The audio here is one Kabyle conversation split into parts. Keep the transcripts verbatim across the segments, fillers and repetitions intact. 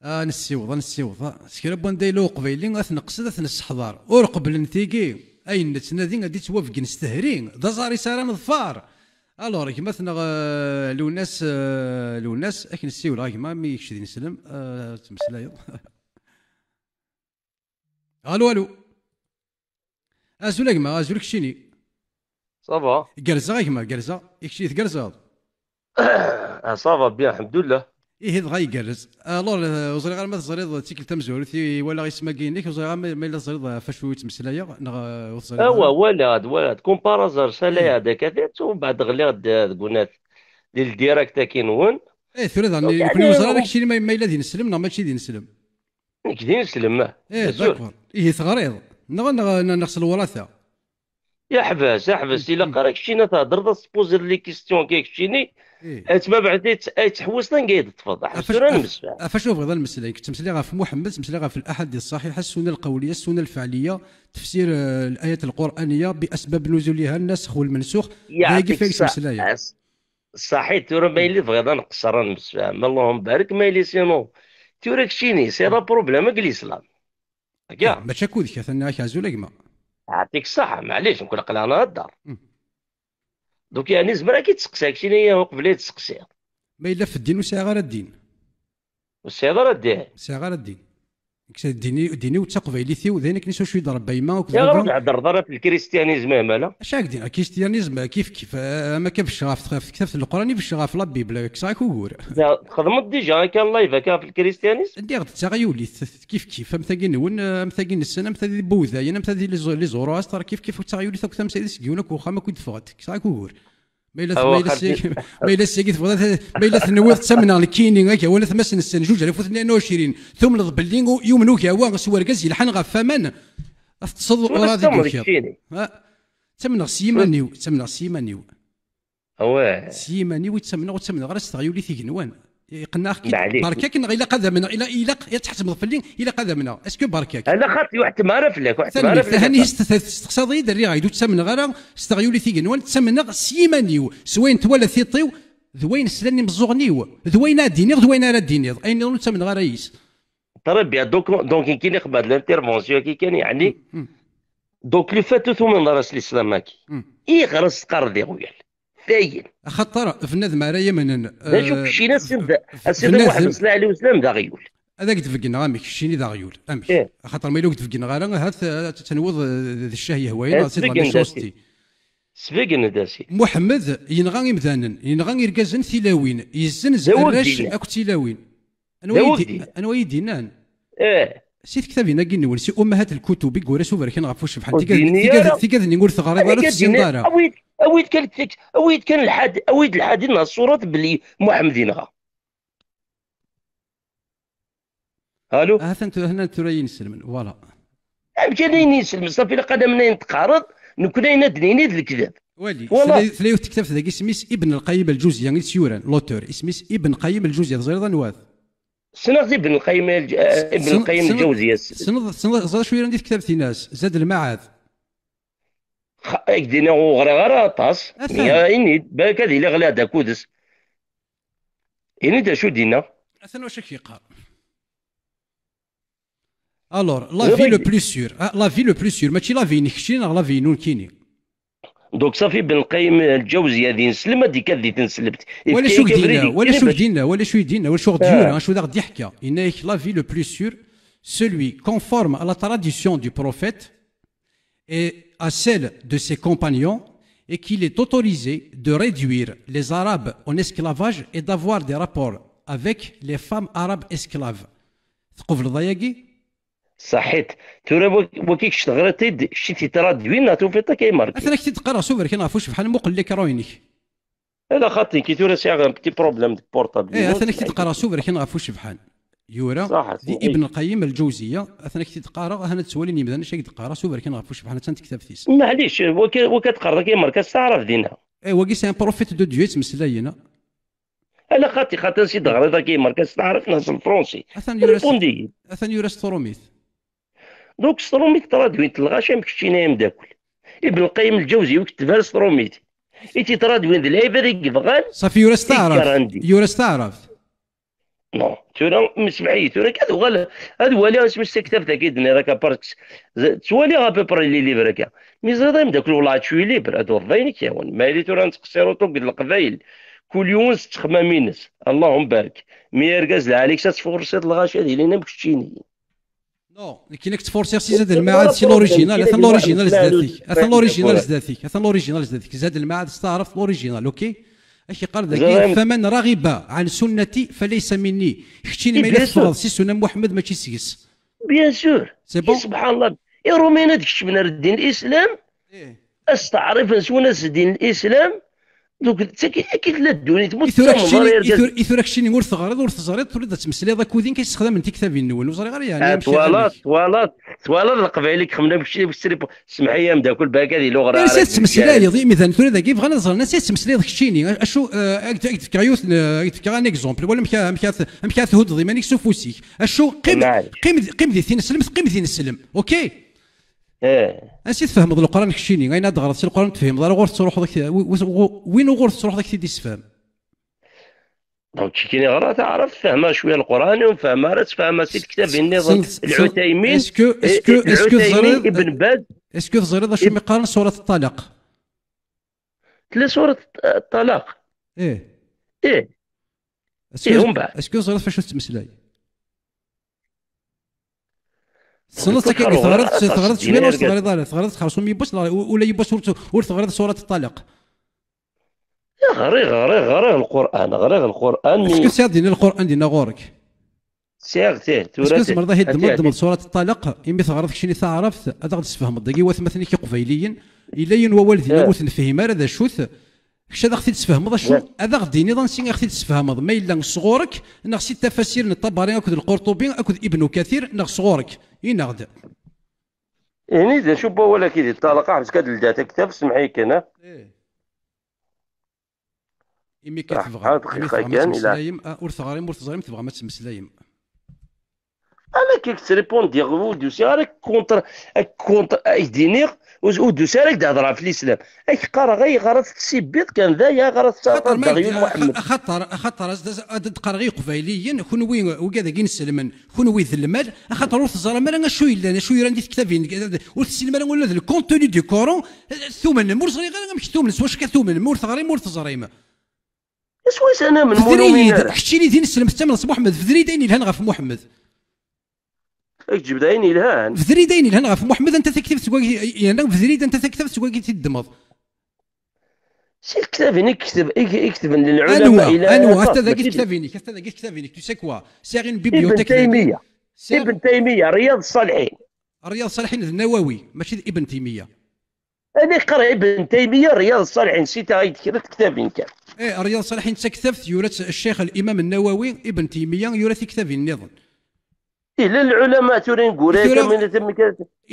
Ah, nessiweḍ, ah, nessiweḍ, ah. S kra n wanda yella uqbayli, ad t-neqsed, ad t-nesseḥḍer. Ur qeblen tigi, ayen nettnadi ad d-ittwabeggen s tehri, d aẓar-is ara neḍfer. Alors, gma-tneɣ, euh, Lewnas, euh, Lewnas, ad k-nessiwel, a gma, mi kečč d ineslem, euh, tettmeslayeḍ. Allô, allô. Azul a gma, azul keččini. Ça va. Gerrzeɣ a gma, gerrzeɣ. I keččini tgerrzeḍ? Ah, ça va bien, alhamdoulilah. Ihi dɣa igerrez. Alors, euh, ur ẓriɣ ara ma teẓriḍ tikkelt tamezwarut i walaɣ isem-agi-inek, ur ẓriɣ ara ma, ma yella teẓriḍ ɣef wacu i ttmeslayeɣ, neɣ, euh, ur teẓriḍ ara. Awa, walaɣ-d, walaɣ-d. Comparateur, ça la yada kafet, u mbeɛd ɣliɣ-d deg unat, di ldirect-agi-nwen. Eh, tura daɣen, donc, nekkni ur neẓri ara keččini ma, ma yella d ineslem neɣ mačči d ineslem. Nekk d ineslem, ah. Eh, bien sûr. D'accord. Ihi teɣriḍ. Neɣ, neɣ, neɣ, neɣ s lwrata. Yeḥbes, yeḥbes. Ilaq ara keččini ad thedreḍ, ad s-tpuziḍ les questions kan keččini. Eh. Ad tmabeɛd ay tt-, ay ttḥewwisen anga i d-teṭṭfeḍ. Ḥbes tura ad nemsefham. Ɣef acu bɣiḍ ad nemmeslay? Ttmeslay ɣef Muḥemmed, ttmeslay ɣef الأحاديث الصحيحة, السنة القولية, السنة الفعلية, tefsir, eh, الآيات القرآنية, بأسباب نزولها, النسخ والمنسوخ. D ayagi f-, ay ttmeslayeɣ. Ṣaḥit, tura ma yella tebɣiḍ ad nqeṣṣer ad nemsefham, Allahumma barik, ma yella sinon. Tura keččini, c'est un problème deg l'islam. Akka? Eh, mačči akk d-kat, a nniɣ-ak azul a gma. Yeɛṭik ṣṣeḥḥa, maɛlic, nekk aql-aɣ nhedder. Mm. Donc, yeɛni, zemreɣ ad k-id-steqsiɣ, keččini, uqbel ad tseqsiḍ. Ma yella f ddin ur sɛiɣ ara ddin. Ur tesɛiḍ ara ddin? Ur sɛiɣ ara ddin. Nekk ddin-i-, ddin-iw d taqbaylit-iw, d ayen akken s wacu i d-rebba yemma akked baba. Ayɣer ur d-thedreḍ ara f lkristiyanizm, a mala? Acu ara k-d-iniɣ, lkristiyanizm kif kif, eh, ama kan becceɣ ɣef tx-, ɣef tektabt n Leqran i becceɣ ɣef la Bible, kkseɣ-ak ugur. Da, txedmeḍ déjà akka live akka ɣef lkristiyanizm? Lliɣ d taɣyulit, kif kif, am tagi-nwen, am tagi-nsen, am tagi n Wudayen, am tagi les, les Zoroastres, kif kif, d taɣyulit akk tamsayt seg yiwen akk uxxam akk i d-ffɣent, kkseɣ-ak ugur. Ma yella, awa, ma yella xalti. Seg-, ma yella seg-i tebɣiḍ, ma yella tenwiḍ ttamneɣ nekkini, akka, wala atma asen-ssen, zuǧ alaf u tnin u ɛecrin, tumneḍ belli u-, yumen ugawa s urgaz yelḥan ɣef waman, ad teṭṭseḍ ur ad deg-ikiḍ. Ha? Ttamneɣ s yiman-iw, ttamneɣ s yiman-iw. Awah. S yiman-iw i ttamneɣ, ur ttamneɣ ara s teɣyulit igenwan. Iqenneɛ-ak-id. Maɛlic. Berka-k, neɣ ilaq ad amneɣ, ila-, ilaq ad tḥettmeḍ fell-i, ilaq ad amneɣ. Est-ce que berka-k? Ala xaṭi, ur ḥettem ara fell-ak, ur ḥettem ara fell-ak. Tanemmirt, testeqsaḍ-iyi-d, rriɣ-ak-d, ur ttamneɣ ara s teɣyulit igenwan, ttamneɣ s yiman-iw, s wayen twala tiṭ-iw, d wayen slan imeẓẓuɣen-iw, d wayen ara d-iniɣ, d wayen ara d-tiniḍ. Ayen nniḍen ur ttamneɣ ara yis. Très bien, donc, donc, nekkini qbad l'intervention-agi kan, yeɛni, donc, le fait ur tumineḍ ara s l'islam-agi, iɣer as-teqqareḍ iɣwyal? Dayen. Axaṭer bnadem ara yamnen, d acu, eh, keččini a Sidi, a Sidi Muḥemmed, ṣella ɛli weslam, d aɣyul. Ad ak-d-beggneɣ amek, keččini d aɣyul. Amek? Axaṭer ma yella ur k-d-beggneɣ ara, ahat, eh, ad tenwiḍ, eh, d ccah yehwayen, eh, neɣ d sbeggen-d a Sidi. Sbeggen-d a Sidi. Muḥemmed yenɣa imdanen, yenɣa irgazen tilawin, yezzenz arrac akk d tilawin. Anwa i yi-d-, anwa i yi-d-yennan? Eh. Si tektabin-agi-nwen, si ummahat lkutub i yura s uberkan ɣef ucebḥan, tigad-nni ur teɣriḍ ara, ur tessineḍ ara. Awi-d, awi-d kan, awi-d kan lḥad, awi-d lḥad neɣ ṣṣurat belli Muḥemmed yenɣa. Allô? Atan tu-, hna tura i yi-iselmen, voilà. Amek ara yi-iselmen? Ṣafi, ilaq ad amnen ayen teqqareḍ, nekkni ayen ad d-nini d lekdeb. Wali, tella, tella yiwet tektabt dagi, isem-is Ibn Lqayyim Lǧuzya i tt-yuran, l'auteur, isem-is Ibn Qayyim Lǧuzya, teẓriḍ anwa-t? Ssneɣ-t Ibn Lqayyim Lǧ-, eh, Ibn Lqayyim Lǧawziya. Tessneḍ, tessneḍ, teẓriḍ acu yuran di tektabt-ines, Zad Lmaɛad? Xa-, ad k-d-iniɣ ur ɣriɣ ara aṭas. Atan. Ini-d, balak ad iliɣ la d akud-s. Ini-d acu d-yenna. Atan wacu ak-yeqqar. Alors, la vie le plus sûr. Ah, la vie le plus sûr. Mačči la vie-inek keččini neɣ la vie-inu nekkini. Donc, ṣafi, Ibn Lqayyim Lǧawziya d ineslem, ad ikad di tneslemt. Wala acu i d-yenna, wala acu i d-yenna, wala acu i d-yenna, wala acu i d-yura, acu d aɣ-d-yeḥka. Yenna-yak, la vie le plus sûr, celui conforme à la tradition du prophète et à celle de ses compagnons, et qu'il est autorisé de réduire les Arabes en esclavage et d'avoir des rapports avec les femmes arabes esclaves. Tqubleḍ ayagi? Saḥit. Tura wa-, wagi kečč teɣriḍ-t-id, kečč i t-traduin neɣ tufiḍ-t akka imerki? Atan ak-t-id-qqareɣ s uberkan ɣef ucebḥan, muqel l'écran-inek. Ala xaṭi, ki tura sɛiɣ un petit problème de portable. Eh, atan ak-t-id-qqareɣ s uberkan ɣef ucebḥan. Yura di Ibn Lqayyim Lǧawziya, atan ak-t-id-qqareɣ, ahan ad ttwalin yimdanen acu ak-d-qqareɣ s uberkan ɣef ucebḥan, atan tektabt-is. Maɛlic, waka, waka teqqareḍ akka imerka s taɛrabt dinna. Eh, wagi c'est un prophète de Dieu, yettmeslayen. Ala xaṭi, xaṭi, ansi d-teɣriḍ akka imerka s taɛrabt neɣ s lefransi? Atan yura s, réponds-iyi. Atan yura s trumit. Donc, s trumit traduint lɣaci am keččini ay ameddakel. Ibn Lqayyim Lǧawzi, wi ketben s trumit. I t-traduin d lɛibad i yebɣan. Ṣafi, yura s taɛrabt. Yura s taɛrabt. Non, tura, msebḥ-iyi, tura kan ad uɣal, ad waliɣ isem-is taktabt-agi d-nniḍ akka, parce que ttwaliɣ à peu près les livres akka. Mi ẓriɣ ameddakel, wellah, tu es libre, ad d-tawḍeḍ ayen i k-yehwan. Ma yili tura nettqeṣṣir uṭuk deg Leqbayel, kul yiwen s ttexmam-ines, Allahum barek. Mi argaz lɛali-k, ad tfursiḍ lɣaci ad ilin am keččini. Non, nekkini ad k-ttfursiɣ si Zad Lmaɛad, si l'original, atan l'original zdat-k, atan l'original zdat-k, atan l'original zdat-k, Zad Lmaɛad s taɛrabt l'original, ok? Ad k-yeqqar dagi, فمن رغب عن سنتي فليس مني. Keččini ma yella teffɣeḍ si sunna n Muḥemmed, mačči seg-s. Bien sûr. C'est bon? Subḥan Allah. Iṛumyen ad kecmen ar ddin n Islam, asteɛrif-nsen s ddin n Islam, donc d tagi akka i tella ddunit, ma ur tettameḍ ara i tura, i tura keččini ur teɣriḍ, ur teẓriḍ, turiḍ ad tmeslayeḍ akked-i, kan ssexdamen tiktabin-nwen, ur ẓriɣ ara yeɛni amek. Twalaḍ, twalaḍ, twalaḍ Leqbayel i ixemmen am keččini, ssemḥ-iyi ameddakel, balak ad iluɣ. Ansi ad tmeslayeḍ, imidan tura dagi bɣan ad ẓren ansi ad tmeslayeḍ keččini, acu, eh, ad k-d-, ad k-d-fkeɣ yiwet n, ad k-d-fkeɣ un exemple, wala amek, amek, amek ad thuddeḍ iman-ik s ufus-ik. Acu, qqim, qqim, qqim di tineslemt, qqim di tineslemt, ok? Eh. Ansi tfehmeḍ Leqran keččini? Ayen ad d-teɣreḍ si Leqran ur tefhimeḍ ara, ɣur tettruḥuḍ ak-, wi-, wi-, win uɣur tettruḥuḍ ad k-t-id-issefhem. Donc, kini ɣra taɛrabt, fehmeɣ cwiya Leqran, ur fehmeɣ ara, ttfehmeɣ si tektabin nniḍen. Lɛutaymin, est-ce que, est-ce que, est-ce que teẓriḍ, Ibn Baz, est-ce que teẓriḍ acu mi qqaren surat Ṭṭalaq? Tella surat Ṭṭalaq? Eh. Eh. Est-ce que, est-ce que teẓriḍ f acu tettmeslay? Tessneḍ akka, teɣriḍ, teɣriḍ cwiya neɣ ur teɣriḍ ara? Teɣriḍ xersum yiwwas neɣ u-, ula yiwwas ur t-, ur teɣriḍ surat Ṭṭalaq? Ɣriɣ, ɣriɣ, ɣriɣ Lqur'an, ɣriɣ Lqur'an, mi... Est-ce que tesɛiḍ dinna Lqur'an dinna ɣur-k? Sɛiɣ-t, ih, tura-t. Est-ce que tzemreḍ ad yi-d-tmedmeḍ surat Ṭṭalaq, imi teɣriḍ keččini taɛrabt, ad aɣ-d-tesfehmeḍ dagi i watmaten-ik iqbayliyen? Yella yiwen wawal dinna ur t-nefhim ara d acu-t. Kečč ad aɣ-t-id-tesfehmeḍ, acu? Ad aɣ-d-tiniḍ ansi i ɣ-t-id-tesfehmeḍ, ma yella sɣur-k neɣ si tafasir n Ṭabari akked Lqurṭubi akked Ibnu Kathir neɣ sɣur-k. Ini-aɣ-d. Ini-d acu n wawal-agi di Ṭṭalaq, ḥbes kan ad d-ldiɣ taktabt, semmeḥ-iyi kan, ah. Eh. Imi kan tebɣam, imi tebɣam ad temmeslayem, ah, ur teɣrim, ur teẓrim, tebɣam ad temmeslayem. Ala kik ttrépondiɣ, ur d-usiɣ ara contre, contre, ad k-d-iniɣ, ur, ur d-usiɣ ara ad k-d-hedreɣ ɣef lislam. Ad k-qqareɣ ayɣer ad tettṣibbiḍ kan d aya, ayɣer ad tettaɣeḍ d aɣyul Muḥemmed. Axaṭer, axaṭer, ad, ad d-qqareɣ i Iqbayliyen, kunwi, wigad-agi inselmen, kunwi d lmal, axaṭer ur teẓram ara acu yellan, acu yuran di tektabin, ur tessinem ara ula d le contenu du Coran, tumnem, ur ẓriɣ ara amek tumnem, s wacu akka tumnem, ur teɣrim, ur teẓrim. Iswa-s anamen, ma ur numin ara. Keččini d ineslem tettamneḍ s Muḥemmed, bder-iyi-d ayen yelhan ɣef Muḥemmed. Ad k-ǧebdeɣ ayen yelhan. Bder-iyi-d ayen yelhan ɣef Muḥemmed, anta taktabt seg wagi, yerna bder-iyi-d anta taktabt seg wagi i t-id-ddmeḍ. Si tektabin i yekteb-, i, i ketben lɛulama. Anwa? Anwa? Ata dagi tektabin-ik, ata dagi tektabin-ik, tu sais quoi? Sɛiɣ une bibliothèque. Ibn Taymiya. Ibn Taymiya, Riyad Ṣaliḥin. Riyad Ṣaliḥin d Nawawi, mačči d Ibn Taymiya. Ad iqqar Ibn Taymiya, Riyad Ṣaliḥin, sitaɣ-d kra n tektabin kan. Eh, Riyad Ṣaliḥin d taktabt yura-tt Ccix Limam Nawawi, Ibn Taymiya yura tiktabin nniḍen. Ila lɛulama tura ineggura akka,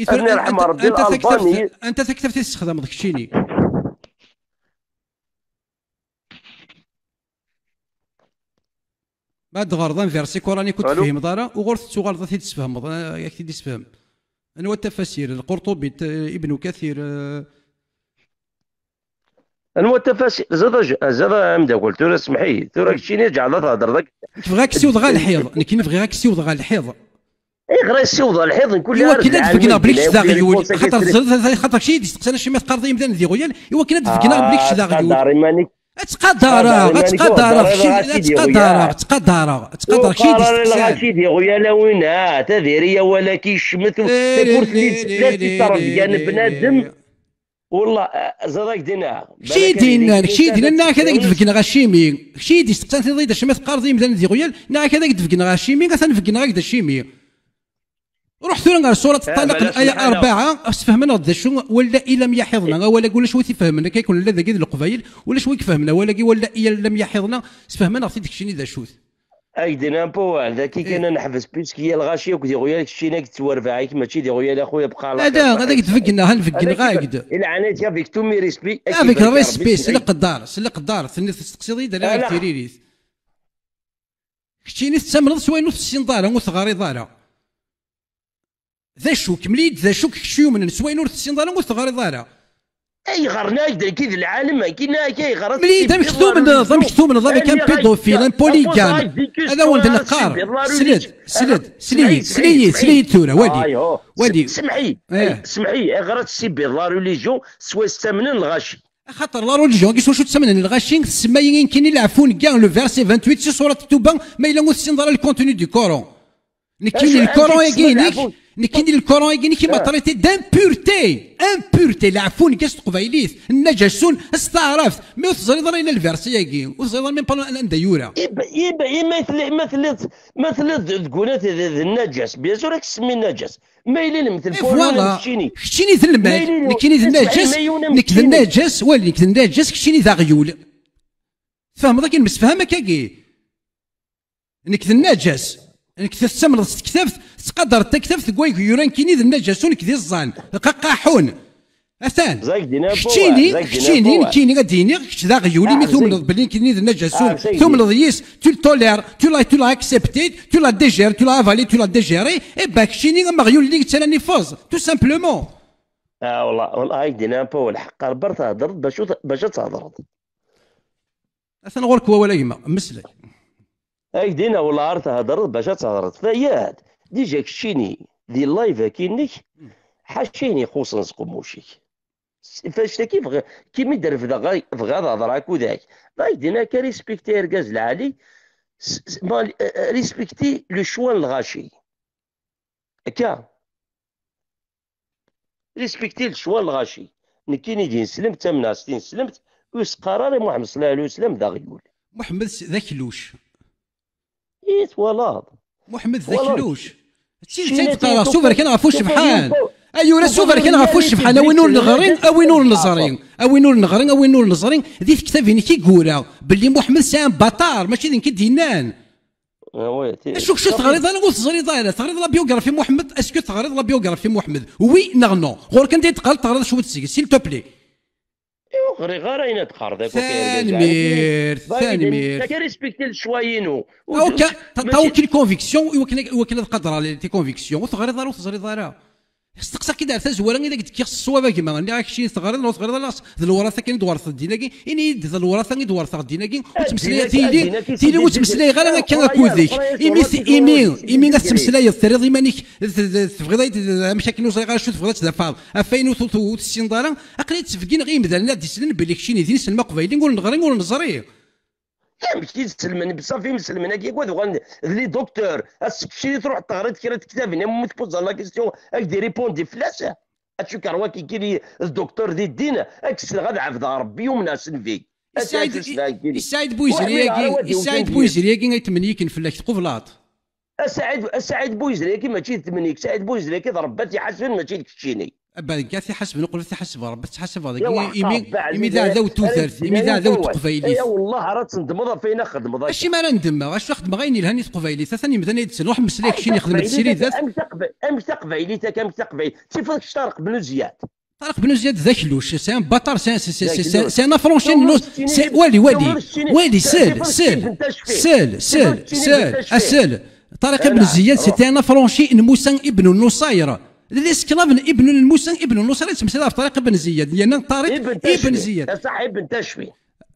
ad nerḥem Rebbi, Albani. Anta taktabt i tessexdameḍ keččini? Ma d-ɣreḍ un verset coranique ur tefhimeḍ ara, uɣur tettuɣaleḍ ad t-id-tesfehmeḍ, eh, ad k-t-id-isefhem. Anwa tafasir? Lqurṭubi, t-, Ibnu Kathir, eh. Anwa tafasir? Zad aj-, zad a ameddakel, tura semmeḥ-iyi. Tura keččini ǧeɛleḍ ad thedreḍ akka. Nekk bɣiɣ ad k-ssiwḍeɣ ɣer lḥiḍ. Nekk bɣiɣ ad k-ssiwḍeɣ ɣer lḥiḍ. Ayɣer ad ssiwḍeɣ lḥiḍ? Mkul iwakken ad d-beggneɣ belli kečč d aɣyul. Xaṭer teẓriḍ, xaṭer kečč i d-isteqsan acimi i teqqareḍ i yimdanen d iɣyal, iwakken ad d-beggneɣ belli kečč d aɣyul. Ttqadar iman-ik. Ttqadareɣ, ttqadareɣ, ttqadareɣ, ttqadareɣ, ttqadareɣ, kečč i d-isteqsan. Lɣaci d iɣyal a win, ah, tadiri awal-agi yecmet, takurt-nni d ttreḍga n bnadem. Wallah, eh, ẓad ak-d-iniɣ. Kečč i d-yennan, kečč i d-yennan, neɣ ad ak-d-beggneɣ acimi. Kečč i d-isteqsan, tiniḍ-iyi-d acimi teqqareḍ i yimdanen d iɣyal, neɣ ad ak-d-beggneɣ acimi, atan beggneɣ-ak-d acimi. Ruḥ tura ɣer surat Ṭṭalaq, laya rebɛa, sfehmen-aɣ-d d acu, wala i lam yaḥiḍna, awal-agi ulac wi t-ifehmen, akka i kun-, nella dagi d Leqbayel, ulac wi ifehmen awal-agi, wala i lam yaḥiḍna, sfehmen-aɣ-t-id keččini d acu-t. Ak-d-nnan po, daki kan ad neḥbes, puisque yal lɣaci akk d iɣyal, keččini ak-d ttwarbaɛ-ik, mačči d iɣyal a xuya, bqaɛla. Ala, ad ak-d-beggneɣ, ad beggneɣ-ak-d. I leɛnayet-ik, avec tous mes respects, avec respect, s leqdar, s leqdar, tenniḍ testeqsiḍ-iyi-d, rriɣ-ak tiririt. Keččini tettamneḍ s wayen ur tessineḍ ara, ur teɣriḍ ara. D acu, kemmel-iyi-d d acu kečč yumnen s wayen ur tessineḍ ara, ur teɣriḍ ara. Ayɣer nna-ak-d nekki d lɛalem, nekki nna-ak ayɣer ad Mlid, amek tumneḍ, amek tumneḍ avec un pédophile, un polygame? Ad awen-d-neqqar. Sled, sled, sliyi, sliyi tura, wali. Wali. Semḥi, semḥi, ayɣer ad tessibbiḍ la religion s wayen ttamnen lɣaci? Axaṭer la religion, gis wacu ttamnen lɣaci, tsemma-yi nekkini lɛfu nega, le verset vingt-huit si surat Tuba, ma yella ur tessineḍ ara le contenu du Coran. Nekkini le Coran-agi-inek, nekkini le Coran-agi-inek i ma traité d'impureté, impureté, lɛfu nega s teqbaylit, nnaǧasun, s taɛrabt, mi ur teẓriḍ ara yella le verset-agi, ur teẓriḍ ara même pas anda yura. Iba, iba, ima tli-, ma telliḍ, ma telliḍ d, deg unat d, d nnaǧas, bien sûr, ad k-semmi nnaǧas. Ma yella lmet Et lfurun voilà. Keččini. Keččini d lmal, nekkini d nnaǧas, nekk d nnaǧas, wali, nekk d nnaǧas, keččini d aɣyul. Tfehmeḍ akken msefham akkagi? Nekk d nnaǧas. Nekk tettamneḍ s tektabt, tettqadareḍ taktabt deg way yuran kini d nnaǧasun, nekk d iẓẓan, qaqaḥun. Atan. Keččini, keččini, nekkini ad d-iniɣ, kečč d aɣyul, imi tumneḍ belli nekkini d nnaǧasun, tumneḍ yis, tu le tolères, tu l'as, tu l'as accepté, tu l'as digéré, tu l'as avalé, tu l'as digéré, eh ben, keččini am aɣyul-nni yettalan ifeẓ, tout simplement. Ah, wallah, wallah, ak-d-iniɣ, Pawel, ḥeqqer ber thedreḍ bac ur t-, bac ad thedreḍ. Atan ɣur-k wawal a gma, mmeslay. Ak-d-iniɣ, wallah, ar thedreḍ bac ad thedreḍ. Fayad, déjà keččini, di live-agi-inek, ḥaca ayen ixuṣṣen s qemmuc-ik. S-, fannect-agi bɣi-, kimi d-refdeɣ, bɣiɣ ad hedreɣ akked-ak. Ak-d-iniɣ akka, respecti argaz lɛali, s-, s-, ma, eh, eh, respecti le choix n lɣaci. Akka. Respecti le choix n lɣaci. Nekkini d ineslemt, tamnaɣ s tineslemt, ur s-qqar ara i Muḥemmed صلى الله عليه وسلم d aɣyul. Muḥemmed s-, d akluc. I twalaḍ? Muḥemmed d akluc. D tidet ay d-qqareɣ, suber kan ɣef ucebḥan. Ay ura, suber kan ɣef ucebḥan, a win ur neɣri, a win ur neẓri. A win ur neɣri, a win ur neẓri, di tektabin-ik i yura belli Muḥemmed c'est un bâtard, mačči d nekk i d-yennan. Ah ouais, ti-, acu kečč ur teɣriḍ ara, ur teẓriḍ ara? Teɣriḍ la biographie Muḥemmed? Est-ce que teɣriḍ la biographie Muḥemmed? Oui neɣ non? Ɣur-k anda i d-teqqareḍ teɣriḍ cwiṭ seg-s, s'il te plaît. Ur ɣriɣ ara ayen ad qqareḍ akk, a argaz. Tanemmirt, tanemmirt. Akka respecti le choix-inu. Ok, t'as aucune conviction, i wakken, i wakken ad qadreɣ les, tes convictions. Ur teɣriḍ ara, ur teẓriḍ ara. Steqsaɣ-k-id ar tazwara i d ak-d-kkiɣ s ṣṣwab a gma. Nniɣ-ak keččini teɣriḍ neɣ ur teɣriḍ ara, d lewrata kan i d-werteḍ ddin-agi. Ini-yi-d d lewrata i d-werteɣ ddin-agi. Ur ttmeslay-, tili, tili ur ttmeslayeɣ ara akka akked-imi, imi, imi ad tettmeslayeḍ, terriḍ iman-ik, t-, t-, tebɣiḍ ad, amek akken ur ẓriɣ ara acu tebɣiḍ ad tdafɛeḍ. Ɣef wayen ur t-, ur tessineḍ ara, aql-i ttbeggineɣ i yimdanen ad d-islen belli keččini d ineslem aqbayli ur neɣri ur neẓri. Amek i d-selmen, beṣṣaf imeselmen-agi akk ad uɣalen d les docteurs. Ass keččini truḥ teɣriḍ kra n tektabin, am umi tpuzaḍ la question, ad k-d-iripondi fell-as. Ad tcukkeḍ waki kini d docteur di ddin, ad k-ssneɣ ad ɛebdeɣ Rebbi, umneɣ s nnbi. Issaɛid, Issaɛid Buyezri-agi, Issaɛid Buyezri-agi ay tmenyiken fell-ak, tqubleḍ? A Saɛid, a Saɛid Buyezri-agi mačči d tmenyik, Saɛid Buyezri-agi d Rebbi ad t-iḥasben, mačči d keččini. Aba, nekk ad t-iḥasben, uqbel ad t-iḥasbeɣ Rebbi, ad t-tḥasbeḍ dagi, imi, imi d aɛdaw n tudert, imi d aɛdaw n teqbaylit. Ya wallah ara tendmeḍ ɣef wayen xedmeḍ akka. Acimi ara ndemmeɣ? Acu xedmeɣ ayen yelhan i teqbaylit? Atan imdan ay d-ttren, ruḥ mmeslay keččini, xdem-d srid. Amek taqba-, amek taqbaylit akka, amek taqbaylit? Tifeḍ kečč Ṭariq Benuziyat. Ṭariq Benuziyat d akluc, c'est un bâtard, c'est un, c'est, c'est, c'est, c'est, c'est un affranchi, c'est, wali, wali, wali, sel, sel, sel, sel, sel. Ṭariq Ibn Ziyad, c'était un affranchi n Musa ibn Nusayr. D l'esclave n Ibn, Musa ibn Nusayr, yettmeslay ɣef Ṭariq Ibn Ziyad, yerna Ṭariq Ibn Ziyad.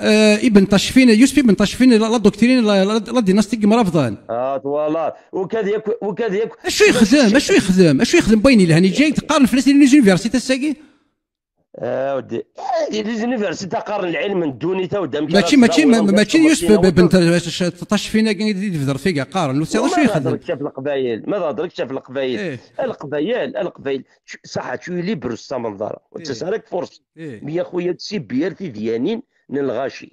Euh, Ibn Tacfin, Yusef Ibn Tacfin, la, la doctrine, la, la, la dynastie n Imrabḍen. Ah, twalaḍ. Ukad yakk, ukad yakk. Acu yexdem? Acu yexdem? Acu yexdem n wayen yelhan? Yeǧǧa-yak-d qqaren fell-as les universités ass-agi? Ah, wdi. Eh, les universités qqaren lɛilm n ddunit, a wdi, amek ara mačči, mačči, ma-, mačči d Yusef ben Tacfin-agi i d-ibder tiga qqaren. Ur tesɛiḍ acu yexdem. Ma d-hedrek ɣef Leqbayel, ma d-hedrek ɣef Leqbayel. Eh. A Leqbayel, a Leqbayel. Saḥa, tu es libre, ur tettamenḍ ara. Ur tettas ara deg furṣ. Eh. Mi a xuya, d tibbi ar tidyanin n lɣaci.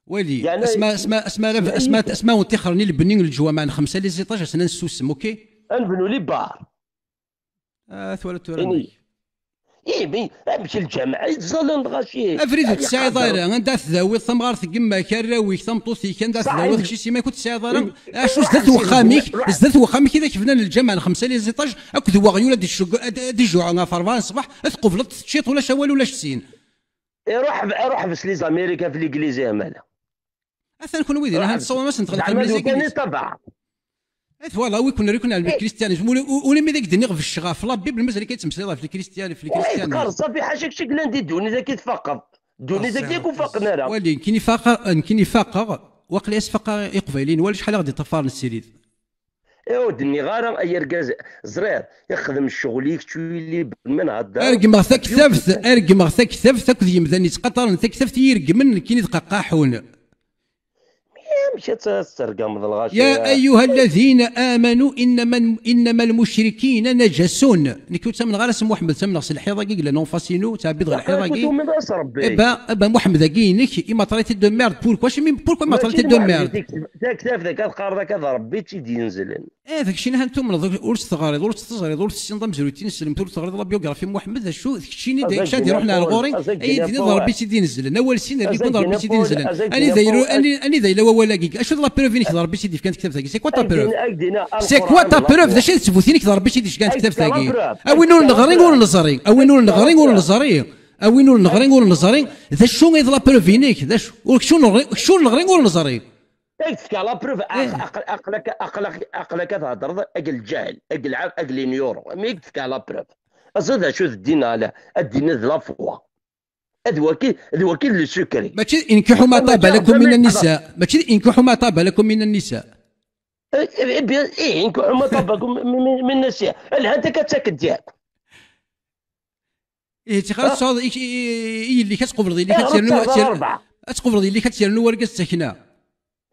Wali, yeɛni, asma, asma, asma, asma, asma, asma wen tixren i lebni n leǧwameɛ n xemsa les étages, asen ad nessusem, ok? Ad nebnu les bars. Ah, twala tura. Ini. Ih, mi, amek lǧameɛ i ttẓallan lɣaci? Abrid ur tesɛiḍ ara, anda ad tdawiḍ tamɣart n yemma-k, arraw-ik, tameṭṭut-ik, anda ad tdawiḍ, kečč s iman-ik ur tesɛiḍ ara. Acu zdat wexxam-ik, zdat wexxam-ik i d ak-bnan lǧameɛ n xemsa les étages, akked weɣyul ad d-icug-, ad, ad d-ijuɛ ɣef rebɛa n ṣṣbeḥ, ad tqubleḍ teččiḍ, ulac awal, ulac sin. Iruḥ, iruḥ bes les Américains ɣef l'église, amala. Atan kunwi din, han tessawam-asen ɣer teqbaylit-agi. Twala wi kun ri kun ɛelmen christianisme, ula mi d ak-d-nniɣ becc ɣef la Bible, mazal akka yettmeslay ɣef le christian, ɣef le christianisme. Teqqar ṣafi, ḥaca kečč i yellan di ddunit-agi tfaqeḍ. Ddunit-agi ur faqen ara. Wali, nekkini faqeɣ, nekkini faqeɣ, waqila as-faqeɣ iqbayliyen, wali acḥal i ɣ-d-iṭṭafaren ssirid. Ur d-nniɣ ara, ay argaz, ẓriɣ, ixdem ccɣel-ik, tuli ma nhedder. Regmeɣ taktabt, regmeɣ taktabt akked yimdanen yettqaṭaren taktabt i yi-regmen, nekkini d qaqaḥun. Amek ad tt-, ad tergameḍ lɣaci? يا أيها الذين آمنوا إنما، إنما المشركين نجس. Nekk ur ttamneɣ ara s Muḥemmed, ttamneɣ s lḥiḍ-agi yellan en face-inu, ttɛebbideɣ lḥiḍ-agi. Ur tumineḍ ara s Rebbi. Eba, eba Muḥemmed-agi inek, i ma traité de merde, pourquoi? Acimi, pourquoi ma traité de merde? Taktabt-agi ad qqareḍ akka d Rebbi i tt-id-yenzlen. Eh, d keččini han tumneḍ, ur tt-teɣriḍ, ur tt-teẓriḍ, ur tessineḍ amezruy n tineslemt, ur teɣriḍ la biographie n Muḥemmed, d acu, d keččini d kečč ad iruḥen ar ɣur-i, ay d-tiniḍ d Rebbi i tt-id-inezlen, awal sin, ad yekun d Rebbi i tt-id-inezlen. Anida yella, anida yella wawal-agi? Acu d la preuve-inek d Rebbi i tt-id-yefkan tektabt-agi? C'est quoi ta preuve? C'est quoi ta preuve? D acu d ttbut-inek d Rebbi i tt-id-yefkan tektabt-agi? A win ur neɣri, ur neẓri. A win ur neɣri, ur neẓri. A win ur neɣri, ur neẓri. D acu ay d la preuve-inek? D acu? Ur, kečč ur neɣri, kečč ur neɣri, ur neẓri. Ay d-tefka la preuve, aq-, aql-, aql-ak, aql-ak, aql-ak ad thedreḍ ag lǧahl, ag lɛab, ag l'ignorant. Mi ay d-tefka la preuve. Aẓ d acu d ddin, ala, ad d-tiniḍ d la foi. D waki, d waki le secret. Mačči d inkiḥu ma taba lakum mina nnisa. Mačči d inkiḥu ma taba lakum mina nnisa. Eh, eh, eh, bien, eh, inkiḥu ma taba lakum mi-, mi-, mina nnisa. Lhant akka d takent yakk. Ihi ttixer ad tesɛuḍ i, i, i, i yelli-k, ad tqubleḍ yelli-k, ad ternu, ad ter-, ad tqubleḍ yelli-k, ad ternu wargaz d takna.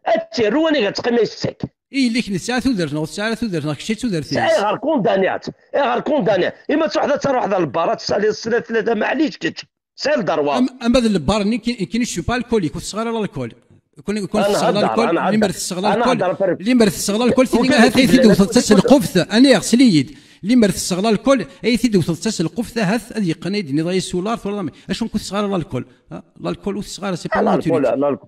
Ad terru, wanag ad teqqim ay tettak. I yelli-k tesɛa tudert neɣ ur tesɛi ara tudert, neɣ kečč ay d tudert-is? Ayɣer kundaniɣ-tt? Ayɣer kundaniɣ? Ima truḥeḍ ad truḥeḍ ɣer lbar, ad tesɛiḍ snat tlata, maɛlic kečč. Sɛiḍ ddṛwa. Am-, ama d lebbar-nni, nekkini je suis pas alcoolique, ur tesseɣ ara l'alcool. Kun, kun tesseɣ l'alcool, limer tesseɣ l'alcool, limer tesseɣ l'alcool, tili ahat ay t-id-tewteḍ d taselquft, aniɣ, sel-iyi-d. Limer tesseɣ l'alcool, ay t-id-tewteḍ d taselquft, ahat ad yeqqen ay d-nniḍ ay sular, tura acu n kut tesseɣ ara l'alcool? Ha? L'alcool ur tesseɣ ara, c'est pas naturel.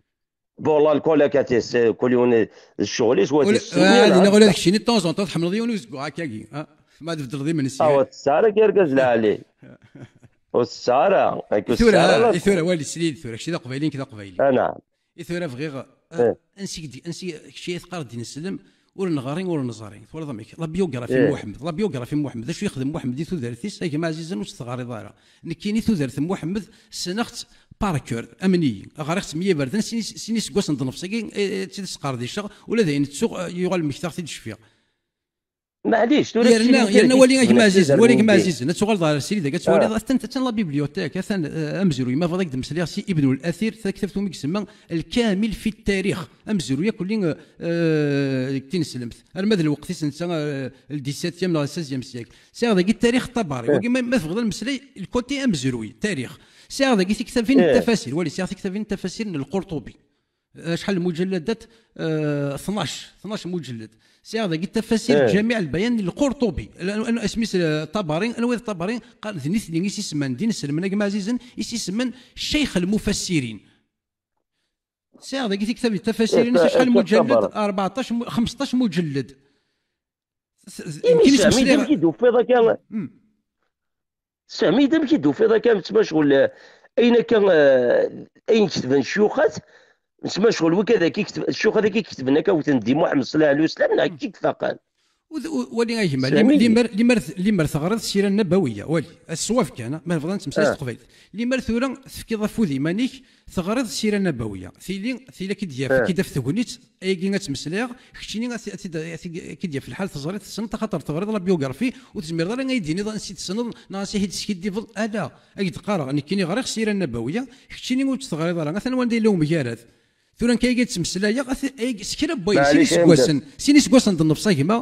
Bon, l'alcool akka tis-, kul yiwen d ccɣel-is, wa tis-, ah, dinna ula d keččini de temps en temps tḥemmleḍ yiwen uzeggaɣ akkagi, ha? Ma tbeddleḍ imensi. Ah, ur tesseɣ ara argaz lɛali. Ur tesseɣ ara. I tura, i tura, wali, sel-iyi-d tura, kečč d aqbayli, nekk d aqbayli. Ah, naɛam. I tura bɣiɣ, eh, ansi k-d-, ansi kečč ay teqqareḍ d ineslem, ur neɣri, ur neẓri. Twalaḍ amek? La biographie n Muḥemmed, la biographie n Muḥemmed. D acu yexdem Muḥemmed i tudert-is, a gma ɛzizen, ur tt-teɣriḍ ara. Nekkini tudert n Muḥemmed ssneɣ-tt par cœur, amen-iyi. Ɣriɣ-tt meyya iberdan, sin is-, sin iseggasen d nnefs-agi, eh, eh, tt-id-sqerdiceɣ, ula d ayen ttuɣ, eh, yuɣal mmektaɣ-t-id cfiɣ. Maɛlic, tura yerna, yerna wali a gma ɛzizen, wali a gma ɛzizen, ad tuɣaleḍ ɣer srid-agi, ad twaliḍ, atan, atan la bibliothèque, atan, eh, amezruy, ma bɣiḍ ad k-d-mesliɣ si Ibn al-Athir, taktabt umi isemma Lkamil fi tarix, amezruy akk-nni, eh, eh, deg tineslemt, arma d lweqt-is netta, eh, le dix-septième neɣ le seizième siècle. Sɛiɣ dagi tarix Ṭabari, wagi ma, ma tebɣiḍ ad nmeslay, le côté amezruy, tarix. Sɛiɣ dagi tiktabin n tafasir, wali, sɛiɣ tiktabin n tafasir n Lqurṭubi. Acḥal n lmujalladat? Eh, tnac, tnac mujallad. Sɛiɣ dagi tafasir Ǧamiɛ Lbayan n Lqurṭubi. Isem-is, eh, Ṭabari, anwa d Ṭabari? Qal-, d nitni i s-isemman, d ineslmen a gma ɛzizen, i s-isemman Ccayx Lmufassirin. Sɛiɣ dagi tiktabin tafasirin-is, acḥal n mujallad? Rbeɛṭac mu-, xmesṭac mujallad. Imi sami d amek i d-tufiḍ akka? Sami d amek i d-tufiḍ akka, ttmacɣul, eh, ayen akka, eh, ayen ketben ccuyuxat, ttmacɣul wigad-agi ketb-, ccuyuxat-agi ketben akka, wten di Muḥemmed ṣalla Llahu ɛalayhi wa sallam, neɣ kif faqen? Wali a gma, limer, limer, limer teɣriḍ ssira nnabawiya, wali, ṣṣwab kan, ma tebɣiḍ ad nettemslay s teqbaylit. Limer tura tefkiḍ afud iman-ik, teɣriḍ ssira nnabawiya, tili, tili ad k-id-yaf, ad k-id-taf tegnit, ayagi ad ttmeslayeɣ, keččini ad t-, ad t-id-, ad t-, ad k-id-yaf lḥal, teẓriḍ, tessneḍ, axaṭer teɣriḍ la biographie, ur tezmireḍ ara ad yi-d-tiniḍ ansi d-tessneḍ, neɣ ansi i d-teskidibeḍ, ala, ad k-d-qqareɣ, nekkini ɣriɣ ssira nnabawiya, keččini ur tt-teɣriḍ ara, atan wanda yella umgarad. Tura nekk ayagi ad ttmeslayeɣ, at-, ayagi s kra n wayen, sin iseggasen, sin iseggasen d nnefṣ a gma,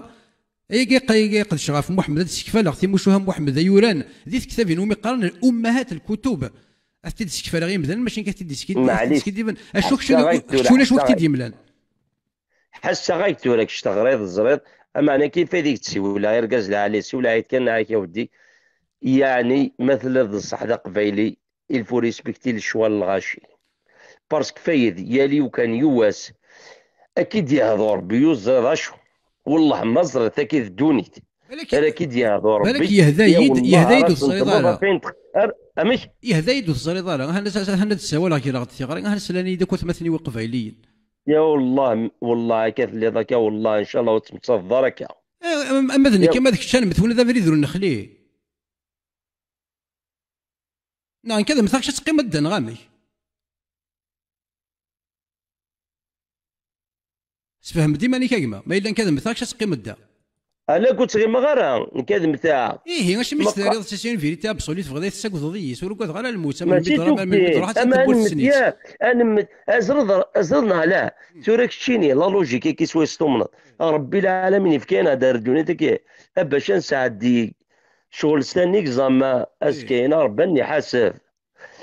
ayagi, ayagi qedceɣ ɣef Muḥemmed, ad d-ssekfaleɣ timucuha n Muḥemmed ay uran di tektabin umi qqaren Ummahat Lkutub. Ad t-id-ssekfaleɣ i yimdanen, mačči nekk ad t-id-iskid-, ad t-id-iskidiben. Acu kečč ulac wi k-t-id-yemlan? Ḥesseɣ-ak tura kečč teɣriḍ, teẓriḍ, ameɛna kif ay deg tsiwla, argaz lɛali, siwleɛ-it kan, neɣ ak awdi. Yeɛni, ma telliḍ d ṣṣeḥ d aqbayli, il faut respecter lecɣal n lɣaci. Parce que fayed, yali ukan yiwwas, ad k-id-yehḍu Rebbi ur ẓriḍ acu. Wellah ma ẓriḍ, akka d ddunit. Balak, ara k-id-yehḍu Rebbi, balak yehda-yi-d, yehda-yi-d ur teẓriḍ ara. Amek? Yehda-yi-d ur teẓriḍ ara. Hana, hana d-ssawaleɣ, greɣ-d tiɣri, hana slan-iyi-d akk atmaten-iw iqbayliyen. Ya wallah, wallah akka telliḍ akka, wallah, ncallah ur tettmettateḍ ara akka. Eh, am-, ama d nekk, ya ama d kečč, ad nemmet win d abrid ur nexli. Neɣ nekk ad mmteɣ, kečč ad teqqimeḍ da, neɣ amek? Sefhem-d iman-ik a gma, ma yella nekk ad mmteɣ, kečč ad teqqimeḍ da. Ala, ur ttɣimeɣ ara, nekk ad mmteɣ. Ihi, acimi s-terriḍ c'est une vérité absolue, tebɣiḍ ad tessagdeḍ-iyi, ur ugadeɣ ara lmut, ama mačči d-, ama tukkti, mi d-ruḥ ad ama tedduɣ ad nemmet, ya, ad nemmet, azreḍ, azreḍ neɣ ala. Hmm. Tura keččini, la logique-agi swayes tumneḍ. Rebbi lɛalamin ifka-aneɣ-d ar ddunit-agi, a bac ad nesɛeddi ccɣel s tanig, ẓama azekka-ina Rebbi ad n-iḥaseb.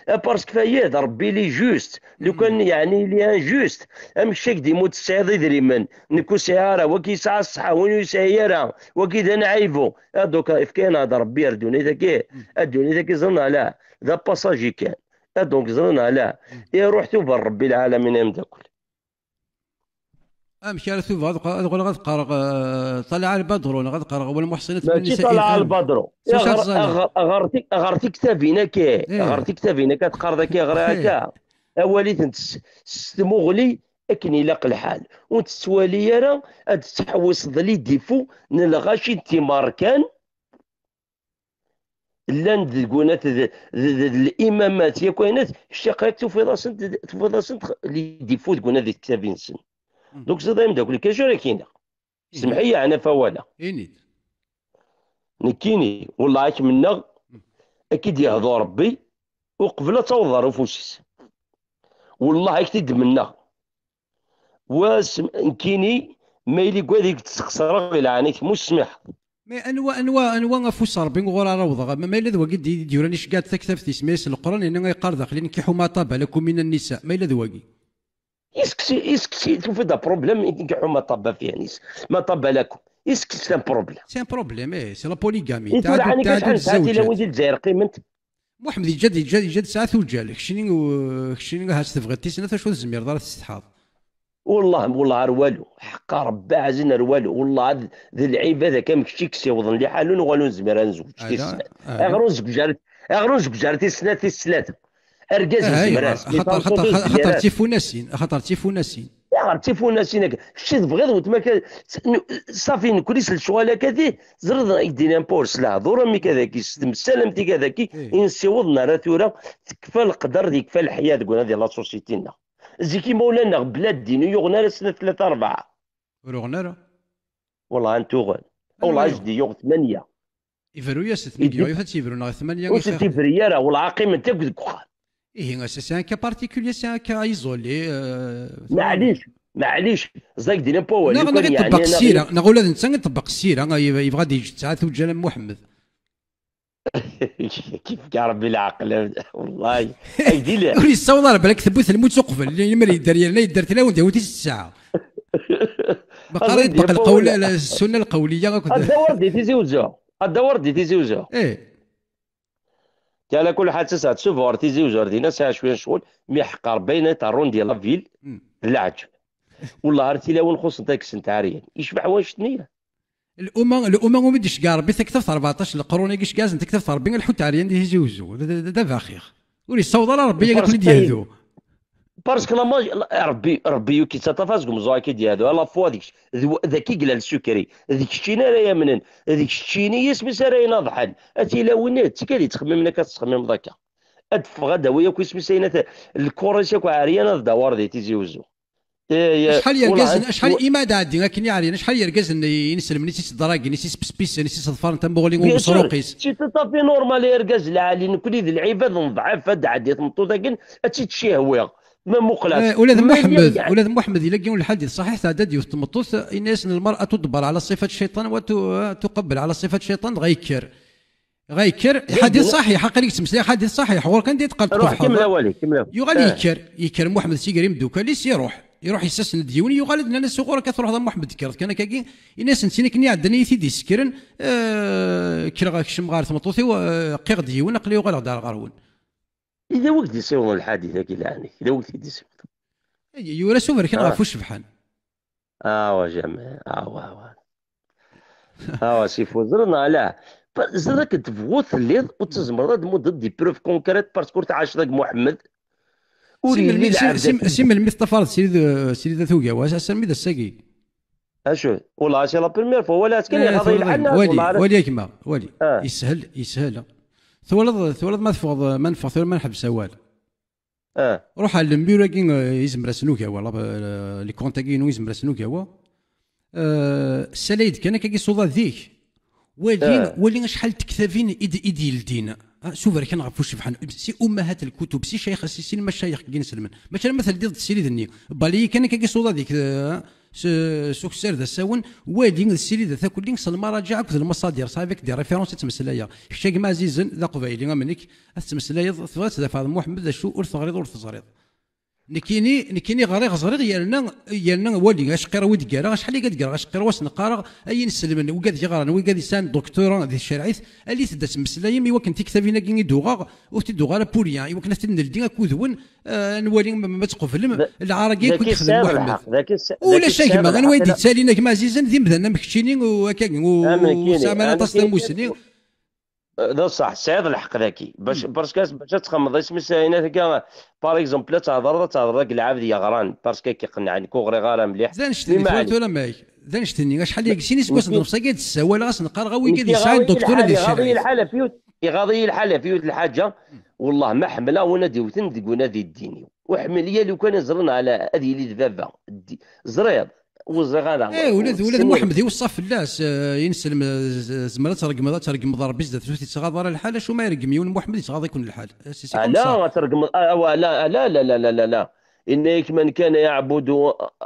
Eh, parce que fayad, Rebbi il est juste. Lukan yeɛni il est injuste, amek cak d-immut tesɛiḍ idrimen, nekk ur sɛiɣ ara, wagi yesɛa ṣṣeḥḥa, win ur yesɛi ara, wagi d anɛaybu. Ah, donc, ifka-aneɣ-d Rebbi ar ddunit-agi, a ddunit-agi ẓren ala, d apassager kan. Ah, donc, ẓren ala, iruḥ tuba n Rebbi lɛalamin ay amdakel. Amek ara tubeɣ ad q-, ad ɣuleɣ ad qqareɣ, eh, طلع البدر, neɣ ad qqareɣ والمحصنات من النساء إلا؟ Mačči طلع البدر. Aɣer, aɣer, aɣer tik-, aɣer tiktabin akka. Eh. Aɣer tiktabin akka teqqareḍ akka, ɣer akka. Awal-itent s, s tmuɣli akken ilaq lḥal. Ur tettwali ara ad tettḥewwiseḍ les défauts n lɣaci n timarkan llan deg unat d, d, d, d limamat yakk ayenat, ctaqak tufiḍ-asent, tufiḍ-asent les défauts deg unat di tektabin-nsen. Donc, ẓid ay amdakel, kac ara k-iniɣ. Semmeḥ-iyi ɛni ɣef wawal-a. Ini-d. Nekkini, wellah ad k-menneɣ, ad k-id-yehdu Rebbi, uqbel ad tawḍeḍ ɣer ufus-is. Wellah ad k-t-id-menneɣ. Was, nekkini, ma yili deg wadeg d-sxesreɣ, i leɛnaya-k, mus smiḥeḍ. Mais anwa, anwa, anwa afus Rebbi uɣur ara awḍeɣ? Ma, ma yella d wagi d-, d-yuran iceggeɛ-d taktabt-is, ma yella s Leqran, yenna yeqqar daxel: انكحوا ما طاب لكم من النساء. Ma yella d wagi. Yekkes, yekkes, tufiḍ un problème, انكحوا ما طاب فيه النساء، ما طاب لكم. Yekkes un problème. C'est un problème, eh, c'est la polygamie. I tura ḥanik acḥal n tilawin di Lezzayer qqiment? Muḥemmed yeǧǧa-d, yeǧǧa-d, yeǧǧa-d tesɛa tuǧal. Keččini, u-, keččini ahat tebɣiḍ tis snat, acu ur tezmireḍ ara ad tessetḥaḍ? Wellah, wellah ar walu. Ḥeqqa Rebbi ɛzizen ar walu. Wellah d, d lɛibad akka am kečč i k-siwḍen liḥal, ur nuɣal ur nezmir ad nezweǧ tis snat. Ayɣer ur nezweǧ ara, ayɣer ur nezweǧ ara tis snat, tis tlata? Argaz yezmer-as, mais tameṭṭut ur tezmir ara. Axaṭer tifunasin, axaṭer tifunasin. Ayɣer tifunasin akka? Kečč tebɣiḍ weltma-k, ṣafi, nekkni s lecɣal akka di, teẓriḍ i k-d-inin pour s lehdur, am ikadaki, s temsal am tikadaki, i nessiweḍ nara tura, tekfa leqder, yekfa leḥya deg unadi la société-nneɣ. Zik imawlan-nneɣ bla ddin, ur yuɣen ara snat, tlata, rebɛa. Ur uɣen ara? Wellah, ad n-tuɣen. Wellah, ad s-d-yuɣ tmanya. Iberru-yas tmanya, ad tt-yebru neɣ tmanya. Ur tent-ibri ara, wellah, qqiment akk deg uxxam. Ihi, c'est un cas particulier, c'est un cas isolé, euh, maɛlic, maɛlic, ẓag din n wawal. Neɣ, neɣ iṭebbeq ssira, neɣ ula d netta iṭebbeq ssira, yebɣa ad yeǧǧ tesɛa tuǧǧal am Muḥemmed. Kif ga Rebbi leɛqel, a-, wallahi. Ay, di le- Ur yessaweḍ ara, balak tewwet lmut uqbel, lemmer yedder yerna yedder tilawin d awet-is tesɛa. Baqara yeṭbeq lqawl, la, la, ssunna lqawliya akked. Adda war di Tizi Uzzu. Adda war di Tizi Uzzu. Eh. Kala kul ḥaǧa tesɛa tsuba ɣer Tizi Uzzu, ar dinna sɛiɣ cwiya n ccɣel, mi ḥeqqer bayna tarrun di la ville, d leɛǧeb. Wellah, ar tilawin xuṣṣent ad ksent ɛeryan. Yecbeḥ wannect-nni. Luma, luma umi d-iceggeɛ Rebbi taktabt rbeɛṭac n leqrun-agi iceggeɛen taktabt Rebbi, lḥut ɛeryan di Tizi Uzzu. D, d, d, d abaxix. Ur yessaweḍ ara Rebbi ad ken-id-yehdu. Parce que la maj-, la, Rebbi, Rebbi ur k-ittaṭṭaf ara seg umeẓẓuɣ ad k-id-yehdu. Ala fwa deg-k. D w-, d akka i yella le secret. D keččini ara yamnen. D keččini i yisem-is ara yenaḍḥen. A tilawin, d tikkal yettxemmimen akka tettxemmimeḍ akka. Ad d-ffeɣ, ad d-awi akk isem-is ayen at-, lkuṛ-is akk ɛeryan, ad d-awar di Tizi Uzzu. Eh, eh, acḥal yergazen, acḥal ima ad ɛeddi akken iɛeryan, acḥal yergazen i, inselmen i s-isdragen, i s-ispespisen, i s-iseḍfaren tamuɣli n umesruq-is. Bien sûr, c'est tout à fait normal, argaz lɛali, nekkni d lɛibad neḍɛef, ad d-ɛeddi tmeṭṭut akken, ad tt-id-cihwiɣ. Ma muqel-as. Eh, ula d Muḥemmed, ula d Muḥemmed, yella yiwen lḥal di ṣṣaḥiḥ, tɛedda-d yiwet tmeṭṭut, ini-as: المرأة تدبر على صفة الشيطان وتقبل على صفة الشيطان, dɣa yekker. Dɣa yekker, ḥadit ṣaḥiḥ, aql-ik tettmeslay ḥadit ṣaḥiḥ, ɣur-k anda i teqqal tqebḥeḍ. Kemmel awal-ik, kemmel. Yuɣal yekker, yekker Muḥemmed s iger imeddukal-is, iruḥ. Iruḥ yessasen-d yiwen, yuɣal-d, nnan-as: "Uɣur akka truḥeḍ a Muḥemmed, tekkreḍ kan akkagi?" Ini-asen: "D tin akken i iɛeddan i yi-t-id-yessekren, eh, kkreɣ kecmeɣ ɣer tmeṭṭut-iw, eh, qqiɣ-d yiwen, aql-i uɣaleɣ-d ar ɣer-wen." Yella wi k-d-isiwḍen lḥadit-agi, leɛnik? Yella wi k-t-id-isiwḍen? Yura s uberkan ɣef ucebḥan. Awa, jamais. Awa, awa. Awa, si fuẓren, ala. Ẓriɣ akken tebɣuḍ telliḍ, ur tezmreḍ ad tmuddeḍ des preuves concrètes parce que ur tɛaceḍ ak Muḥemmed. Ur Si yelli melmi, si, lɛebd si, akken. Si melmi teṭṭafareḍ Srid, Srid At Ugawa, ass-, ass-, armi d ass-agi? Acu? Wallah, c'est la première fois. Wala kan Eh, iɣaḍ-i tura lḥal, dayen. Wali, wallah, ara wali a gma, wali. Ah. Yeshel, yeshel. Twalaḍ, twalaḍ ma teffɣeḍ, ma neffeɣ tura, ma nḥebbes awal. Ah. Ruḥ ar le mur-agi, eh, izmer-asen Ugawa, la, eh, les comptes-agi-inu izmer-asen Ugawa. Eh, ssalay-d kan akka isuḍa dik. Wali, Ah. Wali acḥal n tektabin i d-, i d-yeldin. Ah, suber kan ɣef ucebḥan. Si ummahat lkutub, si ccayx, si, si lmacayix n yinselmen. Mačči alamma teldiḍ-d ssirid-nni. Bali-yi kan akka isuḍa dik, eh, s, s ukessar d asawen. Wali d ssiridat akk-nni s lmaraǧiɛ akked lmaṣadir. Sɛiɣ avec des références i ttmeslayeɣ. Kečč a gma ɛzizen, d aqbayli am nekk, ad tettmeslayeḍ, tebɣiḍ ad tdafɛeḍ Muḥemmed, d acu ur teɣriḍ ur teẓriḍ. Nekkini, nekkini ɣriɣ, ẓriɣ, yerna, yerna wali, acqirrew i d-ggareɣ, acḥal i d-ggareɣ, acqirrew ad sen-qqareɣ, ay inselmen, wigad yeɣran, wigad yesɛan doctorat di tcerɛit, alit-d ad temmeslayem, i wakken tiktabin-agi i d-uɣeɣ, ur t-id-uɣeɣ ara pour rien, i wakken ad t-id-neldi akked-wen, eh, ad nwali ma, ma tqeblem Da-, lɛar-agi akk i daki yexdem tesɛiḍ Muḥemmed. Lḥeqq, daki s-, Ulac daki a gma, tesɛiḍ anwa i lḥeqq. D-yettalin a gma ɛzizen, d imdanen am keččini, u akka, u Am nekkini, Saɛid am Aṭas nekkini. Tamusni. D ṣṣeḥ, tesɛiḍ lḥeqq daki. Bac, parce que, bac ad txemmeḍ isem-is, ayen akka, par exemple, ad tehḍreḍ, ad tehḍreḍ akked lɛebd yeɣran, parce que ad k-iqenneɛ, nekk ur ɣriɣ ara mliḥ. D annect-nni, mais tura, maɛlic. Tura ma d annect-nni, acḥal yagi sin iseggasen d nefṣ-agi ad d-ssawaleɣ, ad sen-qqareɣ, a wigad yesɛan doctorat di tcerɛit. Iɣaḍ-iyi lḥal ɣef yiwet, iɣaḍ-iyi lḥal ɣef yiwet lḥaǧa. Wellah ma ḥemmleɣ win ad iwten deg unadi ddin-iw. Ur ḥemmel yal ukan iẓren ala ad yili d baba. Ddi-, ẓriḍ, ur ẓriɣ ara. Eh, ula d, ula d Muḥemmed iweṣṣa fell-as, eh, inselm, eh, z-, zemreḍ ad tregmeḍ, ad tregmeḍ Rebbi zdat-s, ur t-ittɣaḍ ara lḥal, acu ma ireggem yiwen Muḥemmed, ittɣaḍ-iken lḥal. Eh, c'est comme ça. Ala, ad tregmeḍ, ah, wa, la, la, la, la, la, la. Inna-yak man kana yaɛbudu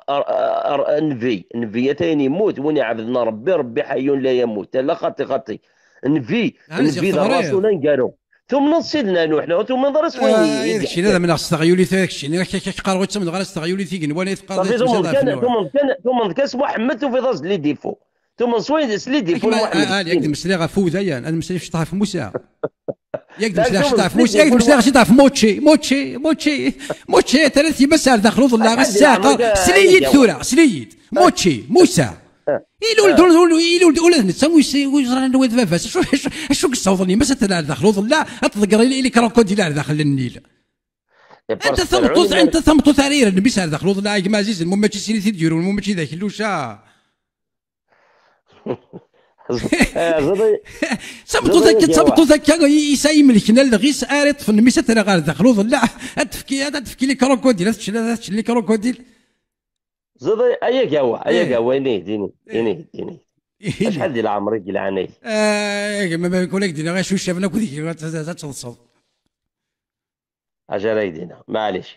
ar-, ar-, nnbi, nnbi atan yemmut, win iɛebden Rebbi, Rebbi ḥayyun la yamut. Ala xaṭi, xaṭi. Nnbi, ah, nnbi d ṛṛasul aneggaru. Tumneḍ s Sidna Nuḥ, neɣ ur tumneḍ ara s wayen i, i d-yeḥka? Keččini ad amneɣ s teɣyulit, keččini, ak-, ak-, ak-qqareɣ ur ttamneɣ ara s teɣyulit igenwan i teqqareḍ. Safi, tumneḍ kan, tumneḍ kan, tumneḍ kan s Muḥemmed, tufiḍ-as-d les défauts. Tumneḍ s wayen, s les défauts n Muḥemmed. Ad yak d-mesliɣ ɣef wudayan, ad mesliɣ ciṭ ɣef Musa. Yak d-mesliɣ ciṭ ɣef Musa, yak d-mesliɣ ciṭ ɣef Moči, Moči, Moči, Moči, terra-t yemma-s ar daxel uḍellaɛ, ass-a, sel-iyi-d tura, sel-iyi-d. Moči, Musa. Ilul-d, ul-, ul-, ilul-d ula d netta ur yessi-, ur yeẓri anwa d baba-s. Acu, acu, acu yessawḍen yemma-s ad tella ar daxel uḍellaɛ, ad tḍegger i, i les crocodiles ar daxel n Nnil? Anta tameṭṭut, anta tameṭṭut ara yerren mmi-s ar daxel uḍellaɛ, a gma ɛzizen, mu mačči sin i t-id-yurun, mu mačči d akelluc-a? Eh, ẓiḍi, tameṭṭut akka, tameṭṭut akka, i, i sa imelken alleɣ-is, ara iṭṭfen mmi-s ad terr ɣer daxel uḍellaɛ, ad tefki, ad tefki les crocodiles, ad tečč, ad tečč les crocodiles. Ẓiḍ, ay agawa, ay agawa, ini-d, ini-d, ini-d, ini-d. Acḥal di leɛmer-ik, di leɛnaya-k? Eh, ma, ma, kul ak-d-iniɣ, acu caben akk deg-i, ad, ad, ad teḍseḍ. Acu ara ak-d-iniɣ? Maɛlic.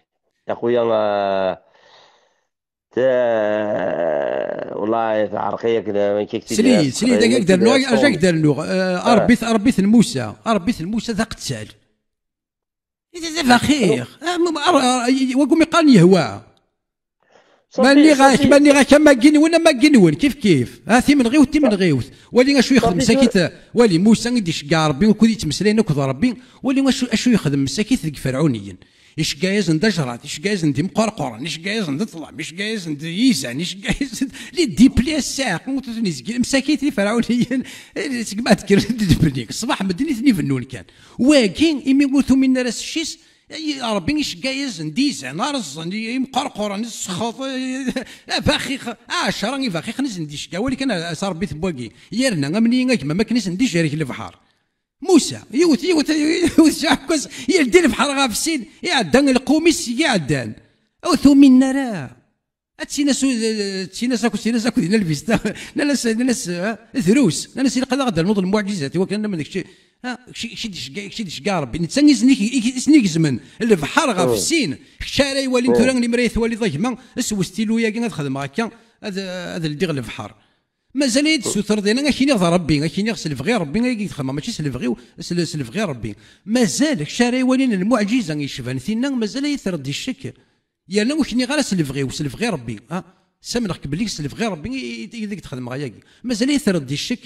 A xuya, eh, ta-, wallahi, teɛreq-iyi akken, amek ak-t-id-iniɣ. Sli-yi-d, sli-yi-d, ad ak-d-rnuɣ, ad ak-d-rnuɣ. Eh, Rebbi, Rebbi n Musa, Rebbi n Musa d aqettal. I d abaxix. Ah, m-, m-, ar-, ar-, i-, wagum iqqaren yehwa. Ma nniɣ-ak, ma nniɣ-ak, ama gginwen, ama gginwen, kif kif. Ah, timenɣiwt, timenɣiwt. Wali acu yexdem sakit, wali Musa i d-iceggeɛ Rebbi, ukud yettmeslayen akked Rebbi, wali acu, acu yexdem sakit deg Ferɛuniyen. Iceggeɛ-yasen-d ajrat, iceggeɛ-yasen-d imqerquren, iceggeɛ-yasen-d ṭṭlam, iceggeɛ-yasen-d yizan, iceggeɛ-yasen-d les déplacés, ur ten-izgil, msakit Iferɛuniyen, eh, seg ma d-kkren d lebni. Ṣṣbeḥ medden i ten-ibennun kan. Wagi, imi ur tuminen ara s cci-s, Ay, Ṛebbi iceggeɛ-asen-d izan, rẓen, i-, imqerquren, ssexḍ, eh, abaxix, ɛecṛa ibaxixen i sen-d-iceggeɛ, wali kan as Ṛebbi tewwagi, yerna amni a gma, am akken i sen-d-ijerreg lebḥer. Musa, yiwet, yiwet, yiwet, yiwet, yeldi lebḥer ɣef sin, iɛedda lqum-is i iɛeddan. Ur t-uminen ara. Ad ttinas, ttinas akk, ttinas akk dinna lbista. Nnan-as, nnan-as, ha, drus. Nnan-as, ilaq ad aɣ-d-ternuḍ lmuɛǧizat, i wakken ad namen d kečč, ha, kečč, kečč i d-iceggeɛ, kečč i d-iceggeɛ Rebbi. Netta i sen-, i, i sen-igezmen lebḥer ɣef sin. Kečč ara iwalin tura, limra i twaliḍ a gma, s westilu-agi ad xedmeɣ akka, ad, ad ldiɣ lebḥer. Mazal ad yi-d-tessutreḍ yana, ad k-iniɣ d Rebbi, ad k-iniɣ s lebɣi Rebbi, ay i xedmeɣ, mačči s lebɣi-w, s le-, s lebɣi Rebbi. Mazal, kečč ara iwalin lmuɛǧiza yecban tinna, mazal ad yi-terreḍ di ccek. Yerna ur k-nniɣ ara s lebɣi-w, s lebɣi Rebbi. Ha? Ssamneɣ-k belli s lebɣi Rebbi i, i, i deg d-xedmeɣ ayagi. Mazal ad yi-terreḍ di ccek.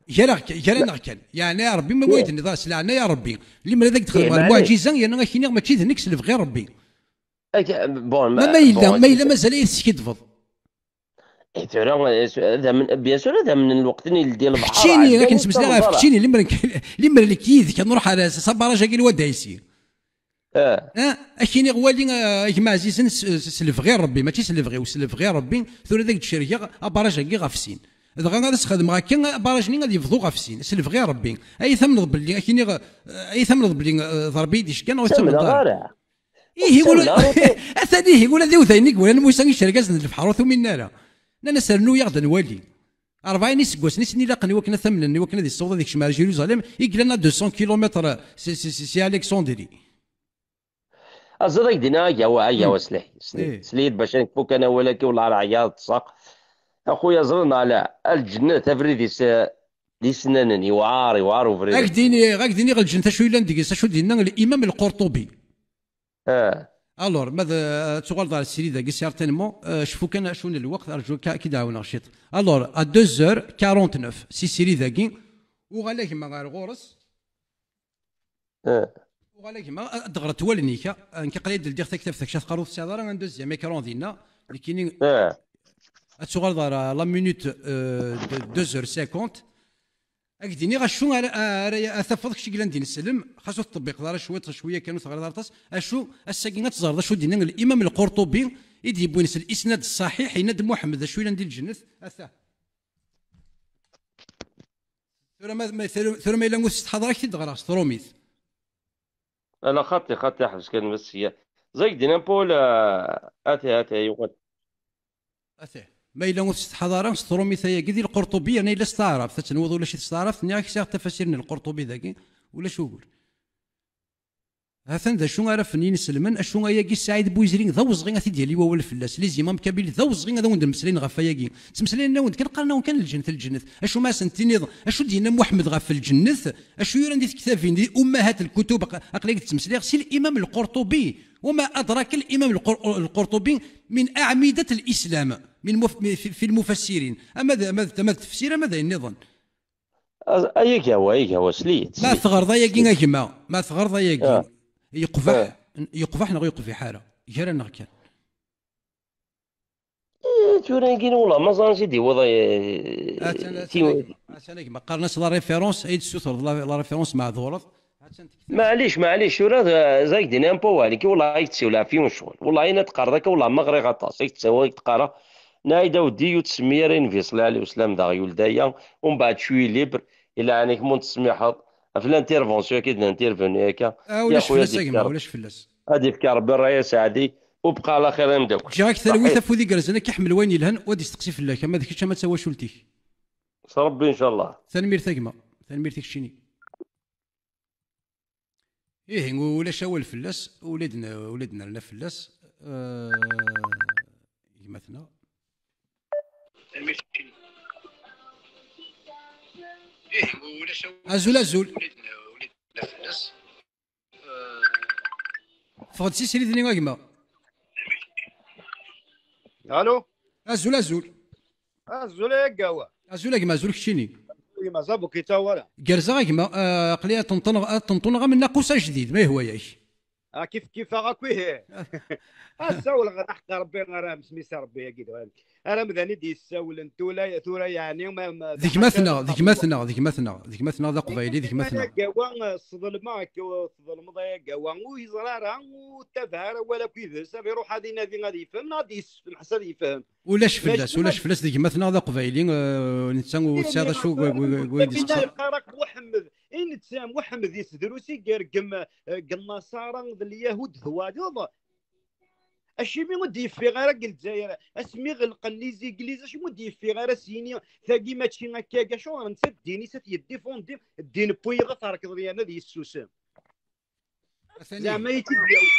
Gar-aɣ-, gar-aneɣ kan. Yeɛni a Rebbi, ma ur yi-d-tenniḍ ara s leɛnaya a Rebbi. Limer ad ak-d-xedmeɣ lmuɛǧiza, yerna ad k-iniɣ mačči d nekk, s lebɣi Rebbi. Ma, ma yella, ma yella mazal ad yi-teskiddbeḍ. Eh, tura, eh, s-, ad amen-, bien sûr, ad amnen lweqt-nni yeldi lebḥer. Keččini, akken ttmeslayeɣ ɣef keččini, limer, limer nekk yid-k ad nruḥ ar s-, s abaraj-agi n Wadaysi. Ah. Ah, ad k-iniɣ wali, ah, a gma ɛzizen, s, s, s lebɣi n Rebbi, mačči s lebɣi-w, s lebɣi n Rebbi, tura ad ak-d-cergeɣ abaraj-agi ɣef sin. Dɣa ad as-xedmeɣ akka, abaraj-nni ad yebḍu ɣef sin, s lebɣi n Rebbi. Ay tamneḍ belli, ad k-iniɣ, ah, ay tamneḍ belli, ah, d Rebbi i d-iceggan, neɣ ur tamneḍ ara? Ihi, ur ula, tamneḍ ara. Atan ihi, ula d iwdayen i yewlan Musa i yergazen n lebḥer, ur t-uminen ara. Nnan-as: "Rnu-yaɣ-d ad nwali." Rebɛin iseggasen i sen-ilaqen i wakken ad t-amnen, i wakken ad yessaweḍ ad yekcem ar Jérusalem, i yellan à deux cents kilomètres si, si, si, si Alexandrie. Aẓiḍ, ad k-d-iniɣ agawa, agawa, slih, slih, slih-d bac ad nekfu kan awal-agi, wala ara ɛyaɣ ṭṭseɣ. A xuya, ẓriɣ neɣ ala, a lǧennet, abrid-is, eh, d isennanen, yewɛer, yewɛer ubrid. Ad k-d-iniɣ, ad k-d-iniɣ lǧennet acu yellan deg-s, acu d-yenna l'imam Lqurṭubi. Ah. Alors, ma d, ad tuɣaleḍ ɣer srid-agi, certainement, eh, cfu kan acu n lweqt, arju ka, ad k-id-ɛawneɣ ciṭ. Alors, à deux heures quarante-neuf, si srid-agi, uɣal a gma ɣer ɣur-s. Ah. Uɣal a gma, ad d-ɣret wallen-ik, ah, nekk aql-i ad d-ldiɣ taktabt-ak, ca teqqareḍ ur tesɛiḍ ara un deuxième écran dinna, nekkini, ah, ad tuɣaleḍ ɣer, euh, la minute, euh, de deux heures cinquante. Ad k-d-iniɣ acu ara, ara, ara tafeḍ kečč i yellan d ineslem, xas ur teṭṭebbiqeḍ ara cwiṭ, cwiya kan ur teɣriḍ ara aṭas, acu ass-agi ad teẓreḍ acu d-yenna l'imam Lqurṭubi i d-yewwin s l'isnad ṣṣaḥiḥ, yenna-d Muḥemmed d acu yellan di lǧennet, ata. Tura ma, ma, tura, tura ma yella ur tettḥaḍar, ad k-t-id-ɣreɣ s trumit. Ala, xaṭi, xaṭi, ḥbes kan bas sya. Ẓag din un peu la, ati, ati, yuɣal. Ati. Ma yella ur tettḥaḍar ara s trumit ayagi di Lqurṭubi, yerna yella s taɛrabt. Ad tenwuḍ ulac-it s taɛrabt, nniɣ-ak sɛiɣ tafasir n Lqurṭubi dagi, ulac ugur. Ha-t-an d acu ara fen yinselmen, acu ayagi Saɛid Buyezri d awezɣi ad t-id-yali wawal fell-as. Les imams kabyles d awezɣi ad awen-d-mmeslayen ɣef wayagi. Ttmeslayen-awen-d kan, qqaren-awen kan lǧennet, lǧennet. Acu ma asen-tiniḍ, acu d-yenna Muḥemmed ɣef lǧennet, acu yuran di tektabin, di ummahat lkutub, aq-, aql-ak d-ttmeslayeɣ si l'imam Lqurṭubi. وما أدراك الإمام القر-، القرطبي من أعمدة الإسلام، من مف-، في، في المفسرين. Ama d, ama d, ama d tefsir, ama d ayen nniḍen. Ay agawa, ay agawa, sliy-d, ma sliy-d, teɣreḍ ayagi, sliy-d. A gma, ma teɣreḍ ayagi, ah, yeqbeḥ, ah, yeqbeḥ neɣ ur yeqbiḥ ara? Gar-aneɣ kan. Eh, tura-agi, wala ma ẓran si d-iwweḍ, eh, atan, atan, ti-, a gma, atan a gma, qqaren-as la référence, ay d-tessutreḍ la, la référence, meɛdureḍ. Atan tektab. Maɛlic, maɛlic, tura d, zag din un peu wali, ki, wala ay d-tessiwel ɣef yiwen ccɣel. Wala ayen ad teqqareḍ akka, wala ma ɣriɣ aṭas, ay d-tessaweḍ, ay d-teqqareḍ. Naɛid Aweddi ur tsemmi ara i Nnbi ṣella Ɛli Uslem daɣ yulda-ya, umbeɛd cwi libre, i leɛna-k ma ur tesmiḥeḍ, ɣef l'intervention akka i d-nintervenu akka. Ah, ulac fell-as a gma, ulac fell-as. Ad ifk Rebbi rray aseɛdi, u bqa ɛla xir a mdakkel. Ǧǧiɣ-ak talwit, afud igerrzen, ad k-iḥemmel wayen yelhan, u ad isteqsi fell-ak, ama d kečč ama d tawacult-ik. S Rebbi, ncallah. Tanemmirt a gma, tanemmirt i keččini. Ihi, ulac awal fell-as, ula d-, ula d-nerna fell-as, eh, gma-tneɣ. Azul, azul. Ffeɣ-d si srid-nni a gma. Alo. Azul, azul. Azul a ggawa. Azul a gma, azul keččini. Gma, zabuk yettawara. Gerzeɣ a gma, eh, aql-i ad ṭenṭneɣ, ad ṭenṭneɣ am nnaqus ajdid, ma yehwa-yak. Ah, kif kif, akk ihi. Ad ssawleɣ ɣer ḥeqq Rebbi, ara msmisa Rebbi-agi d wayen. Ara mdan i d-yessawlen tura, tura yeɛni ma, ma d gma-tneɣ, d gma-tneɣ, d gma-tneɣ, d gma-tneɣ, d aqbayli, d gma-tneɣ. Agawa, sḍelmeɣ-k, tḍelmeḍ ay agawa, ur yeẓra ara, ur ttabaɛ ara, wala akk yid-s, ad iruḥ ad inadi ad yefhem, neɣ ad yessefneḥ ad yefhem. Ulac fell-as, ulac fell-as, d gma-tneɣ, d aqbayli, eh, netta ur tesɛiḍ acu. Yeqqar-ak Muḥemmed, i netta Muḥemmed yesdrus i yergem, eh, deg Nnaṣara d Lyahud d wayeḍ. Acimi ur d-yeffiɣ ara deg Lezzayer? Asmi ɣelqen les églises, acimi ur d-yeffiɣ ara s yini, tagi mačči akka, acuɣer netta ddin-is ad t-yeddifundi, ddin n wiyeḍ ad t-rekḍen yerna ad yessusem? Atan zeɛma i t-id-yawi.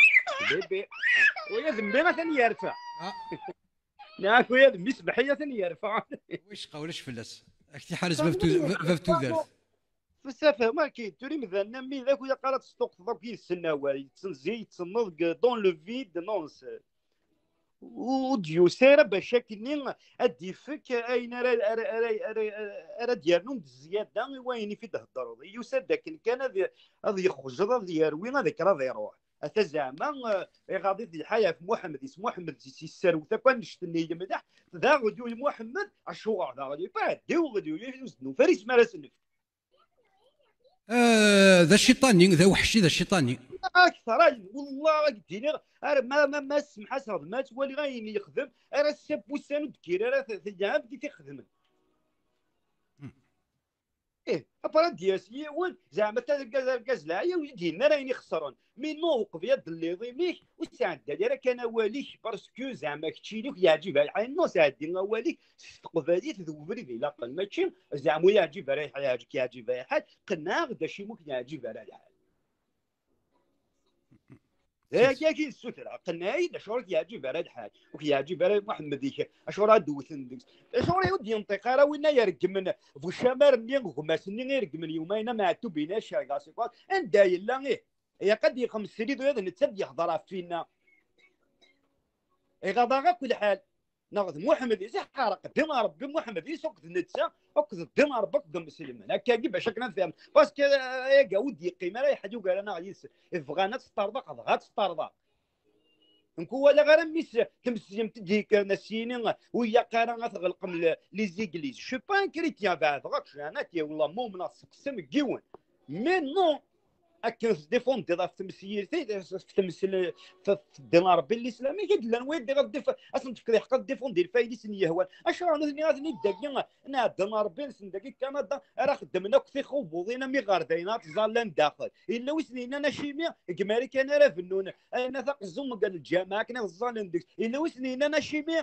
Bébé. Ah, uya d mmi atan yerfa. Ah. Neɣ uya d mmi sbeḥ-iyi atan yerfa. Wicqa, ulac fell-as. Ak t-iḥrez bab tu-, bab tudert. Fessafem, akin, tura imdanen am widak, ur ilaq ara ad tesṭuqteḍ akk yid-sen awal, yettenzi, yettenneḍ deg, dans le vide, non, c'est, ur d-yusi ara bac akkenni ad d-ifek ayen ara, ara, ara, ara, ara d-yernun d zzyada i wayen i f-id-theddreḍ. Yusa-d akken kan ad, ad yexjel, ad yerwi, ad akken ad iruḥ. Ata zeɛma, eh, iɣaḍ-it lḥal ɣef Muḥemmed, is Muḥemmed is-, isserwet akk annect-nni yemleḥ, daɣ d Muḥemmed, acuɣer daɣ d, iɛeddi, d, d, d, ur s-d-nufi ara isem ara s-nefk. Ah, d aciṭani, d aweḥci, d aciṭani. Akteṛ, ay, wallah, ad k-d-iniɣ, ar ma, ma, ma semḥaseɣ d ma ttwaliɣ ayen yexdem, ar ass-a n wussan ur d-kkir ara t-, teǧɛam di t-ixedmen. Hmm. Ih, après ad d-yas yiwen, zeɛma ta d argaz, argaz leɛya, ur d-yenni ara ayen ixeṣren. Mi non, uqbel ad d-telliḍ imi-k, ur sɛeddi ara kan awal-ik, parce que zeɛma keččini ur k-yeɛǧib ara lḥal. Non, sɛeddi awal-ik s teqbaylit d ubrid ilaqen, mačči zeɛma ur yeɛǧib ara lḥal, yeɛǧib, yeɛǧib ara lḥal, qenneɛ-aɣ-d acimi ur k-yeɛǧib ara lḥal. D aya i d-ssutreɣ, qenneɛ-iyi-d acuɣer ur k-yeɛǧib ara lḥal, ur k-yeɛǧib ara Muḥemmed-ik, acuɣer ad d-wten deg-s, acuɣer ur d-yenṭiq ara winna ireggmen bu ccamar-nni, gma-s-nni ireggmen yumayen am Ɛettub-ina, cerga, c'est quoi, anda yella, ih, ilaq ad yexmem srid ula d netta ad yehder ɣef winna. Iɣaḍ-aɣ akk lḥal. Neɣ d Muḥemmed i s-iḥerq ddin n Ṛebbi, Muḥemmed i s akked netta, akked ddin n Ṛebbi, akked Imeslmen. Akkagi bac akken ad fehment. Parce que, euh, ayagi ur d-yeqqim ara yeḥyugar-aneɣ yid-sen. Bɣan ad tt-ṭṭerḍeq, dɣa ad tt-ṭṭerḍeq. Nekk ur walaɣ ara mmi-s temslimt i d-yekkren a s-yini, ur ilaq ara ad tɣelqem le-, les églises. Je suis pas un chrétien, beɛdeɣ-ak, ǧanat, ya wallah, ma umneɣ, seqsem deg yiwen. Mais non, akken tdéfendiḍ ɣef tmeslilt, ɣef tmesl-, f-, f-, ddin n Ṛebbi n lislam, i llan wid i ɣef dif-, ad sen-tefkeḍ lḥeqq ad défendi lfayda i sen-yehwan. Acuɣer nutni ad ten-id-dagi, nɛeddan Ṛebbi-nsen dagi Kanada, ara xeddmen akk tixubuḍin am iɣerdayen, ad ttẓallan daxel. Yella wi sen-yennan acimi deg Marikan ara bennun, ayen taqeẓẓumt n lǧameɛ akken ad ẓẓallen deg-s. Yella wi sen-yennan acimi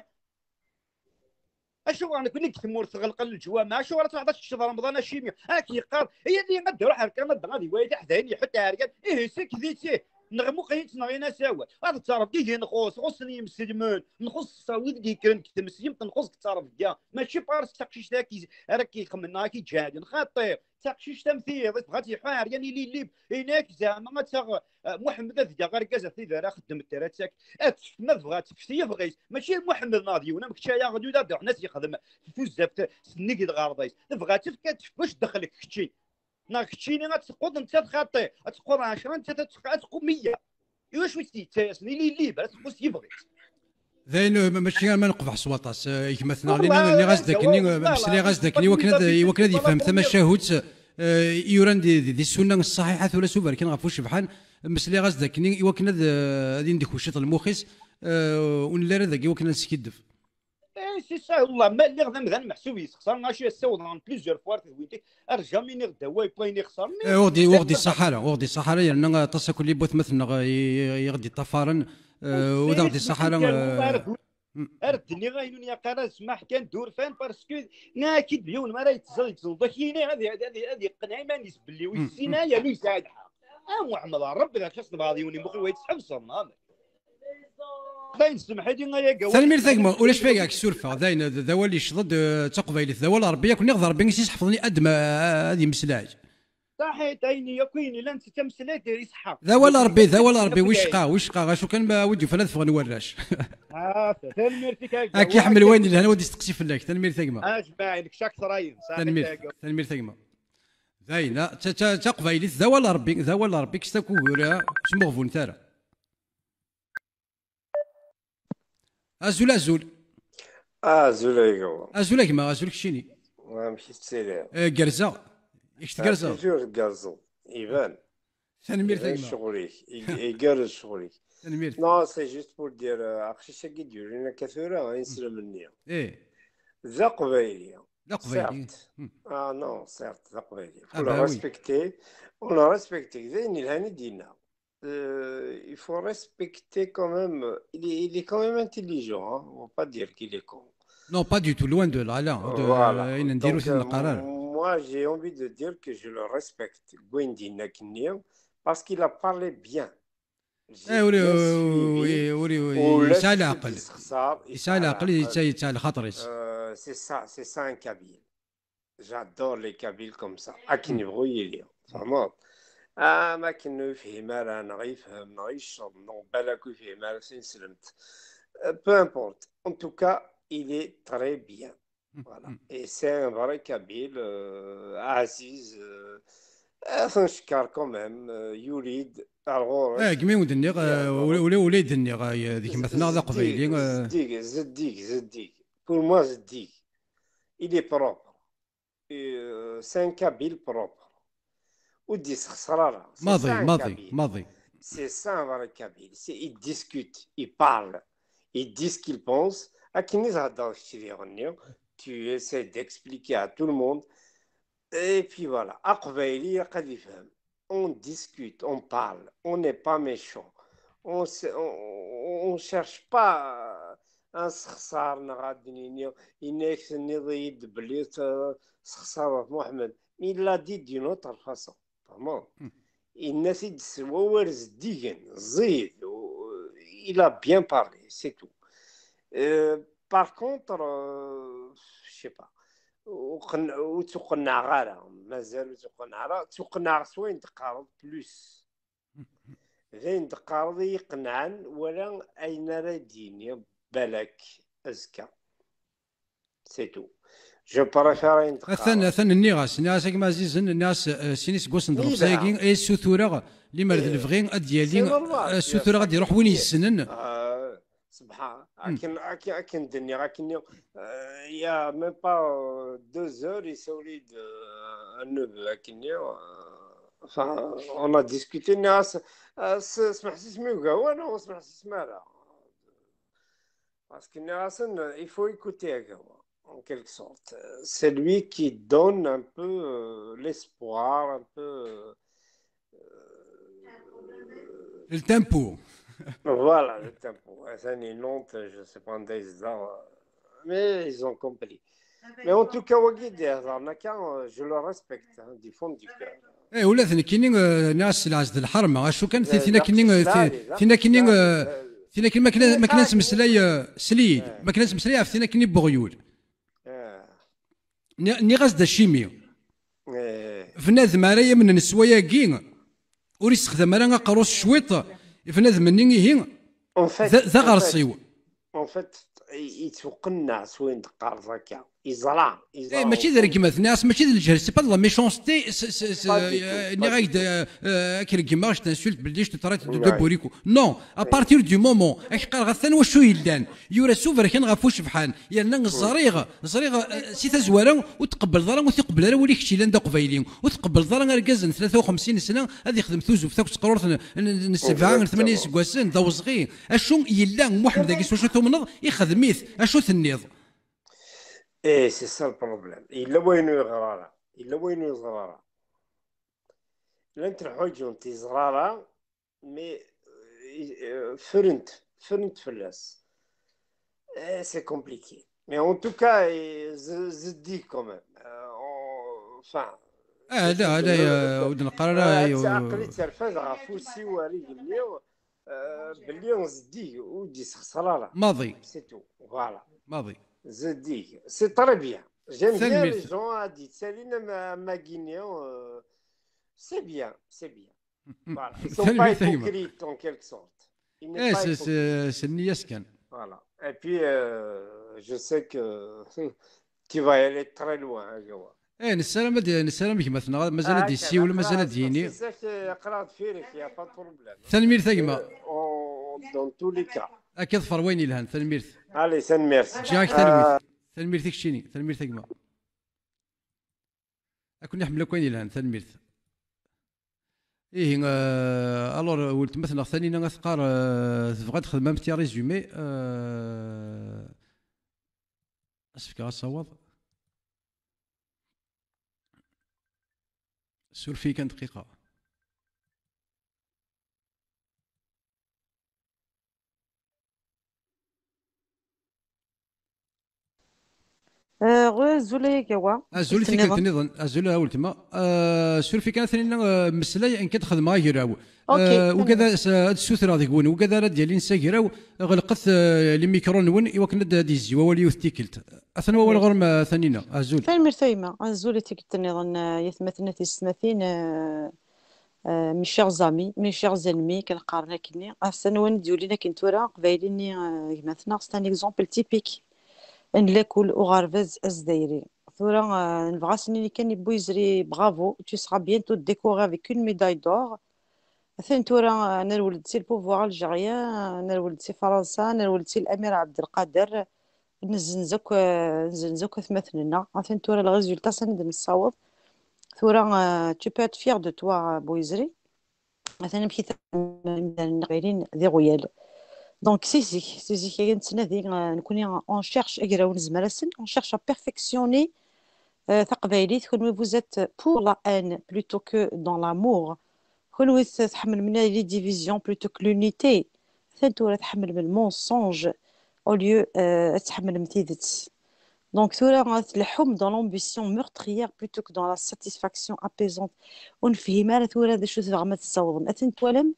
Acuɣer nekkni deg tmurt tɣelqen leǧwameɛ? Acuɣer ad truḥeḍ ad teččeḍ Remḍan acimi? Ad k-yeqqar, yali ad d-iruḥ ar Kanada ad iwali tiḥdayin, iḥutt ɛeryan. Ihi, sekd-itt, ih. Neɣ muqel-itt, neɣ in-as awal. Ad tettrebgi, ihi nxuṣ, xuṣṣen yimselmen, nxuṣ wid i d-yekkren deg tmeslimt, nxuṣ deg ttrebga. Mačči par s taqcict ara k-, ara k-ixemmen neɣ ara k-iǧehden. Xaṭi, d taqcict am tiyiḍ, tebɣa ad tt-yeḥu ɛeryan, ili lib. Inak zeɛma ad taɣ, eh, Muḥemmed ad yaɣ argaz ɣef tid ara xeddmet ara ttak. Ad tefk, ma tebɣa ad tefk s yebɣi-s. Mačči d Muḥemmed neɣ d yiwen am kečč ay aɣyul ad iruḥen ad s-yexdem tuzzaft s nnig lɣerḍ-is. Tebɣa ad tefk, ad tefk, wac ddexel-ik kečči? Neɣ keččini ad teqquḍ nettat xaṭi, ad teqquḍ ɛecra, nettat ad teq-, ad teqqu meyya. I wacu i tt-yettayasen? Ili lib, ad teqqu s yebɣi-s. D ayen, eh, ma-, mačči arma neqbeḥ s waṭas. Eh, gma-tneɣ Lina, nniɣ-as-d akkenni, eh, meslayeɣ-as-d akkenni i wakken ad, i wakken ad yefhem tamacahut, eh, i yuran di, di, di ssunna ṣṣaḥiḥa, tura s uberkan ɣef ucebḥan, meslayeɣ-as-d akkenni i wakken ad, eh, ad indek uciṭ lmux-is, eh, ur nelli ara dagi i wakken ad neskiddeb. Eh, c'est ça, wallah, ma lliɣ d amdan meḥsub yessexṣar, maca ssawḍeɣ plusieurs fois ar tedwilt-ik, ar jamais niɣ-d awal n wayen ixeṣren. Eh, ur ɣ-d-, ur ɣ-d-iṣaḥ ara, ur ɣ-d-iṣaḥ ara, yerna aṭas akk n liwatma-tneɣ, eh, i, i ɣ-d-iṭṭafaren, eh, ur d aɣ-d-iṣaḥ ara, eh, ar d-nniɣ ayen ur nilaq ara ssmaḥ kan d urfan, parce que nniɣ-ak-id yiwen mi ara yettẓal, yettẓenḍ-ak yini ad, ad, ad, ad yeqneɛ iman-is belli ur yessin ara yernu yesɛa lḥeqq. A Muḥemmed, a Ṛebbi, d acu tebɣiḍ yiwen imuqel wa yettḥebseḍ, neɣ? Dayen, semmeḥ-iyi ay agawa. Tanemmirt a gma, ulac ma ak-surfeɣ, dayen, d, d awal yecḍeḍ, eh, d taqbaylit, d awal Ṛebbi, yak nniɣ d Ṛebbi i s-iseḥfḍen i Adem, eh, ad yemmeslay. Saḥit, ayen yakk ayen yellan d tameslayt iṣeḥḥa. D awal Ṛebbi, d awal Ṛebbi, wicqa, wicqa, acu kan ma wi d-yufan ad ffɣen warrac. Ah, tanemmirt-ik a gma. Ad k-iḥemmel wayen yelhan, ad isteqsi fell-ak. Tanemmirt a gma. Ajmaɛin, kečč akteṛ ayen. Saḥit a gma. Tanemmirt, tanemmirt a gma. Dayen, ah, d ta-, ta-, d taqbaylit, d awal Ṛebbi, d awal Ṛebbi, kkes akk ugur, ah, ur smuɣbunet ara. Azul, azul. Azul a gma. Azul a gma, azul keččini. Amek i tettiliḍ? Eh, gerrzeɣ. I kečč tgerrzeḍ? Ah, toujours tgerrzeḍ. Iban. Tanemmirt a gma. Iban ccɣel-ik. I-, igerrez ccɣel-ik. Tanemmirt. Non, c'est juste pour dire, euh, aqcic-agi d-yurin akka tura, ineslem-nni. Eh. D aqbayli. D aqbayli. Certes. Hmm. Ah non, certes, d aqbayli. Ah, faut le respecter. On le respecte. D ayen yelhan i d-yenna. Euh, il faut respecter quand même. Il est, il est quand même intelligent, hein. On va pas dire qu'il est con. Non, pas du tout, loin de là, là, hein, de, voilà. Euh, donc, euh, moi, j'ai envie de dire que je le respecte, Gwendin Aknier, parce qu'il a parlé bien. J'ai bien suivi. Yesɛa leɛqel. Yesɛa leɛqel, yesɛa lxaṭer-is. Euh, c'est ça, c'est ça un Kabyle. J'adore les Kabyles comme ça. Akken yebɣu yili. Tfehmeḍ? Am akken ur yefhim ara, neɣ yefhem, neɣ yecceḍ, neɣ balak ur yefhim ara, sinslemt. Euh, peu importe. En tout cas, il est très bien. Voilà. Et c'est un vrai Kabyle, euh, Aziz, euh, ad t-ncekker quand même, euh, yuli-d ar ɣur-s. Eh, gmi wen-d-nniɣ, eh, ula, ula, ula i d-nniɣ, eh, d gma-tneɣ d aqbayli, eh. Zeddig, zeddig, zeddig. Pour moi, zeddig. Il est propre. Euh, c'est un Kabyle propre. ur d-yessexṣer ara. C'est ça un kabyle. C'est ça un vrai kabyle. C'est, il discute, il parle, il dit ce qu'il pense. Akken i thedder kečč diɣenni, tu essaies d'expliquer à tout le monde. Et puis voilà, aqbayli ilaq ad ifhem. On discute, on parle, on n'est pas méchant. On se, on, on cherche pas à, à nsexṣar neɣ ad d-nini, yenna-yak tenniḍ-iyi-d belli t-, sexṣareḍ Muḥemmed. Il l'a dit d'une autre façon. Vraiment. Yenna-t-id s wawal zeddigen, ẓid, il a bien parlé, c'est tout. Euh, par contre, euh, je sais pas, ur qen-, ur ttuqenɛeɣ ara, mazal ur ttuqenɛeɣ ara, ttuqenɛeɣ s wayen d-teqqareḍ plus. D ayen d-teqqareḍ i yi-qenɛen, wala ayen ara d-yini balak azekka. C'est tout. Je préfère ayen d-teqqareḍ. Atan, atan nniɣ-as, nniɣ-as a gma ɛzizen, nniɣ-as, eh, sin iseggasen d llebsa-agi, ay ssutureɣ, limer d lebɣi, ad d-yali, eh, ssutureɣ ad d-iruḥ win yessnen. Ṣebḥa, akken, akken, akken d-nniɣ, akken nniɣ, eh, il y a même pas, euh, deux heures, yessawel-iyi-d, euh, un neveu, akken nniɣ, euh, enfin, on a discuté, nniɣ-as, eh, s-, smeḥsisem i ugawa neɣ ur smeḥsisem ara? Parce que nniɣ-asen, il faut écouter agawa, en quelque sorte. C'est lui qui donne un peu, euh, l'espoir, un peu, euh, le tempo. Voilà, le tempo. Atan i Nantes, je sais pas anda yezdeɣ, mais ils ont compris. Mais en tout cas, wagi d-ihedren akka, euh, je le respecte, hein, du fond du cœur. Eh, ula d nekkini, eh, nniɣ-as s lɛezz d lḥerma. Acu kan, ti-, tin akkenni, eh, ti-, tin akkenni, eh, tin akkenni, ma kna, ma kna nettmeslay, eh, sel-iyi-d, ma kna nettmeslay ɣef tin akkenni n weɣyul. Nni-, nniɣ-as-d acimi. Bnadem ara yamnen s wayagi, ur yessexdam ara aqerru-s cwiṭ, bnadem-nni ihi d, d aɣersiw. En fait, yettwaqenneɛ s wayen d-teqqareḍ akka. Yeẓra, yeẓra. Eh, mačči d rregmat, nniɣ-as mačči d lǧehd, c'est pas de la méchanceté, c'est, c'est, c'est, euh, nniɣ-ak-d, euh, euh, ad k-reggmeɣ, je t'insulte belli je te traite de, de bourrico. Non, à partir du moment, ad k-qqareɣ atan wacu yellan. Yura s uberkan ɣef ucebḥan, yerna ẓriɣ, ẓriɣ, euh, si tazwara ur tqebbleḍ ara, ur t-iqebbel ara wali kečč yellan d aqbayli, ur tqebbleḍ ara argaz n tlata u xemsin sna ad ixdem tuzuft akk s teqrurt n, n, n sebɛa, n tmanya iseggasen, d awezɣi. Acu yella Muḥemmed-agi s wacu tumneḍ, ixdem-it, acu tenniḍ? Eh, c'est ça le problème. Yella wayen ur yeẓra ara. Yella wayen ur yeẓra ara. Llant lḥuǧ ur t-yeẓra ara, mais, euh, ffrent, ffrent fell-as. Eh, c'est compliqué. Mais en tout cas, eh, z-, zeddig quand même. Euh, on-, enfin, Ah, ala, ala, euh, ur d-neqqar ara, euh, aql-i tterfad ɣef usiw ara yelli, euh, belli zeddig ur d-yessexṣer ara. Maḍi. C'est tout. Voilà. Maḍi. Zeddig. C'est très bien. J'aime bien les gens à dit Saline Maguignan. Euh, c'est bien, c'est bien. Voilà. Ils sont pas hypocrites en quelque sorte. Il n'est pas hypocrite. C'est, c'est, c'est une... Voilà. Et puis, euh, je sais que tu vas aller très loin, hein, Joa. Eh, nessaram ad, nessaram gma-tneɣ mazal ad d-yessiwel, mazal ad d-yini. Tanemmirt a gma. Akka ḍfer wayen yelhan, tanemmirt. Allez, tanemmirt. Ǧǧiɣ-ak tanemmirt. Tanemmirt i keččini, tanemmirt a gma. Ad ken-iḥemmel akk wayen yelhan, tanemmirt. Ihi, euh, alors, weltma-tneɣ Tanina ad teqqar, euh, tebɣa ad texdem un petit résumé, euh, ad s-fkeɣ asawaḍ. Suref-iyi kan dqiqa. Euh, azul ay agawa. Azul i tikkelt nniḍen. Azul a weltma. Euh, suref-iyi kan a Tanina, euh, mmeslay, nekk ad xedmeɣ agraw. Ok, euh, ugad ad, ad ssutreɣ deg-wen, ugad ara d-yalin s agraw, ɣelqet, euh, les micros-nwen i wakken ad, ad d-yezzi wawal yiwet tikkelt. Atan wawal ɣur-m, euh, Tanina. Azul. Tanemmirt a gma. Azul i tikkelt nniḍen, euh, yatmaten a tiyessetmatin, euh, euh, mes chers amis, mes chers ennemis, kan qqaren akkenni. Ass-a nwan d-yulin akken tura, aqbayli-nni, euh, gma-tneɣ, c'est un exemple typique n lakul uɣerbaz azdayri. Tura, euh, nebɣa ad s-nini kan i Bouizri, bravo, tu seras bientôt décoré avec une médaille d'or. Atan tura, euh, nerwel-d si le pouvoir algérien, euh, nerwel-d si Fransa, nerwel-d si l'amir Abdelkader. Nezzenz akk, nezzenz akk atmaten-nneɣ. Atan tura le résultat sani d-nessaweḍ. Tura, euh, tu peux être fier de toi, Bouyzri. Atan amek i t-, imdanen iqbayliyen d iɣyal. Donc, si zik, si zik, aya nettnadi, euh, nekkni, on cherche agraw nezmer-asen, on cherche à perfectionner, euh, taqbaylit. Kenwi, vous êtes pour la haine plutôt que dans l'amour. Kenwi, tḥemmlem les divisions plutôt que l'unité. Atan tura tḥemmlem le mensonge au lieu, euh, ad tḥemmlem tidet. Donc, tura, tleḥḥum dans l'ambition meurtrière plutôt que dans la satisfaction apaisante. Ur nefhim ara tura d acu tebɣam ad tessawḍem. Atan twalam,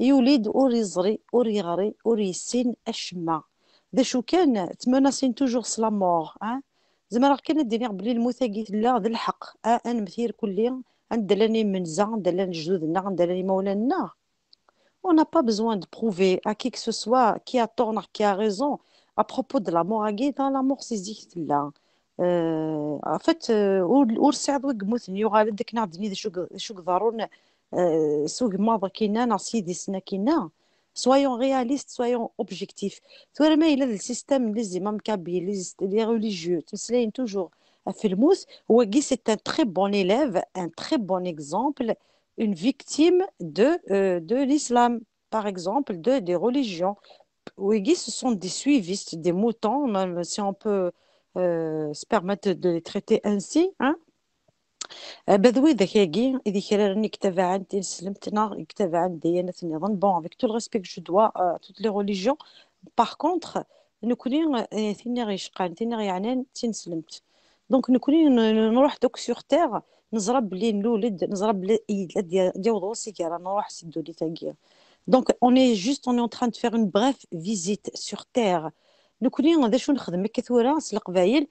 yuli-d ur yeẓri, ur yeɣri, ur yessin acemma. D acu kan, ttmanasin toujours s la mort, hein? Zemreɣ kan ad d-iniɣ belli lmut-agi tella d lḥeqq, ah, ad nemmet irkelli, anda llan imenza, anda llan lejdud-nneɣ, anda llan imawlan-nneɣ. On n'a pas besoin de prouver à qui que ce soit qui a tort neɣ qui a raison à propos de la mort-agi. Dans la mort, si zik tella. Euh, en fait, euh, ur, ur sɛiḍ wi yemmuten, yuɣal-d akken ad d-nini d acu, d acu yeḍrun, euh, s ugemmaḍ akkinna neɣ s yidis-nni akkinna. Soyons réalistes, soyons objectifs. Tura ma yella d le système n les imams kabyles, les, les religieux, ttmeslayen toujours ɣef lmut, wagi c'est un très bon élève, un très bon exemple, une victime de, euh, de l'islam, par exemple, de, des religions. Wigi, ce sont des suivistes, des moutons, même si on peut, euh, se permettre de les traiter ainsi, hein. Euh, ben oui, d akagi, i d ikraren i yetabaɛen tineslemt neɣ i yetabaɛen ddiyanat nniḍen. Bon, avec tout le respect que je dois à toutes les religions, par contre, nekkni, euh, tin i ɣ-yecqan, tin i ɣ-yeɛnan, d tineslemt. Donc, nekkni n-, n-, nruḥ-d akk sur terre, neẓra belli nlul-d, neẓra belli i-, ad y-, ad yaweḍ wass i ara nruḥ si ddunit-agi. Donc, on est juste, on est en train de faire une brève visite sur terre. Nekkni, d acu nexdem akka tura s Leqbayel?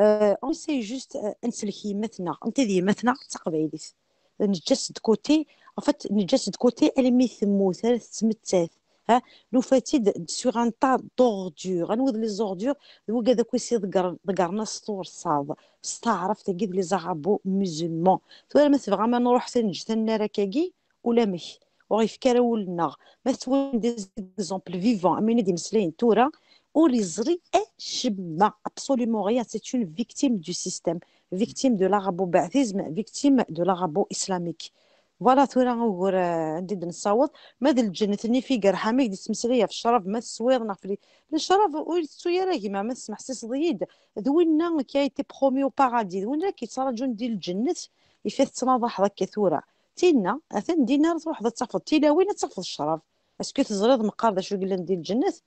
Euh, on essaye juste, euh, ad nsellek yemma-tneɣ. Anta d yemma-tneɣ? D taqbaylit. Neǧǧa-tt de côté. En fait, neǧǧa-tt de côté almi temmut, ara tettmettat. Ha? Nufa-tt-id sur un tas d'ordures. Anwa d les ordures? D wigad akk i s-iḍeggren, ḍeggren-as tursaḍ s taɛrabt-agi d les arabo-musulmans. Tura ma tebɣam ad nruḥ, ad neǧǧ tannarak-agi, ulamek. Ur ɣ-yefki ara wul-nneɣ. Ma tettwalim des exemples vivants, am win i d-imeslayen tura, ur yeẓri acemma, absolument rien. C'est une victime du système, victime de l'arabo-baatisme, victime de l'arabo-islamique. Voilà, tura ugur, euh, anda i d-nessaweḍ. Ma d lǧennet-nni f igerḥam i d-ittmeslay ɣef ccrab, ma teswiḍ neɣ fell-, lecrab ur yettettu ara gma, ma tesmeḥsiseḍ-iyi-d, d winna qui a été promis au paradis, d winna i k-yettraǧun di lǧennet, ifa tettnaḍaḥeḍ akka tura. Tinna, atan dinna ara truḥeḍ ad tafeḍ tilawin, ad tafeḍ ccrab. Est-ce que teẓriḍ meqqar d acu yellan di lǧennet?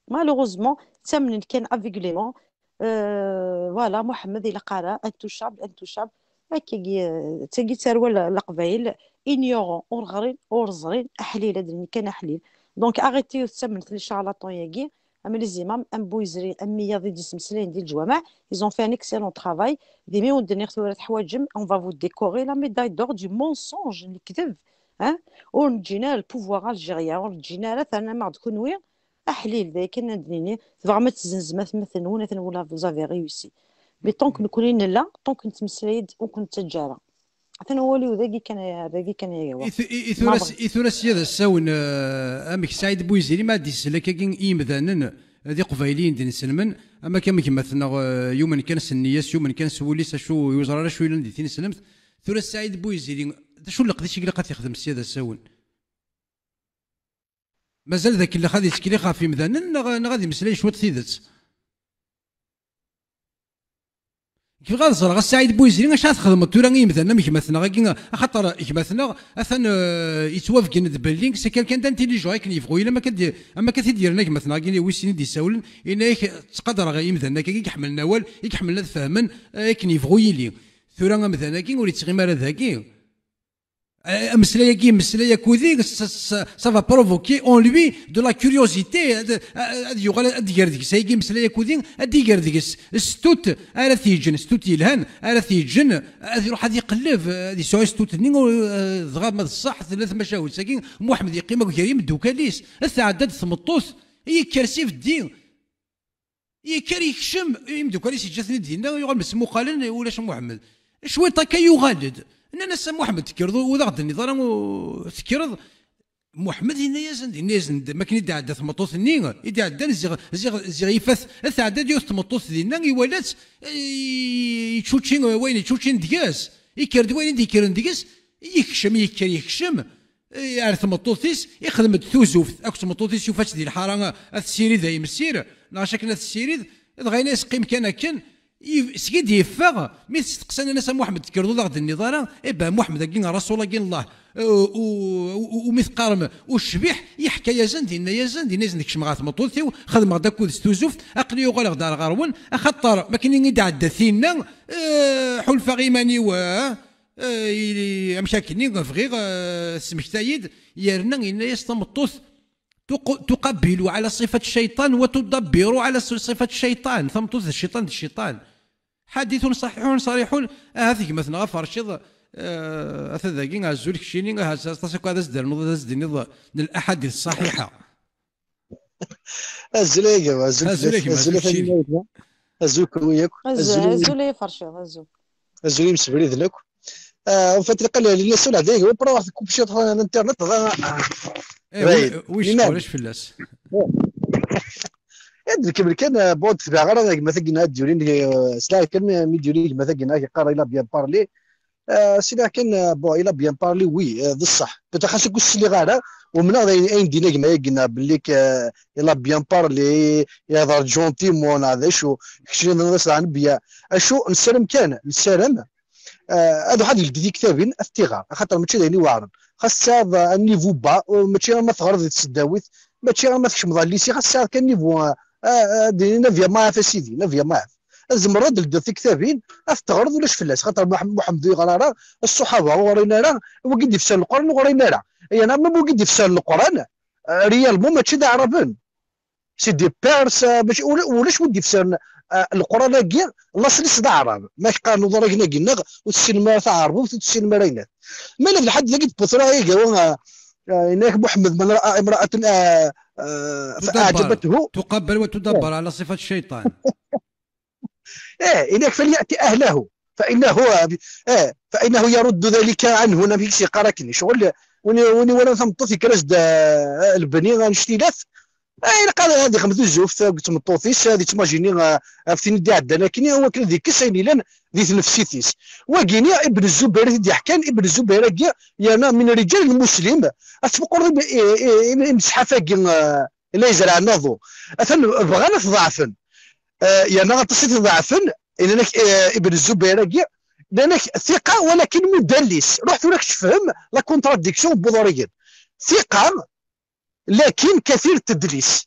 Malheureusement, ttamnen kan aveuglément. Euh, voilà, Muḥemmed ilaq ara, intouchable, intouchable. Akkagi, euh, d tagi i d tarwa n Leqbayel, ignorant, ur ɣrin, ur ẓrin, aḥlil, ad d-nini kan aḥlil. Donc, arrêtez ur ttamnet les charlatans-agi, am les imams, am Bouyzri, am wiyaḍ i d-ittmeslayen di leǧwameɛ, ils ont fait un excellent travail. D imi ur d-nniɣ tura teḥwaǧem, on va vous décorer la médaille d'or du mensonge, n lekdeb. Hein? Ur neǧǧin ara le pouvoir algérien, ur neǧǧin ara, ternam-aɣ-d kunwi aḥlil, d akken ad d-nini, tebɣam ad tzenzem atmaten-nwen, atan wala vous avez réussi. Mais tant que nekkni nella, tant que nettmeslay-d, ur ken-nettaǧǧa ara. Atan wawal-iw dagi kan, dagi kan ay awa. I tu-, i, i tura s-, i tura sya d asawen, eh, amek Saɛid Buizili ma ad d-isel akkagi i yimdanen, eh, d iqbayliyen d inselmen, am akka am gma-tneɣ, eh, yumen kan s nniya-s, yumen kan s wul-is, acu, ur yeẓri ara acu yellan di tineslemt. Tura Saɛid Buizili, d acu n leqdic i ilaq ad t-ixdem sya d asawen? Mazal d akellex ad ittkellix ɣef yimdanen neɣ, neɣ ad imeslay cwiṭ tidet? Bɣiɣ ad ẓreɣ a Saɛid Buizri acu ara txedmeḍ tura i yimdanen am gma-tneɣ-agi, axaṭer gma-tneɣ atan, eh, yettwabeggen-d belli c'est quelqu'un d'intelligent akken yebɣu yili, am akka d-, am akka t-id-yerna gma-tneɣ-agi wis sin i d-yessawlen, yenna-yak ttqadareɣ imdanen akka i iḥemmlen awal, i iḥemmlen ad fehmen, eh, akken yebɣu yili. Tura amdan-agi ur yettɣimi ara dagi. Eh, ameslay-agi, ameslay akudi, ça, ça, ça va provoquer en lui de la curiosité. Ad, ad, ad yuɣal, ad d-iger deg-s, ayagi ameslay akudi, ad d-iger deg-s stut ara t-yeǧǧen, stut yelhan, ara t-yeǧǧen, ad iruḥ ad iqelleb, ad yesɛu stut-nni, u, eh, dɣa ma d ṣṣeḥ, tella tmacahut-agi, Muḥemmed yeqqim akk gar yimeddukkal-is, ad tɛedda-d tmeṭṭut, yekker s ibeddi. Yekker yekcem, imeddukal-is yeǧǧa-ten-id dinna, yuɣal mesmuqalen, ulac Muḥemmed. Cwiṭ akka yuɣal-d. Nnan-as a Muḥemmed, tekkreḍ, ur, ur d aɣ-d-tenniḍ ara, u-, tekkreḍ. Muḥemmed yenna-yasen-d, yenna-yasen-d, mi akken i d-tɛedda tmeṭṭut-nni, i d-iɛeddan ziɣ, ziɣ, ziɣ yif-at, ad tɛedda-d yiwet tmeṭṭut dinna, iwala-tt, i-, yeččučči, wayen yeččuččin deg-s. Yekker-d wayen i d-yekkren deg-s, yekcem, yekker, yekcem, eh, ar tmeṭṭut-is, ixdem-d tuzuft akked tmeṭṭut-is, yufa-tt di lḥara, ad tessirid ay messir, neɣ acu akken ad tessirid, dɣa yenna-yas qqim kan akken, i-, seg i d-yeffeɣ, mi testeqsan, nnan-as a Muḥemmed, tekkreḍ ur d aɣ-d-tenniḍ ara, eh ben, Muḥemmed-agi, Rasul-agi n Allah, eh, u-, u-, u-, umi teqqarem ucbiḥ, yeḥka-yasen-d, yenna-yasen-d, yenna-yasen-d kecmeɣ ɣer tmeṭṭut-iw, xedmeɣ-d akud s tuzuft, aql-i uɣaleɣ-d ar ɣer-wen, axaṭer, makken i d-ɛedda tinna, eh, ḥulfaɣ iman-iw, eh, eh, i-, amek akkenni, bɣiɣ, eh, tesmektay-id, yerna yenna-yas tameṭṭut, تق-، تقبل على صفة الشيطان وتدبر على ص-، صفة الشيطان. Tameṭṭut d cciṭan, d cciṭan. حديث صحيح صريح. Ahat gma-tneɣ aferciḍ, eh, ata dagi, azul keččini, ahat aṭas akk ad as-d-ternuḍ, ad as-d-tiniḍ n الأحاديث الصحيحة. Azul a gma, azul. Azul a fell-ak, gma, azul azul a keččini. Taninna. Azul kunwi akk. Azul, azul a gma. Azul a iferciḍ, azul. Azul imsebriden akk. Ah, en fait, lqal lila sula deg, après, واحد كوبشي طفى الانترنت، ضا. Eh, wi-, wi-, wi-, wi-, ulac fell-as. Ad nkemmel kan, ah, bon, tebɛeɣ ara gma tagina ad d-yulin, eh, sliɣ kan mi d-yuli gma tagina yeqqar il a bien parlé. Ah, sliɣ kan, ah, bon, il a bien parlé, oui, ah, d ṣṣeḥ. Peut-être xas ur sliɣ ara, umneɣ d ayen, ayen d-yenna gma yagina, belli k-, ah, il a bien parlé, ihḍer gentiment, neɣ d acu, kečč d aṣeḥ, bien. Acu, nessaram kan, nessaram, ah, ad ruḥ ad yeldi tiktabin, ad t-iɣer, axaṭer mačči d ayen iweɛren. Xas tesɛiḍ, ah, un niveau bas, ur, mačči ama teɣreḍ di tesdawit, mačči ama tkecmeḍ ar lycée, xas tesɛiḍ kan niveau, ah, ah, ah, d-, neuf maɛaf, a sidi, neuf maɛaf. Tzemreḍ ad d-teldiḍ tiktabin, ad t-teɣreḍ, ulac fell-as, xaṭer Muḥ-, Muḥemmed ur yeɣri ara, ṣṣuḥaba ur ɣrin ara, wigi d-ifesren Leqran ur ɣrin ara. Yerna ma wigi d-ifesren Leqran, ah, réellement mačči d Aɛraben. C'est des Perses, ah, mačči, ula-, ulac wid d-ifesren, ah, Leqran-agi, laṣel-is d Aɛrab. Ma k-qqaren uḍar-agi-nneɣ, ur tessinem ara taɛerbubt, ur tessinem ara ayen. Ma la d lḥedd dagi d Putra, ay gawa, ah, ah, yenna-yak Muḥemmed, man ra'a imra'atan, ah, ah, fa a'jabathu. تدبر وتدبر على صفة الشيطان. Eh, yenna-yak فليأت أهله، فإنه، eh, فإنه يرد ذلك عنه. Nna-, mi k-yeqqar akken, ccɣel, win, win iwalan tameṭṭut yekker-as-d, ah, lebni annect-ilat, ah, ilaq ad, ad ixdem tuzuft deg tmeṭṭut-is, ad yettmajini, ah, ɣef tin i d-iɛeddan akken, i wakken ad yekkes ayen yellan di tnefsit-is. Wagini, Ibn Zubayr i t-id-yeḥkan, Ibn Zubayr-agi, yerna من رجال المسلم, ad tmeqqreḍ im-, i-, i-, i-, imesḥaf-agi, ah, la yezreɛ naḍu. Atan bɣan ad t-ḍeɛfen. Eh, yerna aṭas i t-ḍeɛfen, yenna-k, eh, Ibn Zubayr-agi, nnan-ak ثقة ولكن مدلس. Ruḥ tura kečč fhem la contradiction n Buḍariyen. ثقة لكن كثير التدليس.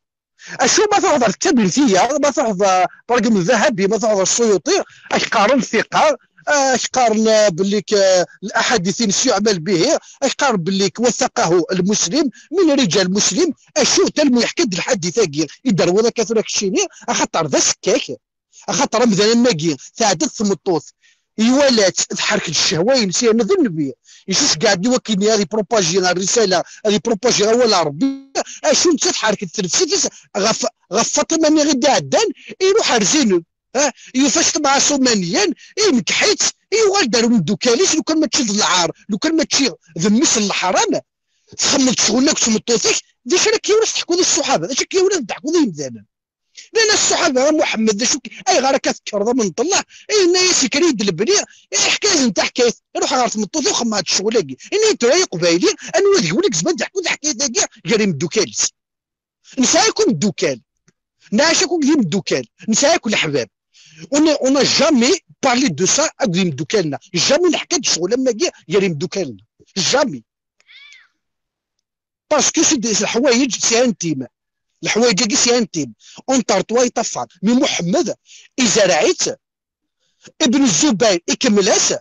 Acu ma truḥeḍ ɣer Tabeltiya, ma truḥeḍ, eh, par exemple, Dahabi, ma truḥeḍ ɣer Suyuṭi, ad k-qqaren ثقة, ad k-qqaren, eh, belli k-, eh, الأحاديث-ines يعمل به, ad k-qqaren belli k-, وثقه المسلم من رجال مسلم. Acu, talmu yeḥka-d lḥadit-agi i d-terwiḍ akka tura keččini, axaṭer d asekkak. Axaṭer amdan am wagi, tɛedda-t tmeṭṭut, iwala-tt, tḥerrek-d ccehwa-ines, yerna d nnbi. Yessusgeɛ-d i wakken ad ipropaji rrisala, ad ipropaji awal n Ṛebbi. Acu netta tḥerrek-d tnefsit-is ɣef, ɣef Faṭima-nni i d-iɛeddan, iruḥ ar Zineb. Ha? Yufa-tt temɛa s umaniyen, inkeḥ-itt, yuɣal-d ar umeddukkal-is, lukan mačči d lɛar, lukan mačči d mmi-s n leḥram, txemmeḍ ccɣel akk d tmeṭṭut-ik, d acu ara k-yawin ad s-teḥkuḍ i ṣṣuḥaba, d acu ara k-yawin ad d-teḥkuḍ i yemdanen? Nnan-as ṣṣuḥaba, a Muḥemmed, d acu k-, ayɣer akka tekkreḍ, a menṭellah? Yenna-yas, yekker-iyi-d lebni, iḥka-yasen taḥkayt, iruḥ ɣer tmeṭṭut-iw, xemmeɣ-d ccɣel-agi. Ini-yi-d tura i Uqbayli, anwa deg-wen i yezmer ad d-yeḥku taḥkayt-agi gar imeddukal-is? Nesɛa akk imeddukal. Nɛac akk d imeddukal. Nesɛa akk leḥbab. On a, on a jamais parlé de ça akked imeddukal-nneɣ. Jamais neḥka-d ccɣel am wagi gar imeddukal-nneɣ. Jamais. Parce que c'est des, leḥwayeǧ, c'est intime. Leḥwayeǧ-agi, c'est intime. Entre toi et ta femme. Mais Muḥemmed, izerreɛ-itt, Ibn Zubayr ikemmel-as,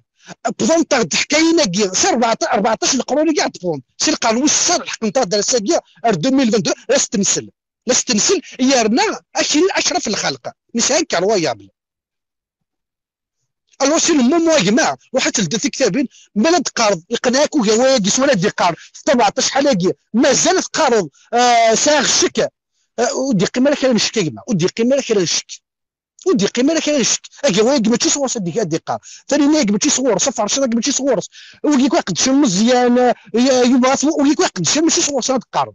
wwḍent-aɣ-d teḥkayin-agi, si rbeɛṭac, rbeɛṭac leqrun-agi ad wwḍent. Si lqern wis sin, lḥeqent-aɣ-d ar ass-agi, ar deux mille vingt-deux, la s-tensel. La s-tensel, yerna akkin acraf lxalq. Nesɛa incroyable. Alors, c'est le moment, a gma, ruḥ ad teldiḍ tiktabin, ma la d-teqqareḍ, iqneɛ-ak ugar wayagi s wala d-iqqar, s rbeɛṭac ḥal-agi, mazal teqqareḍ, ah, sɛiɣ ccek. Ah, ur d-yeqqim ara kra n ccek, a gma, ur d-yeqqim ara kra n ccek. Ur d-yeqqim ara kra n ccek. Agawa-agi mačči sɣur-s ad d-, ad d-iqqar. Taninna-agi mačči sɣur-s, aferciḍ-agi mačči sɣur-s. Wigi akk iqeddcen Meẓyan, eh, Yuba, wigi akk iqeddcen mačči sɣur-sen ad qqaren.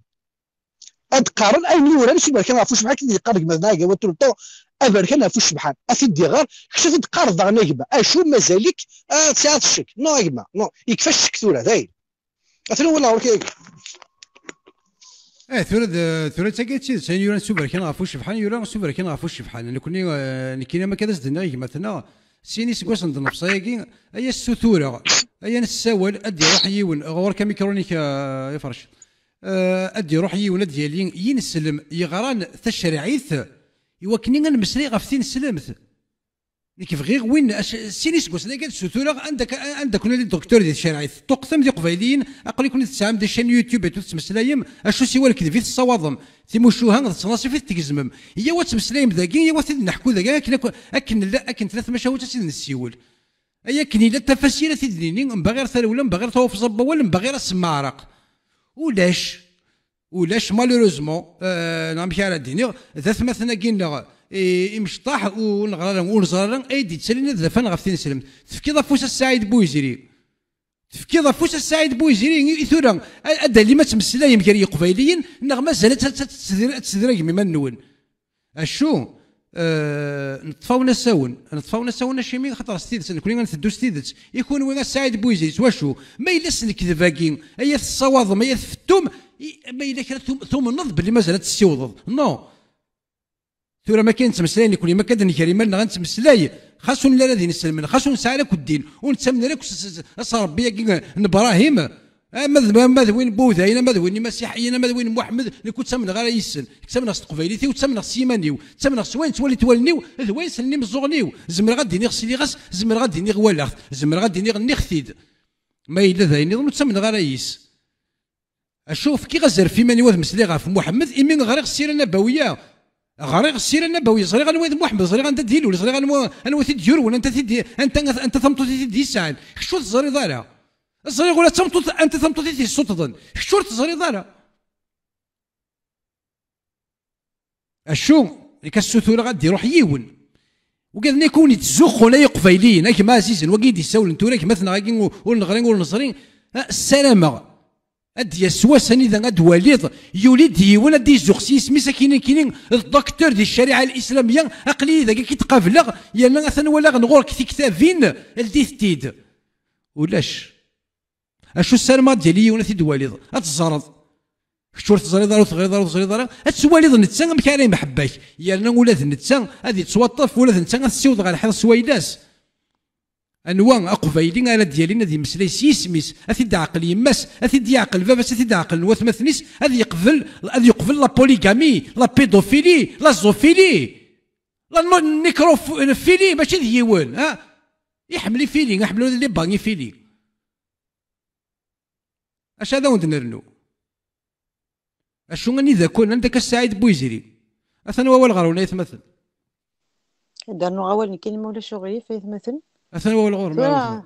Ad qqaren ayen yuran s uberkan ɣef ucebḥ akken yeqqar gma-tneɣ Agawa tout le temps. aberkan ɣef ucebḥan, a t-id-iɣer, kečč a t-id-teqqareḍ daɣen a gma, acu mazal-ik, ah, tesɛiḍ ccek? Non a gma, non, yekfa ccek tura, dayen. Atan wala ɣur-k a gma. Eh, tura d, tura d tagi d tidet, ayen yuran s uberkan ɣef ucebḥan, yura s uberkan ɣef ucebḥan. Nekni, eh, nekkini am akka d as-d-nniɣ i gma-tneɣ, sin iseggasen d nnefṣ-agi, ay as-ssutureɣ, ay a nessawal, ad d-iruḥ yiwen, ɣur-k amikru-nnek, eh, iferc. Eh, ad d-iruḥ yiwen ad d-yali yineslem yeɣran tacerɛit, i wakken ad nemmeslay ɣef tineslemt. Nekk bɣiɣ win, ac-, sin iseggasen-agi ad ssutureɣ, anda ka-, anda kun d docteur di tcerɛit, ṭuqqtem d iqbayliyen, aql-iken tesɛam des chaînes YouTube et tout tettmeslayem, acu siwa lekdeb i tessawaḍem, timucuha d ttnaṣif i tgezmem. Yyaw ad tmeslayem dagi, yyaw ad t-id-neḥku dagi, akken akk, akken nella, akken tella tmacahut ad tt-id-nessiwel. Ay akken yella tafasirt i d-nini, mbaɣir tarewla, mbaɣir tawefẓa n wawal, mbaɣir asemmaɛraq. Ulac. Ulac, malheureusement, euh, neɣ amek ara d-iniɣ, d atmaten-agi-nneɣ, i, imecṭaḥ, ur neɣra ara, ur neẓra ara, ay d-yettalin ad d-afan ɣef tineslemt. Tefkiḍ afus a Saɛid Buyzri. Tefkiḍ afus a Saɛid Buyzri, i, i tura, a, ad d-alim ad tmeslayem gar Yiqbayliyen, neɣ mazal ad, ad, ad, ad tsedr-, ad tsedragem iman-nwen? Acu? Eh, neṭṭef-awen asawen. Neṭṭef-awen asawen acimi? Xaṭer s tidet, nekni ad nteddu s tidet. I kunwi a Saɛid Buyzri, s wacu? Ma yella s lekdeb-agi, ay at tessawaḍem, ay at tfettum, i, ma yella kra tum-, tumneḍ belli mazal ad tessiwḍeḍ. Non. Tura ma kan nettmeslay nekni, ma kan d-nger iman-nneɣ ad nettmeslay, xas ur nelli ara d inselmen, xas ur nesɛi ara akk ddin, ur nettamen ara akk s, s, s, s Rebbi-agi n Ibrahim, ama d, ama d win n Wudayen, ama d win n Imasiḥiyen, ama d win n Muḥemmed, nekk ur ttamneɣ ara yis-sen. Nekk ttamneɣ s teqbaylit-iw, ttamneɣ s yiman-iw, ttamneɣ s wayen ttwalin wallen-iw, d wayen sellen imeẓẓuɣen-iw. Zemreɣ ad d-iniɣ sliɣ-as, zemreɣ ad d-iniɣ walaɣ-t, zemreɣ ad d-iniɣ nniɣ-t-id. Ma yella d ayen nniḍen, ur ttamneɣ ara yis. Acu, fkiɣ azref iman-iw ad meslayeɣ ɣef Muḥemmed, imi ɣriɣ ssira nabawiya. Ɣriɣ ssira nabawiya, ẓriɣ anwa i d Muḥemmed, ẓriɣ anda d-ilul, ẓriɣ anwa, anwa t-id-yurwen, anta t-id-, anta, anta tameṭṭut i t-id-yesɛan. Kečč ur teẓriḍ ara. Ẓriɣ ula d tameṭṭut, anta tameṭṭut i t-yessuṭṭḍen. Kečč ur teẓriḍ ara. Acu, nekk a ssutureɣ ad d-iruḥ yiwen. Ugad-nni akk win yettzuxxun ay Iqbayliyen, a gma ɛzizen, wagi i d-issawlen tura, gma-tneɣ-agi ur, ur neɣri, ur neẓri, ah, ssarameɣ ad d-yas wass anida ad d-twaliḍ, yuli-d yiwen ad d-izuxx s yisem-is akkin, akkin, d docteur di ccariɛa al-islamiyya, aql-iyi dagi ad k-id-qableɣ, yerna atan walaɣ-n ɣur-k tiktabin, ldit-t-id. Ulac. Acu ssarameɣ ad d-yali yiwen ad t-id-twaliḍ, ad teẓreḍ. Kečč ur teẓriḍ ara, ur teɣriḍ ara, ur teẓriḍ ara, ad twaliḍ netta amek ara yemḥebbak. Yerna ula d netta ad yettwaṭṭef, ula d netta ad t-ssiwḍeɣ ɣer lḥiḍ s wayla-s. Anwa aqbayli ara d-yalin ad yemmeslay s yisem-is, ad t-id-teɛqel yemma-s, ad t-id-yeɛqel baba-s, ad t-id-ɛeqlen watmaten-is, ad yeqbel, ad yeqbel la polygamie, la pédophilie, la zoophilie, la no-, nécrophilie, mačči d yiwen, ha? Iḥemmel ifili, iḥemmel les bangs ifili. Acu ad awen-d-nernu? Acu anida kun, anda akka Saɛid Buyzri? Atan wawal ɣer-wen, ay atmaten. Ad d-rnuɣ awal nekkini, ma ulac uɣilif, ay atmaten. Atan wawal ɣur-wen, ay atmaten.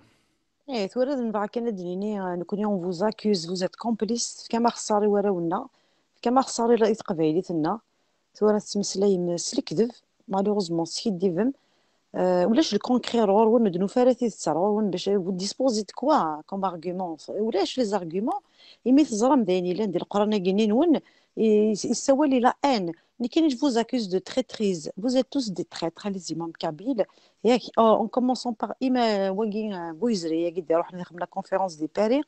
Eh, tura d nebɣa kan ad d-nini, eh, nekkni on vous accuse, vous êtes complices, tefkam axeṣṣar i warraw-nneɣ, tefkam axeṣṣar i, i teqbaylit-nneɣ. Tura tettmeslayem s lekdeb, malheureusement teskiddibem. Euh, ulac le concret ɣur-wen, ur d-nufi ara tidet ɣur-wen bac vous disposez de quoi comme argument? Ulac les arguments, imi teẓram d ayen yellan di Leqran-agi-nni-nwen, i-, yessawal i la haine. Nekkini, je vous accuse de traîtrise. Vous êtes tous des traîtres, les imams kabyles. Yak, euh, en commençant par ima-, wagi, euh, Buyzri, yagi d-iruḥen ixdem la conférence di Paris.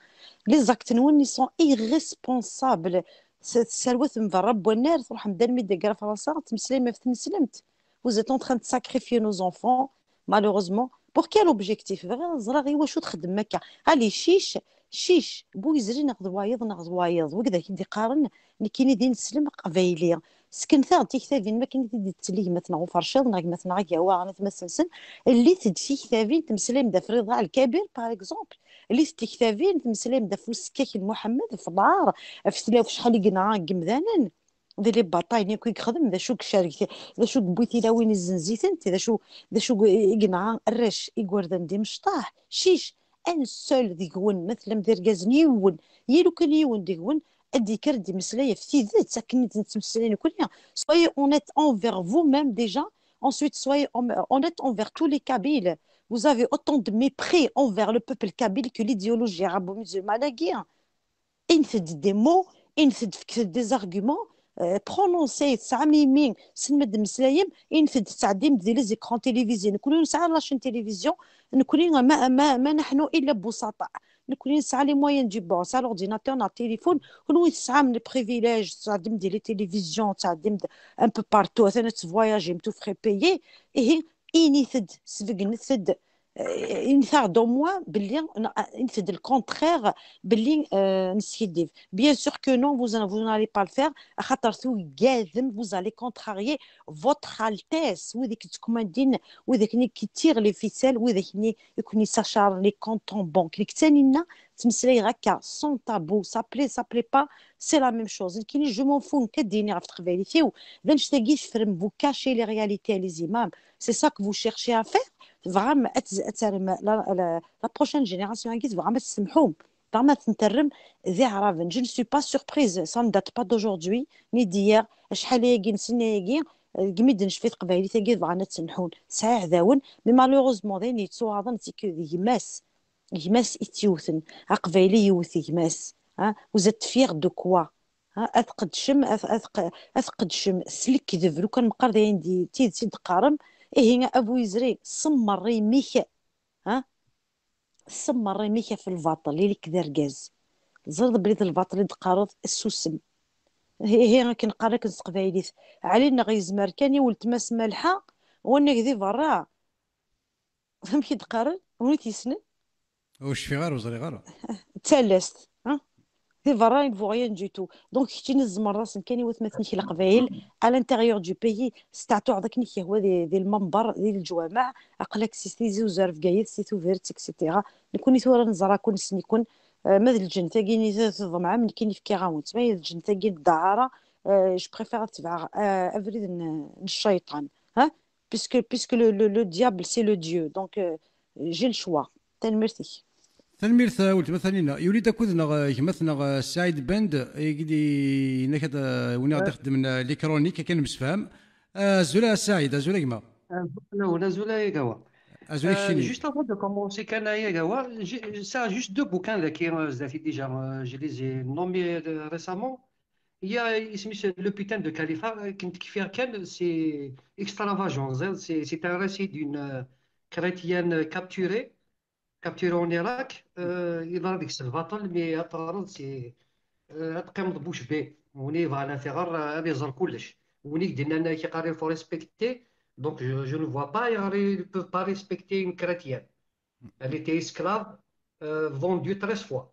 Les actes-nwen, ils sont irresponsables. S-, tesserwatem berra n wannar, truḥem d almi d-teggra Fransa, tettmeslayem ɣef tneslemt. Vous êtes en train de sacrifier nos enfants, malheureusement. Pour quel objectif? Bɣiɣ ad ẓreɣ i wacu txeddmem akka. Allez, chiche, chiche, Buyzri neɣ d wayeḍ, neɣ d wayeḍ. Wigad ak d-iqqaren, nekkini d ineslem aqbayli. Seknet-aɣ-d tiktabin, makken i t-id-tettli gma-tneɣ Uferciḍ, neɣ gma-tneɣ Agawa, neɣ atmaten-nsen. Llit-d tiktabin, temmeslayem-d ɣef Riḍa Lkabir, par exemple. Llit-d tiktabin, temmeslayem-d ɣef usekkak n Muḥemmed, ɣef Ḍar, ɣef tla-, ɣef acḥal i yenɣa n yemdanen. Di les batailles-nni akk i yexdem, d acu i yecrek, d acu i yewwi tilawin izzenz-itent, d acu, d acu i yenɣa arrac, igerdan d imecṭaḥ, cic, un seul deg-wen, ma tellam d irgazen, yiwen, ya lukan yiwen deg-wen, ad d-yekker ad d-imeslay ɣef tidet, akken i d-nettmeslay nekkni. Soyez honnête envers vous-même déjà, ensuite soyez hon-, honnête envers tous les Kabyles. Vous avez autant de mépris envers le peuple kabyle que l'idéologie arabo-musulmane-agi. Init-d des mots, init-d, fket-d des arguments, euh, prononcez, tesɛam imi, tessnem ad d-temmeslayem, init-d, tettɛeddim-d di les écrans télévisés. Nekkni ur nesɛi la chaîne télévision, nekkni ma, ma, ma نحن إلا بسطاء. Nekkni nesɛa les moyens du bord, nesɛa l'ordinateur, neɣ téléphone, kunwi tesɛam le privilège, tettɛeddim-d di les télévisions, tettɛeddim-d un peu partout, atan ad tvoyagem, tout frais payé, ihi, init-d, sbegnet-d, euh, init-aɣ-d au moins belli, init-d le contraire, belli, euh, neskiddib. Bien sûr que non, vous, vous n'allez pas le faire, axaṭer tugadem, vous allez contrarier votre Altesse, wid i k-ttkumandin, wid akken i k-tirent les ficelles, wid akken i ken-yessacaren les comptes en banque. Nekk d Taninna, ttmeslayeɣ akka, sans tabou, ça plaît, ça plaît pas, c'est la même chose. Nekkini, je m'en fous, nekk ad d-iniɣ ɣef teqbaylit-iw, d annect-agi teffrem, vous cachez les réalités à les imams. C'est ça que vous cherchez à faire. Tebɣam ad tz-, ad terrem la, la, la prochaine génération-agi, tebɣam ad tsemḥum. Tebɣam ad ten-terrem d iɛraben. Je ne suis pas surprise, ça ne date pas d'aujourd'hui, ni d'hier. Acḥal ayagi n snin ayagi, degmi d-necfa i teqbaylit-agi bɣan ad tt-nḥun. Tesɛa iɛdawen, mais malheureusement, d ayen yettuɣaḍen, c'est que d gma-s, gma-s i tt-yewten. Aqbayli yewwet gma-s. Ha? Vous êtes fiers de quoi? Ha? Ad tqeddcem, ad, ad, q-, ad tqeddcem s lekdeb, lukan meqqar d ayen di, d tidet i d-teqqarem, ihi a bu yezri, semmer imi-k, ha? Semmer imi-k ɣef lbaṭel, ili-k d argaz. Teẓriḍ belli d lbaṭel i d-teqqareḍ, susem. Ihi akken qqaren akken s teqbaylit, Ɛli-nneɣ yezmer kan i weltma-s Malḥa, wanag di berra. Amek i d-qqaren? Win i t-yessnen? Ur cfiɣ ara, ur ẓriɣ ara. D talast, ha? Di berra, il ne vaut rien du tout. Donc, keččini tzemreḍ-asen kan i watmaten-ik Leqbayel, à l'intérieur du pays, testeɛtuɛeḍ akken i k-yehwa di, di lmember, di leǧwameɛ, aql-ak si Tizi Uzzu ar Bgayet, si Tubiret, et cetera. Nekkni tura neẓra-ken, nessen-iken, eh, ma d lǧennet-agi-nni t-, tḍemɛem, nekkini fkiɣ-awen-tt. Ma d lǧennet-agi n ddaɛara, eh, je préfère ad tebɛeɣ, eh, abrid n, n cciṭan. Ha? Puisque, puisque le, le, le diable, c'est le Dieu. Donc, euh, j'ai le choix. Tanemmirt-ik. Tanemmirt, a weltma Taninna. Yuli-d akked-neɣ, eh, gma-tneɣ, eh, Saïd Bend, i d-yenna-k ad, eh, win i ɣ-d-ixeddmen, eh, les chroniques, akken nemsefham. Eh, azul a Saïd, azul a gma. Azul, azul a Yagawa. Azul a keččini. Juste avant de commencer, kan a Yagawa, j'ai, ça a juste deux bouquins là qui, euh, déjà, euh, je les ai nommés, euh, récemment. Il y a, isem-is Le putain de califat, euh, كنت كيفاه كان, c'est extravagant, hein, c'est, c'est un récit d'une, euh, chrétienne capturée, capturée en Irak, euh, يضرب ديك الباطل, mais أتعرض, c'est, euh, تقيم bouche bée, وني فانا ثغر, euh, هذا يزر كلش, وني دينا كيقاري faut respecter, donc je, je ne vois pas, ils peuvent pas respecter une chrétienne. Elle était esclave, euh, vendue treize fois,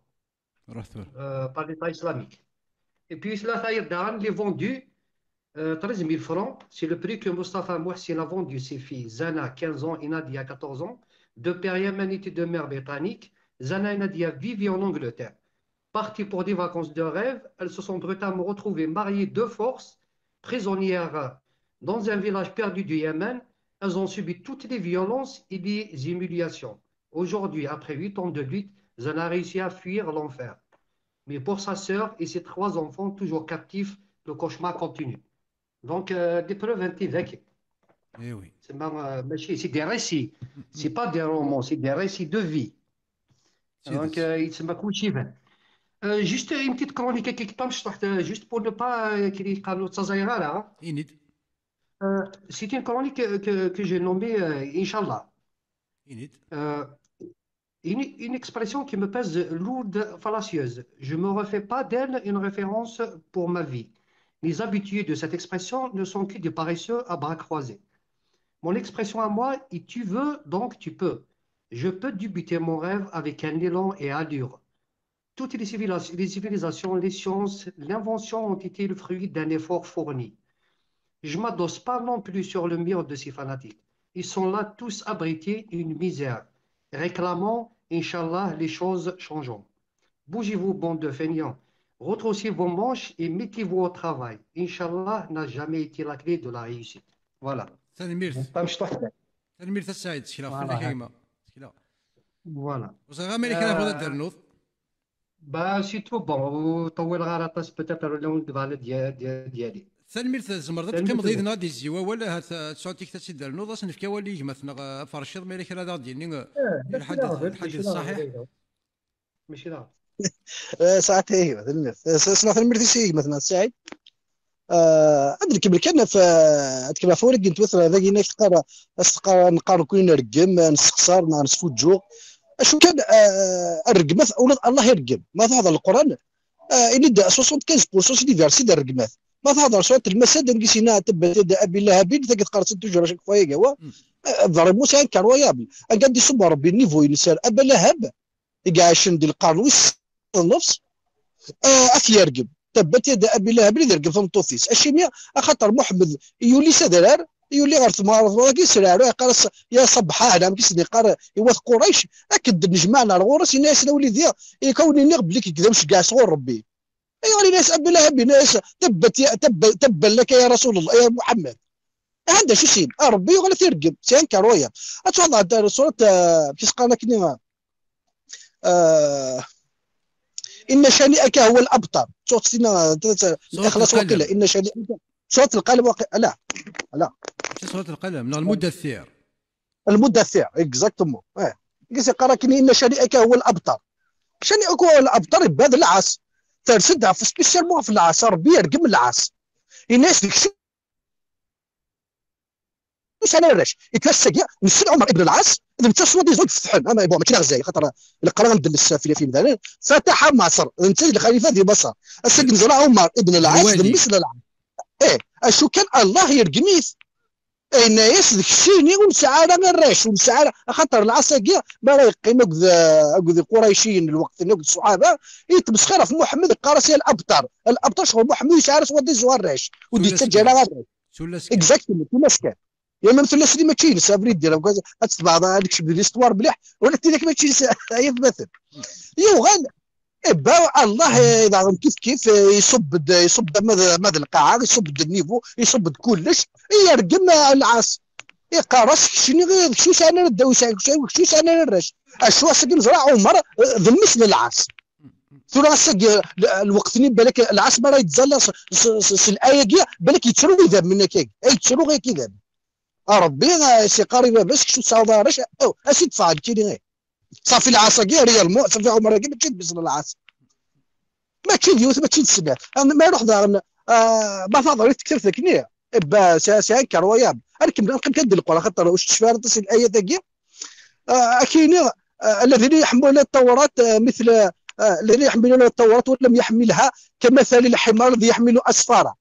euh, par l'État islamique. Et puis, cela, ça y est, Dan, il est vendu, euh, treize mille francs. C'est le prix que Mustafa Mouhsine a vendu ses filles, Zana, quinze ans, et Nadia, quatorze ans, deux pères yéménites et deux mères britanniques. Zana et Nadia vivaient en Angleterre. Parties pour des vacances de rêve, elles se sont brutalement retrouvées mariées de force, prisonnières dans un village perdu du Yémen. Elles ont subi toutes les violences et les humiliations. Aujourd'hui, après huit ans de lutte, Zana a réussi à fuir l'enfer. Mais pour sa sœur et ses trois enfants, toujours captifs, le cauchemar continue. Donc, euh, des preuves intiveques. Eh oui. C'est ma-, euh, ماشي, c'est des récits. C'est pas des romans, c'est des récits de vie. Donc, euh, يتسمى كلشي يبان. Euh, juste une petite chronique, كي كنت مشطحت, euh, juste pour ne pas, euh, كي قالوا تزايغ على. Init. Euh, c'est une chronique que, que, que j'ai nommée, euh, Inch'Allah. Init. Euh, une, une expression qui me pèse lourde, fallacieuse. Je me refais pas d'elle une référence pour ma vie. Les habitués de cette expression ne sont que des paresseux à bras croisés. Mon expression à moi est : tu veux, donc tu peux. Je peux débuter mon rêve avec un élan et allure. Toutes les civila-, les civilisations, les sciences, l'invention ont été le fruit d'un effort fourni. Je m'adosse pas non plus sur le mur de ces fanatiques. Ils sont là tous abrités, une misère. Réclamons, Inch'Allah, les choses changeront. Bougez-vous, bande de feignants. Retroussez vos manches et mettez-vous au travail. Inch'Allah n'a jamais été la clé de la réussite. Voilà. Tanemmirt. Tamecṭuḥt. Tanemmirt a Saɛid, sekla. Voilà. Fell-ak a gma. Sekla. Voilà. Ur ẓriɣ ma yella kra tebɣiḍ ad d-ternuḍ. Bah, c'est tout bon. Ur ṭewwileɣ ara aṭas, peut-être, ula ur nebɣa ad d-ya-, d-ya-, d-yali. Tanemmirt, tzemreḍ ad teqqimeḍ yid-neɣ ad d-yezzi wawal, ahat, eh, tesɛuḍ tikta ad tt-id-ternuḍ, ad s-nefk awal i gma-tneɣ, eh, Aferciḍ, ma yella kra ad aɣ-d-yini, eh, eh, lḥadit, lḥadit ṣṣaḥiḥ. Mačči d aɣ-, mačči d aɣ-, eh, saɛat ihi, tanemmirt. Eh, s-, sneɣ tanemmirt i si gma-tneɣ Saɛid. Ah, ad nkemmel kan ɣef, ad nkemmel ɣef wurag n twet, dagi i neqqar, as-teqqar, neqqar nekkni nreggem, nessexṣar, neɣ nesfuǧǧuɣ. Acu kan, ah, rregmat, ula d Allah ireggem. Ma tehḍer Leqran, ah, ini-d soixante-quinze pour cent si les versets d rregmat. Ma tehḍer surat Lmasad, angi s-yenna tabbat yada abi lahabin, tagi teqqar-tt toujours à chaque fois, yagawa. Ah, vraiment, c'est incroyable. Anga d-isum Rebbi niveau-ines ar Aba Lahab, i iɛacen di lqern wis nnefs, ah, ad t-yergem. Tabbat yada abi lahabin, ad yergem tameṭṭut-is. Acimi? Axaṭer Muḥemmed yuli s adrar, yuli ɣer tmeɣra-agi, s leɛru, yeqqar-as, ya ṣabeḥ, ahla, amek i sen-yeqqar i wat Qurayc, akken d-nejmaɛen ar ɣur-s, yenna-yasen, a wlidi, yak awen-iniɣ belli nekk d amceggeɛ sɣur Rebbi. Ayɣer yenna-yas abi lahab, yenna-yas, tabbat ya, tabba-, tabban laka ya Rasul Allah, ya Muḥemmed. Aha d acu sin, a Rebbi yuɣal ad t-ireggem, c'est incroyable. Ad twaḍeḍ ar surat, ah, amek i s-qqaren akken, ah, إن شانئك هو الأبتر. Tuɣ-tt tinna, Surat Lixlaṣ Lqalem. Waqila, إن شانئك. Surat Lqalem, waqila, la, la. Mačči Surat Lqalem, neɣ Lmudathir. Lmudathir, exactement. Eh. Gis iqqar akken, إن شانئك هو الأبتر. شانئك هو الأبتر, ibba d lɛas. Ters-d ɣef, spécialement ɣef lɛas, Rebbi yergem lɛas. Yenna-yas deg Sani arrac. Ikfa ass-agi, nessen Ɛumer ibn Lɛas, d netta swadiẓu yeffetḥen. Ama, bon, mačči d aɣzay, xaṭer leqra ad ndelles fell-i f yimdanen. Fataḥa Maṣer, d netta i d lxalifa di Maṣer. Ass-agi neẓra Ɛumer ibn Lɛas, d mmi-s n Lɛas. Eh, acu kan, Allah yergem-it. Yenna-yas, d keččini ur nesɛi ara arrac, ur nesɛi ara, axaṭer lɛas-agi, mi ara yeqqim akked, akked Iqurayciyen lweqt-nni, akked ṣṣuḥaba, yettmesxir ɣef Muḥemmed, yeqqar-as, ya l'abtar. L'abtar, ccɣel Muḥemmed ur yesɛi ara swadiẓu arrac. Ur d-yettaǧǧa ara arrac. Exactement, tullas kan. Ya même tullas-nni mačči ines, abrid dir, ad tebɛeḍ, ad nekcem di l'histoire mliḥ, wala d tidak mačči ines, ay atmaten. Yuɣal, ibba, Allah, eh, daɣen kif kif, eh, iṣubb-d, iṣubb-d ama d, ama d lqaɛa, iṣubb-d nnivu, iṣubb-d kullec, yergem, eh, lɛas. Iqqar-as, keččini, kečč ur sɛan ara ddaw, kečč ur sɛan ara arrac. Acu, ass-agi neẓra Ɛumer, eh, d mmi-s n lɛas. Tura ass-agi, l-, lweqt-nni, balak lɛas mi ara yettẓalla s, s, s, s lɛaya-agi, balak yettru idammen akka, ay yettru akka idammen. A Rebbi, a s-iqqar i baba-s, kečč ur tesɛiḍ ara arrac, aw, a s-idfeɛ nekkini, eh. Ṣafi lɛas-agi, réellement, ṣafi Ɛumer-agi, mačči d bbi-s n lɛas. Mačči d yiwet, mačči d snat. Am-, ma iruḥ daɣen, ah, ma taḍri tektabt akkenni, eh, ba, c'est, c'est incroyable. Ad nkemmel, ad neqqim kan di Leqran, xaṭer ur s-tecfi ara aṭas n layat-agi. Ah, ad k-iniɣ, ah, الذين يحملون التوراة, ah, مثل, ah, الذين يحملون التوراة ولم يحملها كمثل الحمار الذي يحمل أسفارا.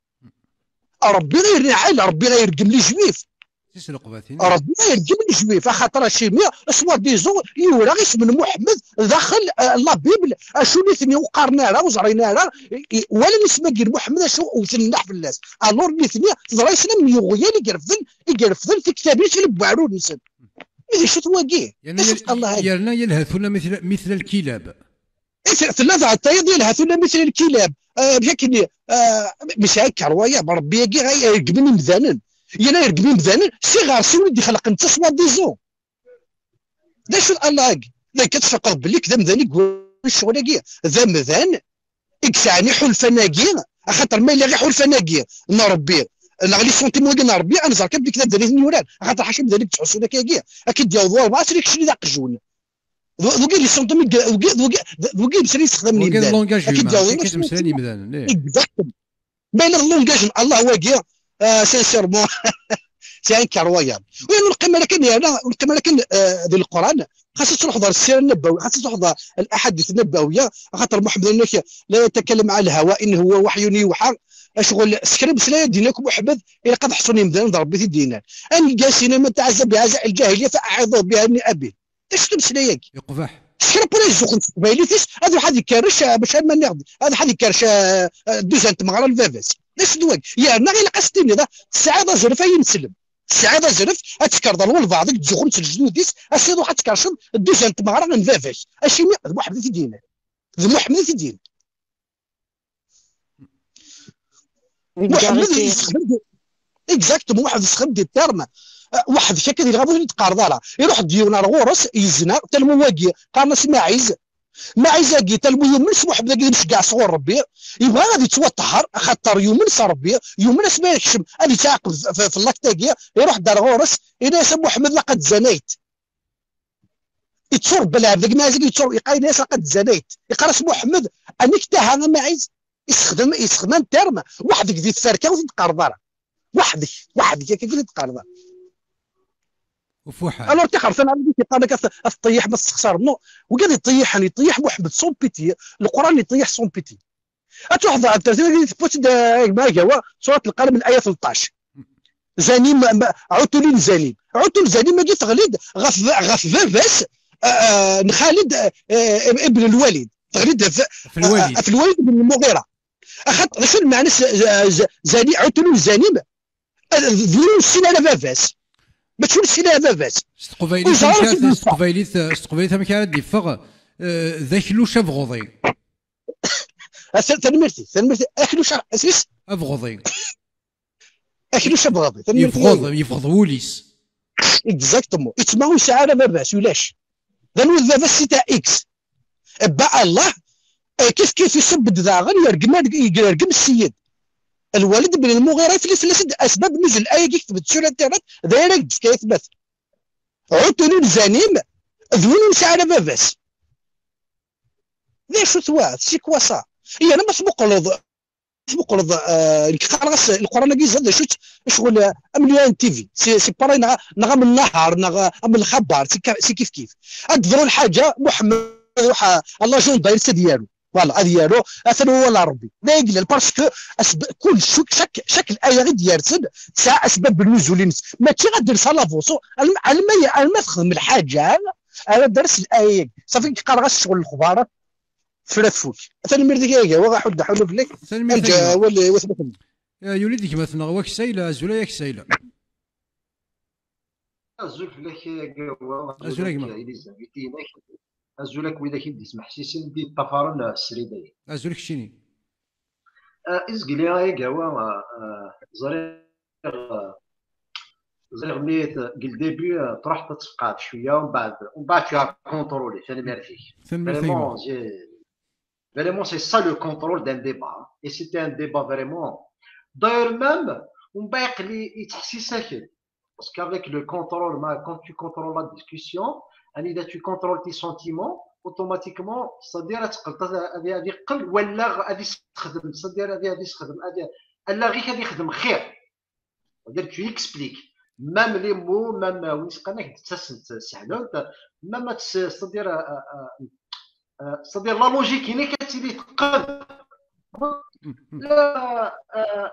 Rebbi ɣa irniɛel, Rebbi ɣa irgem les Juifs. Tis leqbatin. Rebbi ɣa irgem les Juifs, axaṭer acimi, soi-disant, yura isem n Muḥemmed daxel, eh, la Bible, acu nitni ur qqaren ara, ur ẓrin ara, i, i, walan isem-agi n Muḥemmed, acu wten nneḥ fell-as. Alors nitni, teḍra-yasen am yiɣyal i irefden, i irefden tiktabin s lebwaɛrur-nsen. I d acu-t wagi? Yerna d acu yal-, Allah-agi? Yerna yelha-tun مثل, مثل الكلاب. I t-, tella tɛeṭṭayeḍ yelha-tun مثل الكلاب. Ah, bḥekni, ah, mačči akka, rwaya, Rebbi-agi ɣa ireggmen imdanen. Yella ireggem imdanen, si ɣer-sen i d-ixleq netta soi-disant. D acu d Allah-agi? D akken ad tfeqeḍ belli d amdan i yewwin ccɣel-agi. D amdan i yesɛan iḥulfan-agi, axaṭer ma yella iḥulfan-agi n Rebbi, neɣ les sentiments-agi n Rebbi, ad nẓer kan belli d amdan i ten-yuran. Axaṭer ḥaca imdanen i yettḥussun akka-agi, ad k-id-yaweḍ walbeɛḍ, ad keččini d aqjun. D, d wigi les sentiments, d wigi, d wigi, d wigi yemeslan yessexdamen yimdanen. Wagi d langage humain, akken i ttmeslayen yimdanen, eh. Exactement. Ma yella d langage n Allah wagi, ah, sincèrement, c'est incroyable. Wi ur neqqim ara kan yerna, ur neqqim ara kan, ah, di Leqran, xas ad truḥeḍ ɣer ssira nnabawi, xas ad truḥeḍ ɣer الأحاديث النبوية, axaṭer Muḥemmed yenna-k, لا يتكلم عن الهوى إن هو وحي يوحى. Acɣel, s kra n umeslay ad d-yenna akk Muḥemmed, ilaq ad ḥṣun yimdanen d Rebbi i t-id-yennan. Anga s-yenna من تعزى بعزاء الجاهلية فأعظه بها ابن أبي. D acu-t umeslay-agi? Yeqbeḥ. S kra n win ara izuxxen s teqbaylit-is, ad iruḥ ad ikerrec, ah, bac arma nniɣ-d, ad iruḥ ad ikerrec, ah, ah, dduzan n tmeɣra n baba-s. D acu d wagi? Yerna ilaq ad s-tiniḍ, ah, tesɛiḍ azref ay ineslem. Tesɛiḍ azref ad tekkreḍ ar walbeɛḍ i yettzuxxun s lejdud-is, ad s-iruḥ ad tkerrceḍ dduzan n tmeɣra n baba-k. Acimi? D Muḥemmed i t-id-yennan. D Muḥemmed i t-id-yennan. Muḥemmed yessexdem di, exactement, Muḥemmed yessexdem des termes, euh, weḥd-k akka di lɣabu ur teqqareḍ ara. Iruḥ-d yiwen ar ɣur-s, yezna, talmu wagi, qqaren-as Maɛiz. Maɛiz-agi, talmu yumen s Muḥemmed-agi d amceggeɛ sɣur Rebbi, yebɣa ad yettwaṭṭehher, axaṭer yumen s Rebbi, yumen asmi ara yekcem, ad yettɛaqeb f-, f-, f l'acte-agi, iruḥ-d ar ɣur-s, yenna-yas a Muḥemmed, laqad zanayt. Yetturebba lɛebd deg Maɛiz, yettur-, yeqqar-as laqad zanayt. Yeqqar-as Muḥemmed, anik taha a Maɛiz? Yessexdem, yessexdem terme, weḥd-k di tferka ur t-id-teqqareḍ ara. Weḥd-k, weḥd-k akka ur t-id-teqqareḍ ara. Ufuḥan. Alors, tixerṣan ara d-yeqqar lak ad teṭṭeyyeḥ ma tessexṣareḍ. Non, wigad yeṭṭeyyiḥen, yeṭṭeyyeḥ Muḥemmed sans pitié, Leqran yeṭṭeyyeḥ sans pitié. Ad truḥeḍ ɣer tertawt tewwiḍ-d, eh, gma Agawa, surat Lqalem, l'aya tleṭṭac. Zanim, ma, Utulun Zanim. Utulun Zanim-agi teɣli-d ɣef, ɣef baba-s, eh, eh, n Xalid, eh, eh, ibn Lwalid. Teɣli-d ɣef, Ɣef Lwalid. Ɣef Lwalid ibn Lmuɣira. Axaṭer, d acu lmeɛna s-, z-, z-, Zani-, Utulun Zanim? D win ur nessin ara baba-s. Mačči ur nessin ara baba-s. S teqbaylit, amek ara, s teqbaylit, s teqbaylit amek ara d-iffeɣ, eh, d akluc abɣuḍi. Atan, tanemmirt-ik, tanemmirt-ik. Akluc a-, asmis? Abɣuḍi. Akluc abɣuḍi. Tanemmirt-ik. Yebɣuḍ, yebɣuḍ wul-is. Exactement. Yettma ur yesɛi ara baba-s, ulac. D anwa d baba-s, c'est un X. Ba Allah, eh, kif kif iṣubb-d daɣen, yergem, yergem ssiyed. Lwalid ben Lmuɣira, fell-, fell-as-d asbab n uzzel ayagi, ketbet sur internet, d ayen ara k-d-tefk ayetma-t. Utulun Zanim, d win ur nesɛi ara baba-s. D acu-t wa? C'est quoi ça? Yerna ma tmuqleḍ, tmuqleḍ, eh, nekk qqareɣ-as Leqran-agi, ẓer d acu-tt ccɣel, eh, am l'U N T V, c'est, c'est pareil, neɣ, neɣ am Nnahar, neɣ, eh, am Lxabar, c'est ka-, c'est kif kif. Ad d-teḍru lḥaǧa, Muḥemmed iruḥ, eh, à l'agenda-ines ad yaru. Voilà, ad yaru, atan wala Rebbi. D ayen yellan, parce que asb-, kul ch-, chaque, chaque laya i d-yersen tesɛa asbab n nuzul-ines. Mačči ad d-ters à l'avance, alma, alma, alma texdem lḥaǧa, ara d-ters laya-agi. Safi, qqareɣ-as ccɣel lexbar, tefra tfuk. Tanemmirt-ik a Agawa, aḥuddu aḥunnu fell-ak. Tanemmirt a Eǧǧ Agawa. Awal i watmaten. Eh, yuli-d gma-tneɣ Waksail, azul ay Aksail. Azul fell-ak a Agawa. Azul a gma. Elizabeth-inek. Azul akk widak i d-ismeḥsisen, i d-yeṭṭafaren, eh, srid-agi. Azul keččini. Eh, izgili a Agawa, eh, eh, ẓriɣ, eh, ẓriɣ mi t-, deg le début, eh, truḥ ad tfeqɛeḍ cwiya, umbeɛd, umbeɛd tu as contrôlé, tanemmirt-ik. Tanemmirt a Vraiment, gma. j'ai, vraiment, c'est ça le contrôle d'un débat. Et c'était un débat vraiment. D'ailleurs, même, umbeɛd yeqqel-, yettḥessis-ak-d. Parce qu'avec le contrôle, ma, quand tu contrôles la discussion, anida tu contrôles tes sentiments, automatiquement, c'est-à-dire, ad teqqleḍ, ad, ad, ad yeqqel wallaɣ ad yessexdem, c'est-à-dire, ad, ad yessexdem, ad, allaɣ-ik ad yexdem xir. C'est-à-dire, tu expliques. Même les mots, même, euh, win s-qqaren-ak d tasent sehlant, même ad tes-, c'est-à-dire, euh, euh, euh, c'est-à-dire, la logique-inek ad tili teqqel. La, euh,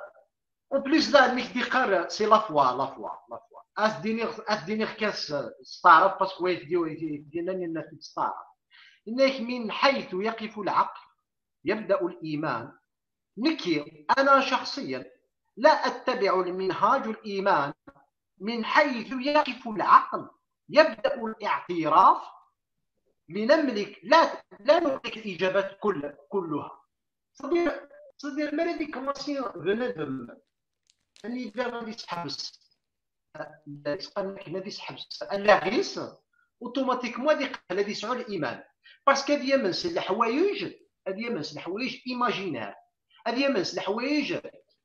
en plus, là, mi k-d-yeqqar, c'est la foi, la foi, la foi. Ad s-d-iniɣ, ad s-d-iniɣ kan s, s taɛrabt, parce que wa yefdi, wa yefdi, yenna-n yenna-t-id s taɛrabt. Yenna-ak: من حيث يقف العقل يبدأ الإيمان. Nekki, أنا شخصيا، لا أتبع المنهاج الإيمان. من حيث يقف العقل يبدأ الاعتراف لنملك، لا، لا نملك الإجابات كل-، كلها. C'est-à-dire, c'est-à-dire, mi ara d-ikomansi bnadem, anida ad isḥebs, eh, ad isḥebs allaɣ-is, automatiquement ad iqbel ad yesɛu liman. Parce que ad yamen s leḥwayeǧ, ad yamen s leḥwayeǧ imaginaire. Ad yamen s leḥwayeǧ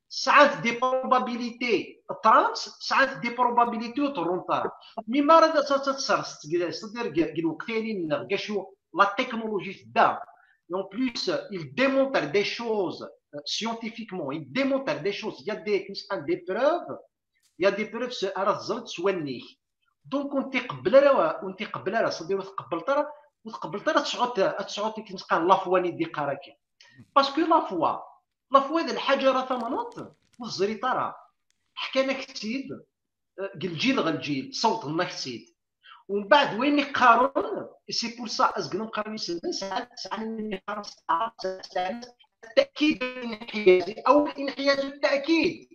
sɛant des probabilités ṭṭrant, sɛant des probabilités ur ṭerrunt ara. Mi mi ara d-, d-, d-, tserseḍ, c'est-à-dire deg, deg lweqt-agi-nneɣ, acu la technologie tedda. Et en plus, il démontre des choses, euh, scientifiquement, il démontre des choses. Il y a des, des preuves, il y a des preuves s-, ara teẓreḍ s wallen-ik. Donc, ur t-iqebbel ara, ur t-iqebbel ara, c'est-à-dire ur tqebbleḍ ara, ur tqebbleḍ ara ad tesɛuḍ, ad tesɛuḍ akken s-qqaren la foi-nni d-iqqar akken. Parce que la foi, la foi d lḥaǧa ara tamneḍ, ur teẓriḍ ara. Ḥkan-ak-tt-id, eh, deg lǧil ɣer lǧil, ssawḍen-ak-tt-id. Umbeɛd wayen i qqaren, c'est pour ça, azgen umeqqran iselmen, sɛan, sɛan ayen i qqaren s taɛrabt, sɛan, sɛan التأكيد الانحيازي أو الانحياز التأكيد.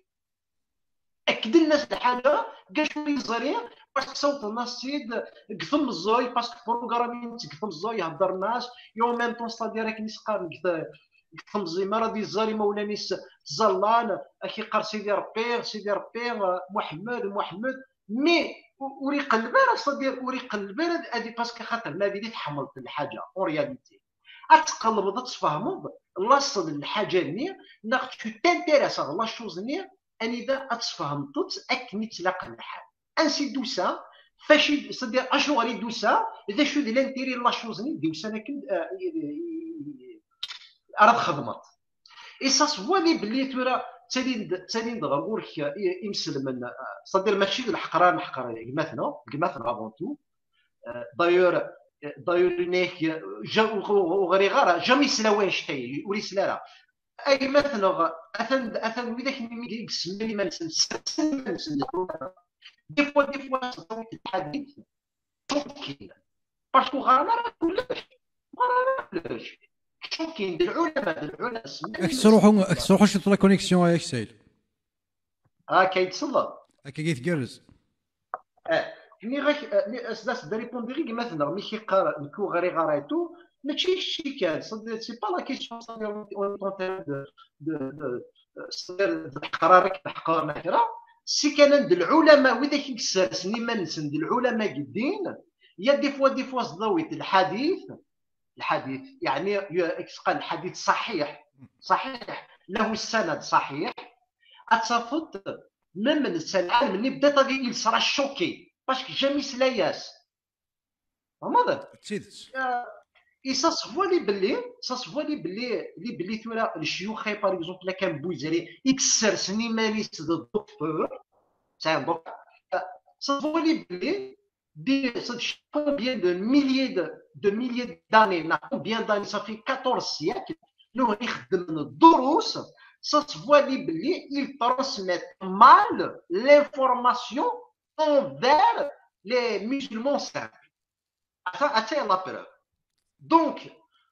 Akkden-as lḥaǧa, deg acu ur yeẓri, parce que ssawḍen-as-tt-id deg temẓi, parce que programmin-tt deg temẓi, heddren-as, et en même temps, c'est-à-dire akken i s-qqaren deg te-, deg temẓi, mi ara d-iẓer imawlan-is ttẓallan, ad k-iqqar Sidi Ṛebbi, Sidi Ṛebbi, Muḥemmed, Muḥemmed, mais u-, ur iqelleb ara, c'est-à-dire ur iqelleb ara ad, ad, parce que xaṭer ma d-, i tḥemmleḍ lḥaǧa, en réalité. Ad tqellbeḍ, ad tfehmeḍ laṣel n lḥaǧa-nni, neɣ tu t'intéresses ɣer la chose-nni, anida ad tfehmeḍ-tt akken i tt-ilaq lḥal. Ansi d-tusa, faci, c'est-à-dire, acuɣer i d-tusa, d acu d l'intérêt n la chose-nni d-yusan akken, eh, i, i, i, ara txedmeḍ. Et ça se voit belli tura ttalin-d, ttalin-d ɣer ɣur-k, eh, imselmen, eh, c'est-à-dire mačči d leḥqer ara neḥqer gma-tneɣ, gma-tneɣ avant tout. Eh, d'ailleurs, eh, d'ailleurs, nekk, eh, ja-, ur, ur, ur ɣriɣ ara, jamais yesla wanect-a, ur yesla ara. Ay gma-tneɣ, atan, atan widak-nni i yessemman iman-nsen, ssersen iman-nsen, des fois, des fois, s lḥadit, Cukkin. Parce que ur ɣran ara kullec. Ur ɣran ara kullec. Cukkin, d lɛulama, d lɛulama. Semman-, ak tettruḥu, semman-, ak tettruḥu ciṭ la connexion, ay Aksil. Akka i d-tselleḍ. Akka i tgerrez. Eh, nniɣ-ak, eh, mi, as, as d-répondre i gma-tneɣ, mi k-iqqar, nekk ur ɣriɣ ara et tout, mačči kečči kan, c'est, c'est pas la question, c'est-à-dire, on est en train de, de, de, c'est-à-dire, d leḥqer ara k-ḥeqren kra, si kan d lɛulama, widak i yessersen iman-nsen d lɛulama deg ddin, il y a des fois, des fois, ẓdawit lḥadit, lḥadit, yeɛni, y-, i yettqal lḥadit ṣaḥiḥ, ṣaḥiḥ, lahu ssanad ṣaḥiḥ, ad tafeḍ, même netta lɛalem-nni, peut-être, il sera choqué, parce que jamais yesla-yas. Tfehmeḍ? D tidet. Euh, et ça se voit les belli, ça se voit les belli, les belli tura, le chioukhé, par exemple, la kan Bouzari, i yessersen iman-is d docteur, c'est un docteur. Euh, ça se voit les belli, des, ça fait combien de milliers de, de milliers d'années, na combien d'années, ça fait quatorze siècles, nous, on est durus, ça se voit les belli, ils transmettent mal l'information envers les musulmans simples. Ata, ata la preuve. Donc,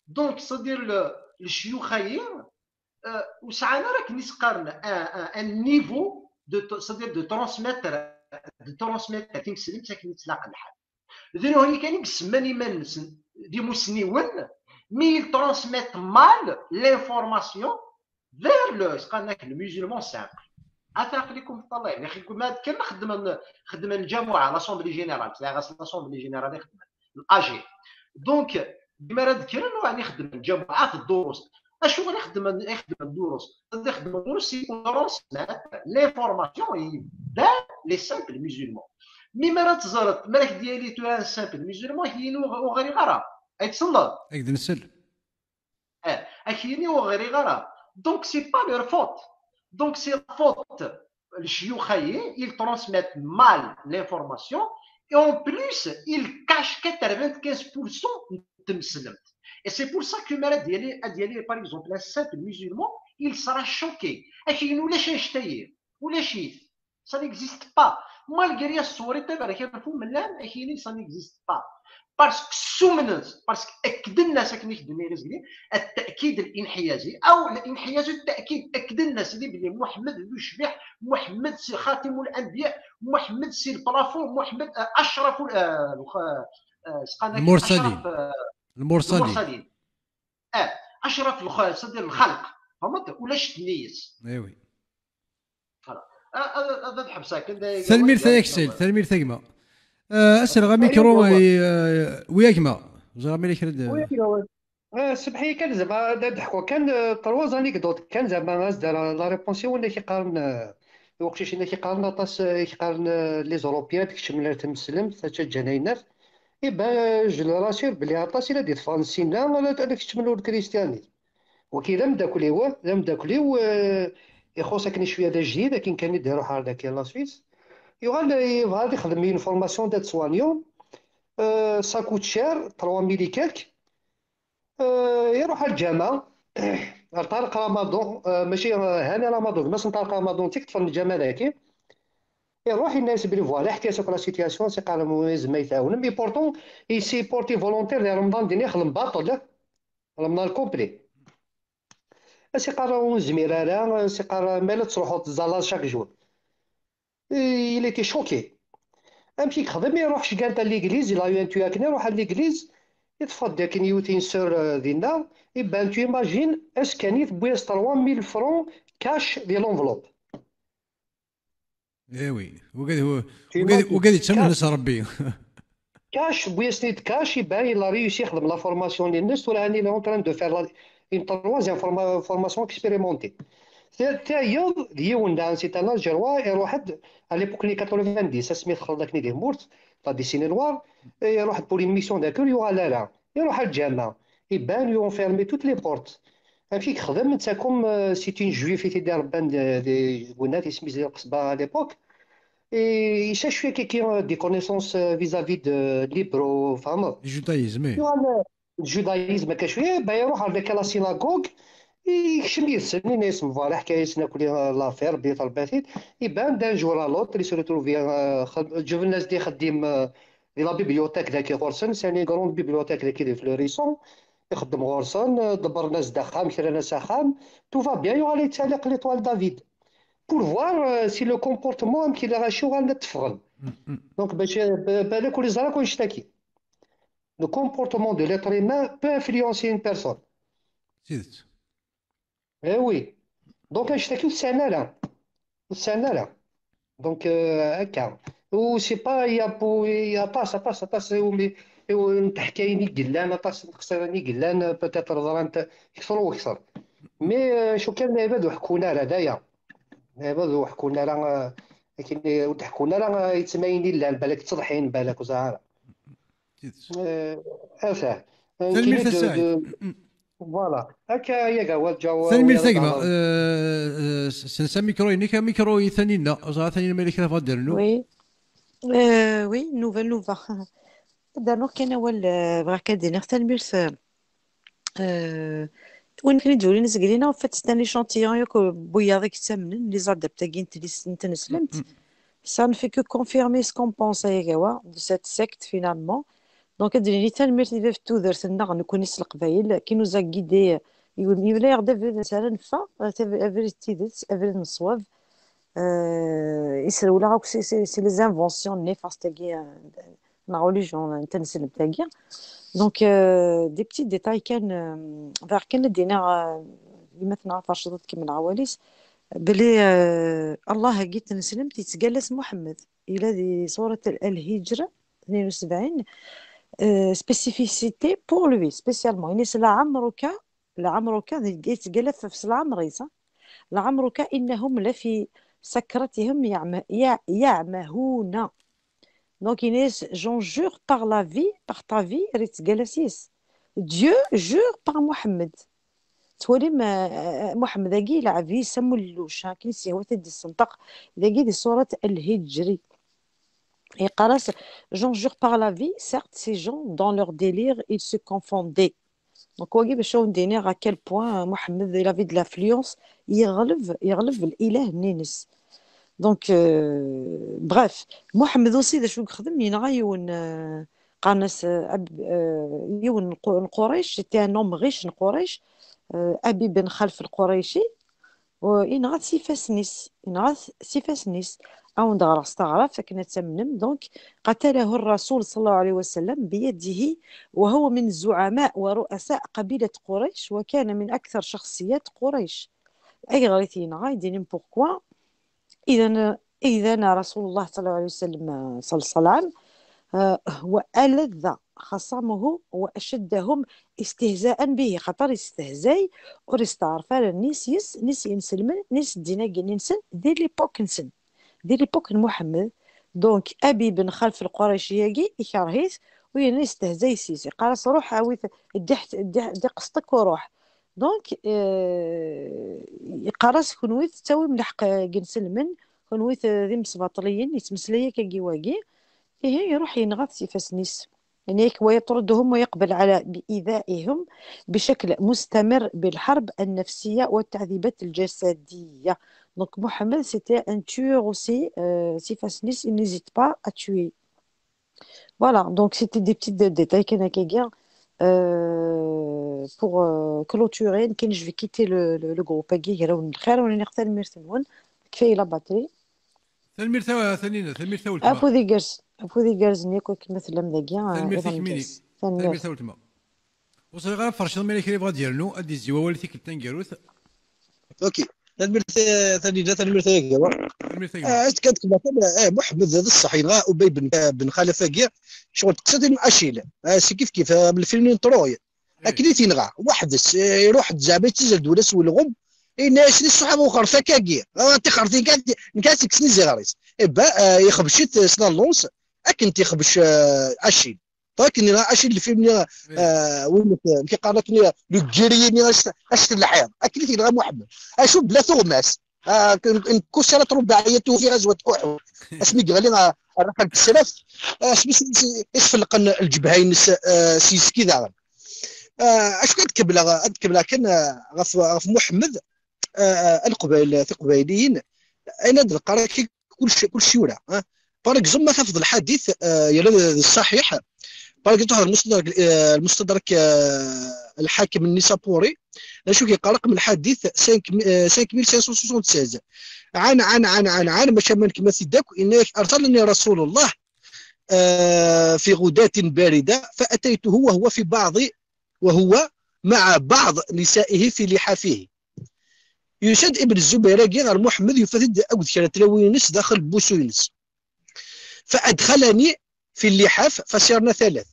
donc, c'est-à-dire le, le chioukhé, euh, ur sɛan ara akken i s-qqaren un, un, un niveau de, c'est-à-dire de transmettre, de transmettre timesliwt akken i tlaq lḥal. D nutni kan i yessemman iman-nsen d imusniwen, mais ils transmettent mal l'information vers le, s-qqaren-ak, le musulman simple. Ata aql-ikum teṭṭalayem. Yaxi, ma d kan xedmen, xedmen lǧamuɛa, l'assemblée générale, c'est-à-dire l'assemblée générale i xedmen, l'A G. Donc, mi ara d-kkren, ur ɛni xedmen lǧamuɛa, d durus. Acuɣer i xedmen, i xedmen durus? Ad xedmen durus, c'est pour transmettre l'information vers les simples musulmans. Mi ara teẓreḍ, mi ara k-d-yali tura un simple musulman, ak-yini ur, ur ɣriɣ ara. Ay tselleḍ? Ak-d-nsel. Eh, ak-yini ur ɣriɣ ara. Donc, c'est pas leur faute. Donc, c'est la faute. Le chioukhé, ils transmettent mal l'information et en plus, ils cachent quatre-vingt-quinze pour cent de musulmans. Et c'est pour ça que mi ara d-yali, ad d-yali, par exemple, un simple musulman, il sera choqué. Ak-yini ulac annect-ayi. Ulac-it. Ça n'existe pas. Malgré الصور تاع بركة فو ملان، أكيني ça n'existe pas. Parce que ssumnen-as, parce que أكدن-as akken i k-d-nniɣ zgli, التأكيد الانحيازي أو الانحياز التأكيد، أكدن-as di belli Muḥemmed d ucbiḥ, Muḥemmed c'est خاتم الأنبياء, Muḥemmed c'est le plafond, Muḥemmed, euh, أشرف ال-, euh, الخ-, euh, s-qqaren-ak المرسلين. أشرف, euh, المرسلين. المرسلين. آه، أشرف الخ-, c'est-à-dire الخلق. فهمت؟ ولا شتنيس. إيه oui. Voilà. Ah, ah, ah, ad ḥebseɣ kan da. Tanemmirt ay Aksil, tanemmirt a gma. Ah, ad sreɣ amikru i, ah, wi a gma. Ẓriɣ ma yella kra d-, wi a gma. Ah, sebḥi kan, zɛma ad d-ḥkuɣ kan, ah, trois anecdotes kan, zɛma ad s-d-rreɣ la réponse i win ak-iqqaren, ah, i uqcic-nni ak-iqqaren aṭas, ah, ak-iqqaren, ah, les Européens ad kecmen ar tmeslemt, ad ǧǧan ayennat. Eh ben, je leur assure belli aṭas i la d-itteffɣen sinna, ad, ad kecmen ur lkristiyanis. Waki d ameddakel-iw, d ameddakel-iw, eh, ixuṣ akken cwiya d ajdid, akken kan i d-iruḥ ar daki la Suisse. Yuɣal, eh, yebɣa ad ixdem une formation d'aide-soignant, eh, ça coûte cher, trois mille et quelques. Eh, iruḥ ar lǧameɛ, ar Ṭariq Ramadan, eh, mačči, eh, Hani Ramadan, gma-s n Ṭariq Ramadan, tikkelt ṭṭfen lǧameɛ daki. Iruḥ, yenna-yas belli voilà, ḥkiɣ-as akk la situation, si qqaren-as ma yezmer ad yi-tɛawnem. Mais pourtant, il s'est porté volontaire di Remḍan, din ixdem baṭel. Remḍan complet. As-iqqar ur nezmir ara, as-iqqar ma la tettruḥuḍ teẓẓalleḍ chaque jour. Il était choqué. Amek i yexdem? Iruḥ cgant à l'église, il a eu un tuyau akken, iruḥ à l'église, iṭṭef-d akken yiwet une sœur, euh, dinna, et ben tu imagines, ass kan i tewwi-as trois mille francs cash di l'enveloppe. Eh oui, wigad, wigad, wigad yettamnen s Rebbi. Cash, tewwi-as-ten-id cash, et ben il a réussi, ixdem la formation-nni-ines, tura il est en train de faire la, une troisième forma-, formation expérimentée. Ta-, tayeḍ d yiwen daɣen, c'est un Algérois, iruḥ-d, à l'époque-nni quatre-vingt-dix, asmi texleḍ akken i di tmurt, la décennie noire, iruḥ-d pour une mission d'accueil, yuɣal ara. Iruḥ ar lǧameɛ, et ben lui ont fermé toutes les portes. Amek i yexdem, netta comme, euh, c'est une juive i t-id-irebban de, de, deg unat, isem-is di Lqesba à l'époque. Et il cherche quelqu'un, euh, des connaissances, euh, vis-à-vis de l'hébreu, femme. Judaïsme, eh. Yuɣal, euh, judaïsme, akka cwiya, ben, iruḥ ɣer deg la synagogue, yekcem yid-sen, yenna-yasen, voilà, ḥka-yasen akk l'affaire, belli trebba-t-id, iban d'un jour à l'autre, il se retrouve, euh, xed-, ǧǧben-as-d ixeddim, euh, di la bibliothèque daki ɣur-sen, c'est une grande bibliothèque daki di Fleurisson, ixeddem ɣur-sen, euh, ḍebbren-as-d axxam, kran-as axxam, tout va bien, yuɣal yettali l'étoile David. Pour voir, euh, si le comportement, amek yella, acu uɣalen ad teffɣen. Donc, bac, ba-, balak ur yeẓra akk annect-agi. Le comportement de l'être humain peut influencer une personne. D tidet. Eh oui. Donc, annect-agi ur t-sɛin ara. Ur t-sɛin ara. Donc, euh, akka. Ou c'est pas, il y a, pour, il y a aṭas, aṭas, aṭas, umi, umi n teḥkayin i yellan, aṭas n teqsiḍin i yellan, peut-être ẓrant kter u kter. Mais, euh, acu kan, lɛibad ur ḥekkun ara, d aya. Lɛibad ur ḥekkun ara, euh, akken ur d-ḥekkun ara, euh, yettmayen i llan, balak ttḍḥin, balak ur ẓriɣ ara. D tidet. Euh, enfin, euh, Tanemmirt kini a de, Saɛid. de, voilà. Akka, ya gawal, ǧaw, Tanemmirt a ya gma. gawal. Euh, euh, s-, sens amikru-inek, amikru i Taninna. Ẓra Taninna ma yella kra tebɣa ad d-ternu. Oui. Euh, oui, nnuba, nnuba. Ad d-rnuɣ kan awal, euh, bɣiɣ kan ad d-iniɣ tanemmirt, euh, euh, win kan i d-yulin azgel-ina, en fait, c'est un échantillon yakk n wiyaḍ i yettamnen, les adeptes-agi n tlis-, n tneslemt. Ça ne fait que confirmer ce qu'on pense, ay agawa, de cette secte, finalement. Donc, ad d-nini tanemmirt i bab n tudert-nneɣ, nekkni s Leqbayel, qui nous a guidés, yemla-yaɣ-d abrid ara neffeɣ, abrid n tidet, abrid n ṣṣwab. Euh, isrewleɣ akk si, si, si les inventions n nifas-agi, euh, n religion n tneslemt-agi. Donc, euh, des petits détails kan, euh, bɣiɣ kan ad d-iniɣ, euh, i gma-tneɣ Ferced ad kemmleɣ awal-is, belli, euh, Allah-agi n tneslemt yettgalla s Muḥemmed. Yella di surat Al-Hijra, tnin u sebɛin, euh, spécificité pour lui, spécialement. Ini-as, لعمرك, لعمرك, yettgalla f-, s leɛmer-is, ha? لعمرك إنهم لفي سكرتهم يعم-، يع-، يعمهون. Donc, ini-as, j'en jure par la vie, par ta vie, yettgalla s-, Dieu jure par Mohammed. Twalim, euh, Mohammed-agi, yelɛeb yis am ulelluc, ha, akken i s-yehwa ad t-id-yessenṭeq. Dagi di surat Al-Hijri. Yeqqar-as, j'en jure par la vie, certes, ces gens, dans leur délire, ils se confondaient. Donc, wagi bac ad wen-d-iniɣ à quel point, euh, Mohammed, il avait de l'influence, yeɣleb, yeɣleb lilah-nni-ines. Donc, euh, bref, Mohammed aussi, d acu i yexdem, yenɣa yiwen, euh, qqaren-as, euh, Ab-, euh, yiwen n Qu-, n Qurayc, c'était un homme riche n Qurayc, euh, Abi ben Khalf al-Qurayci, u-, yenɣa-t s ifassen-is, yenɣa-t s ifassen-is. Ad wen-d-ɣreɣ s taɣraft akken ad tamnem. Donc, قتله الرسول صلى الله عليه وسلم بيده وهو من زعماء ورؤساء قبيلة قريش وكان من أكثر شخصيات قريش. Ayɣer i t-yenɣa, i d-inim pourquoi. إذن، إذن رسول الله صلى الله عليه وسلم، آه، صلى الله عليه وسلم، آه، وألذ خصمه وأشدهم استهزاء به، خاطر يستهزاي، ur yesteɛref ara nis yis, nis inselmen, nis ddin-agi-nsen, di l'époque-nsen, di l'époque n Muḥemmed. Donc, Abi ben Xalef Lqurayci-agi, ikerh-it, u yerna yestehzay yis, yeqqar-as, "Ruḥ, awi-t, ddi ḥt-, ddi, ddi qesṭ-ik u ruḥ." Donc, euh, yeqqar-as, "Kunwi tettawim lḥeqq n inselmen, kunwi t-, d imesbaṭliyen, yettmeslay akkagi wagi." Ihi, iruḥ yenɣa-t s ifassen-is. يعني، ويطردهم ويقبل على بإيذائهم بشكل مستمر بالحرب النفسية والتعذيبات الجسدية. Donc, Mohamed, c'était un tueur aussi, euh, s ifassen-is, il n'hésite pas à tuer. Voilà, donc c'était des petits dé-, détails kan akkagi, euh, pour, euh, clôturer. Kan, je vais quitter le, le, le groupe-agi, gar-awen lxir, u nniɣ tanemmirt-nwen. Kfaya la batterie. Tanemmirt a Taninna, tanemmirt a weltma. Afud igerrzen, afud igerrzen yakk akken ma tellam dagi, ah, Tanemmirt iḍ i kemmini. ameggaz. Tanemmirt. Tanemmirt a weltma. Ur ẓriɣ ara Ferced ma yella kra yebɣa ad d-yernu, ad d-yezzi wawal i tikkelt taneggarut. Ok. Tanemmirt, eh, Taninna, tanemmirt a Gama. Tanemmirt a Eh, gma. Azekka ad kemmleɣ, eh, Muḥemmed d ṣṣeḥ, yenɣa Ubay ben, ben Xalaf-agi, ccɣel teqsiḍ in Acil. Eh, c'est kif kif, eh, am lfilm n Troy. Akken i t-yenɣa, weḥd-s, eh, iruḥ-d zeɛma yettazal-d ula s welɣem, yenna-yas i ṣṣuḥ, "Wexxret akkagi, ah, tixxertin kan, nekk ad tt-kksen iziɣer-is." Eh ben, eh, ixbec-it, eh, s la lance, akken t-ixbec, eh, Acil. Akken nniɣ acu n lfilm-nni, ah, win k-, k-iqqaren akken, le guerrier-nni acu, acu n lḥiḍ. Akken i t-yenɣa Muḥemmed. Acu bla tuɣmas. Ah, une course رباعية في غزوة أحد. Asmi yeɣli, ah, rraḥ n tesraft, ah, asmi s-, s-, isfelqen lǧebha-ines, ah, s yeski daɣen. Ah, acu ad kemmleɣ, ad kemmleɣ kan, ah, ɣef, ɣef Muḥemmed, ah, ah, Leqbayel, Tiqbayliyin, ayen ad neqqar akka, كل شيء، كل شيء يورى، ها. Par exemple، ما تفض الحديث، آه، يلا الصحيح. Par exemple، تروح المستدرك، آه، المستدرك، آه، الحاكم النيسابوري، شوف يقرا رقم الحديث cinq، آه، cinq mille cinq cent soixante-seize. عن، عن، عن، عن، عن، ماشي من كما سيدك، إنك أرسلني رسول الله، آه، في غداة باردة، فأتيته وهو في بعض، وهو مع بعض نسائه في لحافه. Yusa-d Ibn Zubayr-agi ɣer Muḥemmed, yufa-t-id akked kra n tlawin-ines daxel n wusu-ines. فأدخلني في اللحاف فصرنا ثلاث.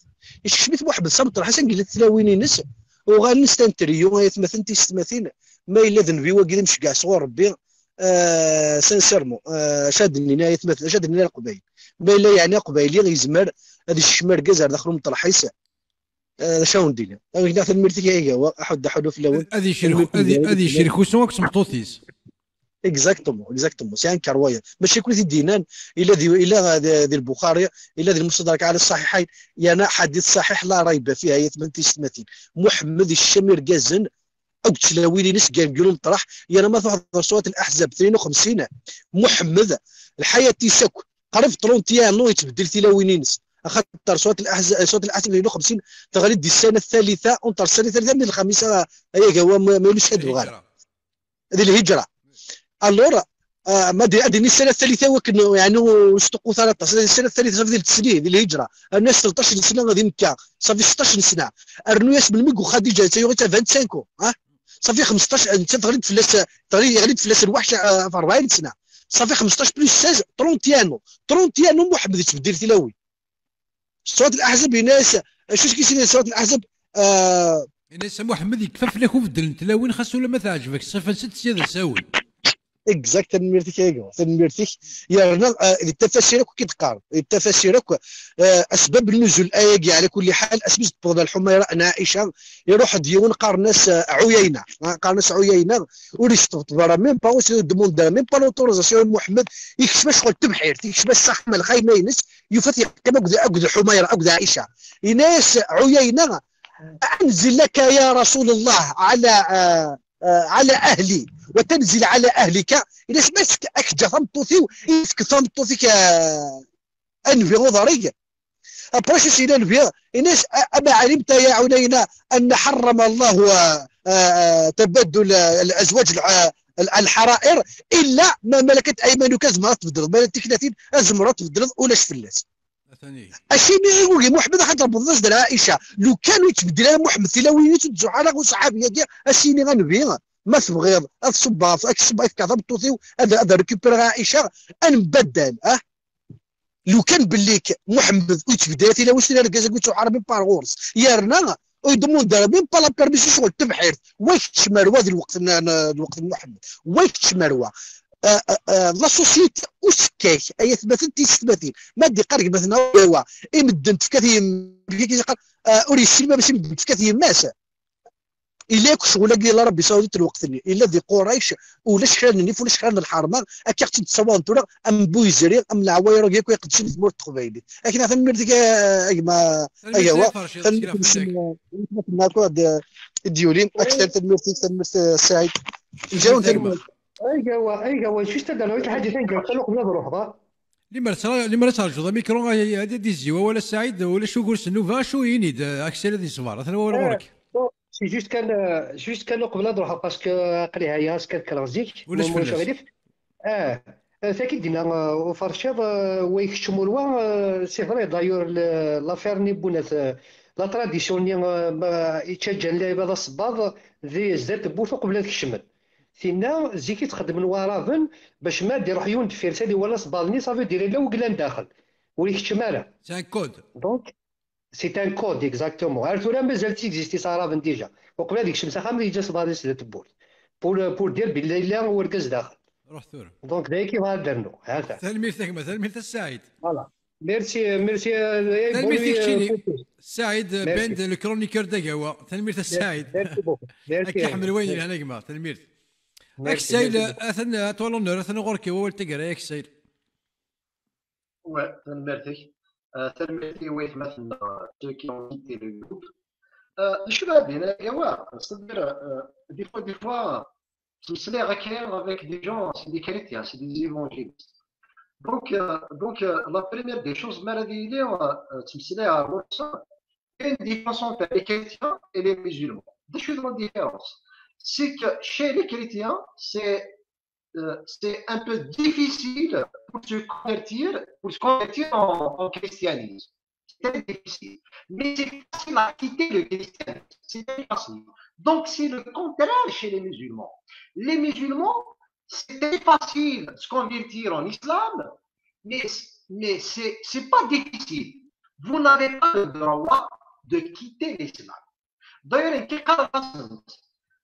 Yekcem-it Muḥemmed s ameṭreḥ, atan yella tlawin-ines, uɣalen s tantriyu, ay atmaten tisetmatin, ma yella d nnbi wagi d amceggeɛ sɣur Rebbi, ah, sincèrement, ah, acu ad d-nini ay atmaten, acu ad d-nini a Leqbayel? Ma yella yeɛni Aqbayli yezmer ad yekcem argaz ar daxel umeṭreḥ-is, ah, d acu awen-d-iniɣ? Amek, tanemmirt-ik ay Agawa, aḥuddu aḥullu fell-awen. Ad yecrek, ad y-, ad yecrek usu akked tmeṭṭut-is. Exactement, exactement. C'est un carroyeur. Mačči akk i t-id-yennan, illa di, illa di, di Lbuxari, illa di Lmustadrak ɛala Ṣṣaḥiḥayn, yerna ḥadit ṣaḥiḥ la rayba fiha, ay atmaten tisetmatin. Muḥemmed yekcem irgazen akked tlawin-ines deg, deg umeṭreḥ, yerna ma tḥudreḍ surat Laḥzab tnin u xemsin, Muḥemmed, lḥayat-is akk, qrib trente et un ans yettbeddil tilawin-ines. Axaṭer surat Laḥzab, surat Laḥzab tnin u xemsin teɣli-d di ssana tthalitha, entre ssana tthalitha n lxemisa, ay Agawa, ma, ma ulac ad bɣan. Di lhijra. Alors, ah, ma di, ad d-nini ssana tthalitha wakken, yeɛni, ur sṭuqqut ara aṭas. Ssana tthalitha, ça veut dire tesli, di lhijra. Rnu-as tleṭṭac n sna di Mekka, ça fait seṭṭac n sna. Rnu-as melmi i Xadiǧa, netta yuɣ-itt à vingt-cinq ans, ah? Ça fait xmesṭac, netta teɣli-d fell-as, teɣli, yeɣli-d fell-as lweḥc, ah, ɣef rebɛin n sna. Ça fait xmesṭac plus seize, trente et un ans. Trente et un ans Muḥemmed yettbeddil tilawin. Surat Laḥzab, yenna-as, acu s-k-yessin Surat Laḥzab? Ah, yenna-as a Muḥemmed, yekfa fell-ak ubeddel n tlawin, xas ulamma teɛǧeb-ak ṣṣifa-nsent, sya d asawen. Exact, tanemmirt-ik ay Agawa, tanemmirt-ik. Yerna, ah, di tafasir akk i d-qqaren, di tafasir akk, ah, asbab n nuzul ayagi, ɛla kulli ḥal, asmi s-d-tewweḍ Lḥumayra n Ɛica, iruḥ-d yiwen qqaren-as, ah, Ɛuyayna, ah, qqaren-as Ɛuyayna, ur yesṭebṭeb ara, même pas, ur s-demande ara, même pas l'autorisation i Muḥemmed, yekcem-as ccɣel n tebḥirt, yekcem-as s axxam, lxayma-ines, yufa-t yeqqim akked, akked Lḥumayra, akked Ɛica. Yenna-as Ɛuyayna, أنزل لك يا رسول الله على، آه، آه، على أهلي وتنزل على أهلك. Yenna-as, ma ak-ǧǧeɣ tameṭṭut-iw, i tefkeḍ tameṭṭut-ik, ah, a nnbi uḍar-ik. Après, acu s-yenna nnbi? Yenna-as, أما علمت يا عيينة أن حرم الله، آه، آه، تبدل الأزواج الع-، الحرائر إلا ما ملكت أيمانك. Tzemreḍ ad tbeddleḍ, ma llant tiknatin, tzemreḍ ad tbeddleḍ, ulac fell-as. Acimi i yugi Muḥemmed ad trebbeḍ-as d Ɛica? Lukan ur yettbeddil ara Muḥemmed tilawin-is, ur tzuḥ ara uṣaḥabi-agi, as-yini a nnbi, ma tebɣiḍ ad ṣubbeɣ, ad k-ṣubbeɣ, ad k-fkeɣ tameṭṭut-iw, ad, ad récupérer Ɛica, ad nembaddal, ah? Lukan belli-k Muḥemmed ur yettbeddil ara tilawin-is, argaz-agi ur yettzuḥ ara même pas ɣur-s. Yerna ur yedmund ara même pas la permission ccɣel n tebḥirt. Wa kečč merwa di lweqt n, n, lweqt n Muḥemmed. Wa kečč merwa. Ah, ah, ah, la société usekkak, ay atmaten tisetmatin. Ma d-iqqar gma-tneɣ Agawa, i medden tefka-t yem-, ah, ur yessin ma mačči medden tefka-t yemma-s. Ila akk ccɣel-agi la Rebbi sɛudit lweqt-nni. Ila di Qurayc, ulac kra n nnif, ulac kra n lḥerma, akka ɣ-tt-id-tessawaḍen tura, am Bu Yezri, am leɛwayṛ-agi akk iqeddcen di tmurt n teqbaylit. Akken tanemmirt-ik a, a gma, a Gawa, tanemmirt-nsen, i d-yulin, akter tanemmirt-ik, tanemmirt, eh, Saɛid. Nǧawen tanemmirt. Ay Gawa, ay Gawa, juste ad d-rreɣ lḥaǧa kan, kan uqbel ad ruḥeɣ, ah. Limer tra-, limer ad terǧuḍ amikru, ay, ay, ad d-izzi wawal a Saɛid, ulac ugur s nnuba, acu ini-d, eh, aksel ad yeṣber, atan wawal ɣur-k. C'est juste kan, euh, juste kan uqbel ad ruḥeɣ, parce que aql-i ɛyiɣ, ass kan kkreɣ zik. Ulac fell-as. Ah, euh, tagi d-yenna, euh, uferciḍ, euh, wa ikeččem ur wa, euh, c'est vrai, d'ailleurs, le, l'affaire-nni n Bunat, euh, la tradition-nni, euh, ma, yettaǧǧan lɛibad asebbaḍ di zdat tewwurt uqbel ad kecmen. Tinna, zik i tt-xeddmen waɛraben, bac ma d-iruḥ yiwen deffir-s ad iwali asebbaḍ-nni, ça veut dire yella weglan daxel. Ur ikeččem ara. C'est un code. Donc, c'est un code, exactement. Ar tura mazal tt-existi s aɛraben déjà. Uqbel ad ikcem s axxam, yeǧǧa asebbaḍ-is di tewwurt. Pour, pour dire belli yella urgaz daxel. Ruḥ tura. Donc, d ayagi bɣiɣ ad d-rnuɣ. Ha-t-a. Tanemmirt a gma, tanemmirt a Saɛid. Voilà. Merci, merci. Tanemmirt i keččini, Saɛid Bend, le chroniqueur d'Agawa. Tanemmirt a Saɛid. Merci beaucoup. Merci. Ad k-iḥemmel wayen yelhan a gma. Tanemmirt. Aksayl, atan, à toi l'honneur, atan ɣur-k wawal taggara, Aksayl. Ouais, tanemmirt-ik. Euh, tanemmirt i waytmaten-nneɣ, ceux qui ont quitté le groupe. Euh, d acu ara d-iniɣ, c'est-à-dire, euh, des fois, des fois, ttmeslayeɣ akka avec des gens, c'est des chrétiens, c'est des évangélistes. Donc, euh, donc euh, la première des choses, mi ara d-yili, euh, ttmeslayeɣ ɣur-sen, une différence entre les chrétiens et les musulmans. D acu d la différence? C'est que chez les chrétiens, c'est euh, c'est un peu difficile pour se convertir, pour se convertir en, en christianisme. C'est très difficile. Mais c'est facile à quitter le christianisme. C'est très facile. Donc, c'est le contraire chez les musulmans. Les musulmans, c'est très facile de se convertir en islam, mais, mais c'est, c'est pas difficile. Vous n'avez pas le droit de quitter l'islam. D'ailleurs, nekk qqareɣ-asen,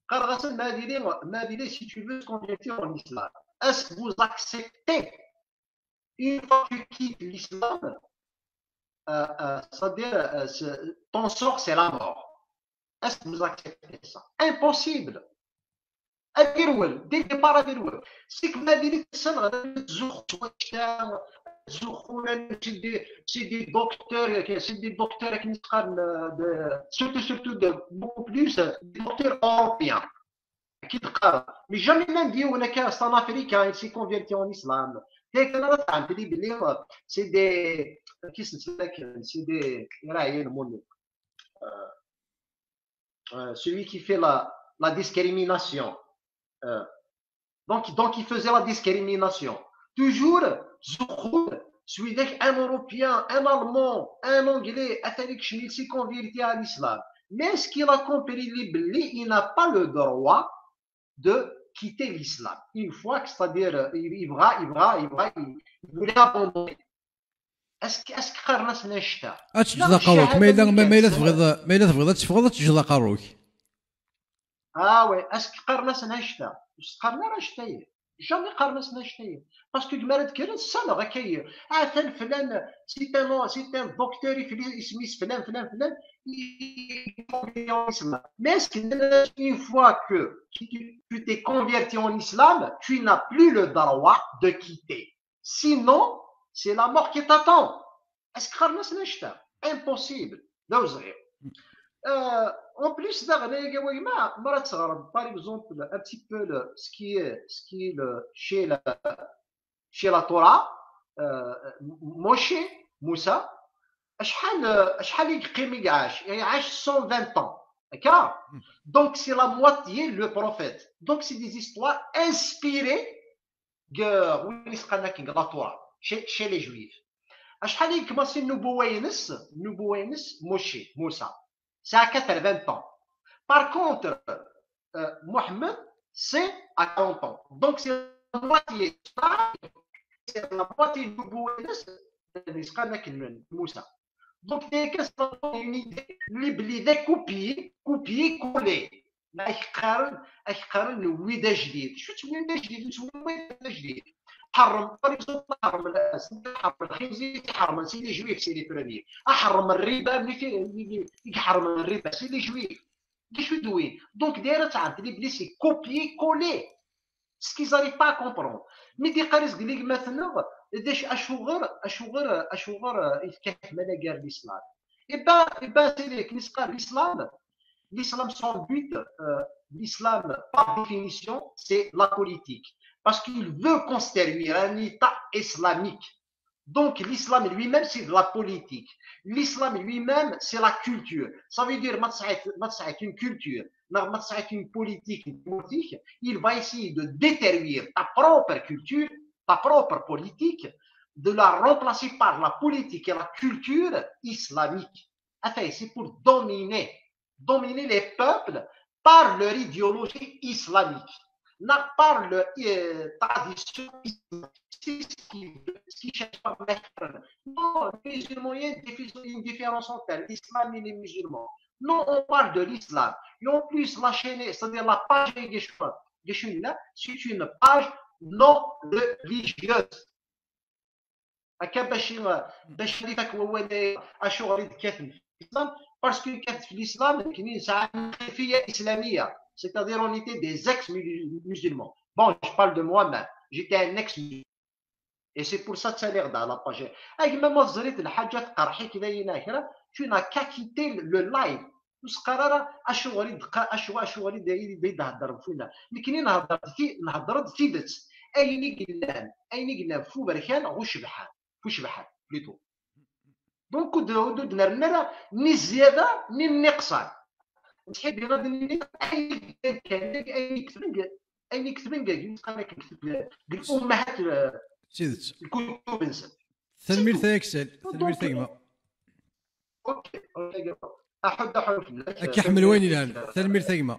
qqareɣ-asen, ma dili, ma dili, si tu veux se convertir en islam, est-ce que vous acceptez, une fois que tu quittes l'islam, euh, euh, c'est-à-dire, euh, ce- ton sort, c'est la mort? Est-ce que vous acceptez ça? Impossible. Ad irwel, dès le départ ad irwel. C'est que ma dili, c'est des, c'est des, c'est des docteurs, c'est des docteurs qui sont, euh, de, surtout, surtout de, beaucoup plus, euh, des docteurs européens. Qui te parlent. Mais jamais même dit, on a qu'un, c'est un Africain, il s'est converti en islam. Dès que là, c'est des, qu'est-ce que c'est que, c'est des, il y a un mot, euh, euh, celui qui fait la, la discrimination. Euh, donc, donc, il faisait la discrimination. Toujours, Zuhur, celui-là, un Européen, un Allemand, un Anglais, atan ikcem, il s'est converti à l'islam. Mais est-ce qu'il a compris, il n'a pas le droit de quitter l'islam? Une fois que, c'est-à-dire, euh, il, il va, il va, il va, il, il voulait abandonner. Est-ce que, est-ce que qqaren-asen annect-a? Ad teǧǧeḍ aqerru-k. Ma yella, ma, ma yella tebɣiḍ, ma yella tebɣiḍ ad teffɣeḍ, ad teǧǧeḍ aqerru-k. Ah ouais, est-ce que qqaren-asen annect-a? Ur s-qqaren ara annect-a. Jamais qqaren-asen annect-a. Parce que deg mi ara d-kkren, ssaleɣ akka. Atan flan, c'est un, c'est un docteur, isem-is flan, flan, flan. Mais est-ce que une fois que tu tu t'es converti en islam, tu n'as plus le droit de quitter. Sinon, c'est la mort qui t'attend. Est-ce que qqaren-asen annect-a? Impossible. D awezɣi. Euh, en plus, daɣen, ay agama, mi ara teɣreḍ, par exemple, un petit peu le, ce qui est, ce qui est le, chez la, chez la Torah, euh, Moshe, Moussa, acḥal, acḥal i yeqqim, i iɛac? Iɛac cent vingt ans. D'accord? Donc, c'est la moitié le prophète. Donc, c'est des histoires inspirées deg, win i s-qqaren akken, deg la Torah, chez, chez les Juifs. Acḥal i yekmaṣi nnubuwa-ines, nnubuwa-ines, Moshe, Moussa. C'est à quatre-vingts ans. Par contre, euh, Mohammed, c'est à quarante ans. Donc, c'est la moitié. C'est la moitié nnubuwa-ines, i s-qqaren akken, Moussa. Donc, c'est une idée, les, les copier, copier, coller. Ma ak-qqaren, ak-qqaren wid ajdid. Acu-tt wid ajdid? Ur tt-win wid ajdid. Ḥerrem, par exemple, ḥerrem, ḥerrem lxinzir, ḥerrem, c'est les juifs, c'est les premiers. Ḥerrem riba, mais qui, qui, qui ḥerrem riba, c'est les juifs. D acu d win? Donc, d'ailleurs, c'est copier, coller. Ce qu'ils n'arrivent pas à comprendre. Mi d-iqqar izgel i gma-tneɣ, d acu, acuɣer, acuɣer, acuɣer, euh, i tekkat mala gar l'islam? Eh ben, eh ben, c'est les, l'islam, l'islam, son but, euh, l'islam, par définition, c'est la politique. Parce qu'il veut construire un État islamique. Donc, l'islam lui-même, c'est de la politique. L'islam lui-même, c'est la culture. Ça veut dire, ma tsaït, ma tsaït une culture, ma tsaït une politique, une politique, il va essayer de détruire ta propre culture, ta propre politique, de la remplacer par la politique et la culture islamique. Enfin, c'est pour dominer, dominer les peuples par leur idéologie islamique, non par leur, euh, tradition islamique. C'est ce qui, ce qui cherche à mettre. Non, les musulmans, il y a une différence entre l'islam et les musulmans. Non, on parle de l'islam. Et en plus, la chaîne, c'est-à-dire la page, c'est une page non religieuse. Akka bac i, bac ad ifak wawal-agi, acuɣer i d-kkaten fi l'islam? Parce que kkaten fi l'islam, nekkni nesɛa xilafiyya islamiyya, c'est-à-dire on était des ex-musulmans. Bon, je parle de moi-même, j'étais un ex-musulman. Et c'est pour ça ttaliɣ-d à la page. A gma, ma teẓriḍ lḥaǧa tqerḥ-ik dayen a kra, tu n'as qu'à quitter le live. Ur s-qqar ara acuɣer i d-, acuɣer, acuɣer i d-, i d-, i d-heddren fell-aneɣ. Nekkni nhedder-d ti-, nhedder-d tidet. Ayen i yellan, ayen i yellan f uberkan, ɣu cebḥan, f ucebḥan, plutôt. Donc, ur d-, ur d-nerni ara ni zzyada, ni nniqṣan. Nettḥibbi ad nini ayen i yellan kan, ayen i yeketben deg, ayen i yeketben deg, deg, deg ummahat, eh, d tidet. Lkutub-nsen. Tanemmirt a Aksel, tanemmirt a gma. Ok, ok, aḥud, aḥud fell-ak. Ad k-iḥemmel wayen yelhan. Tanemmirt a gma.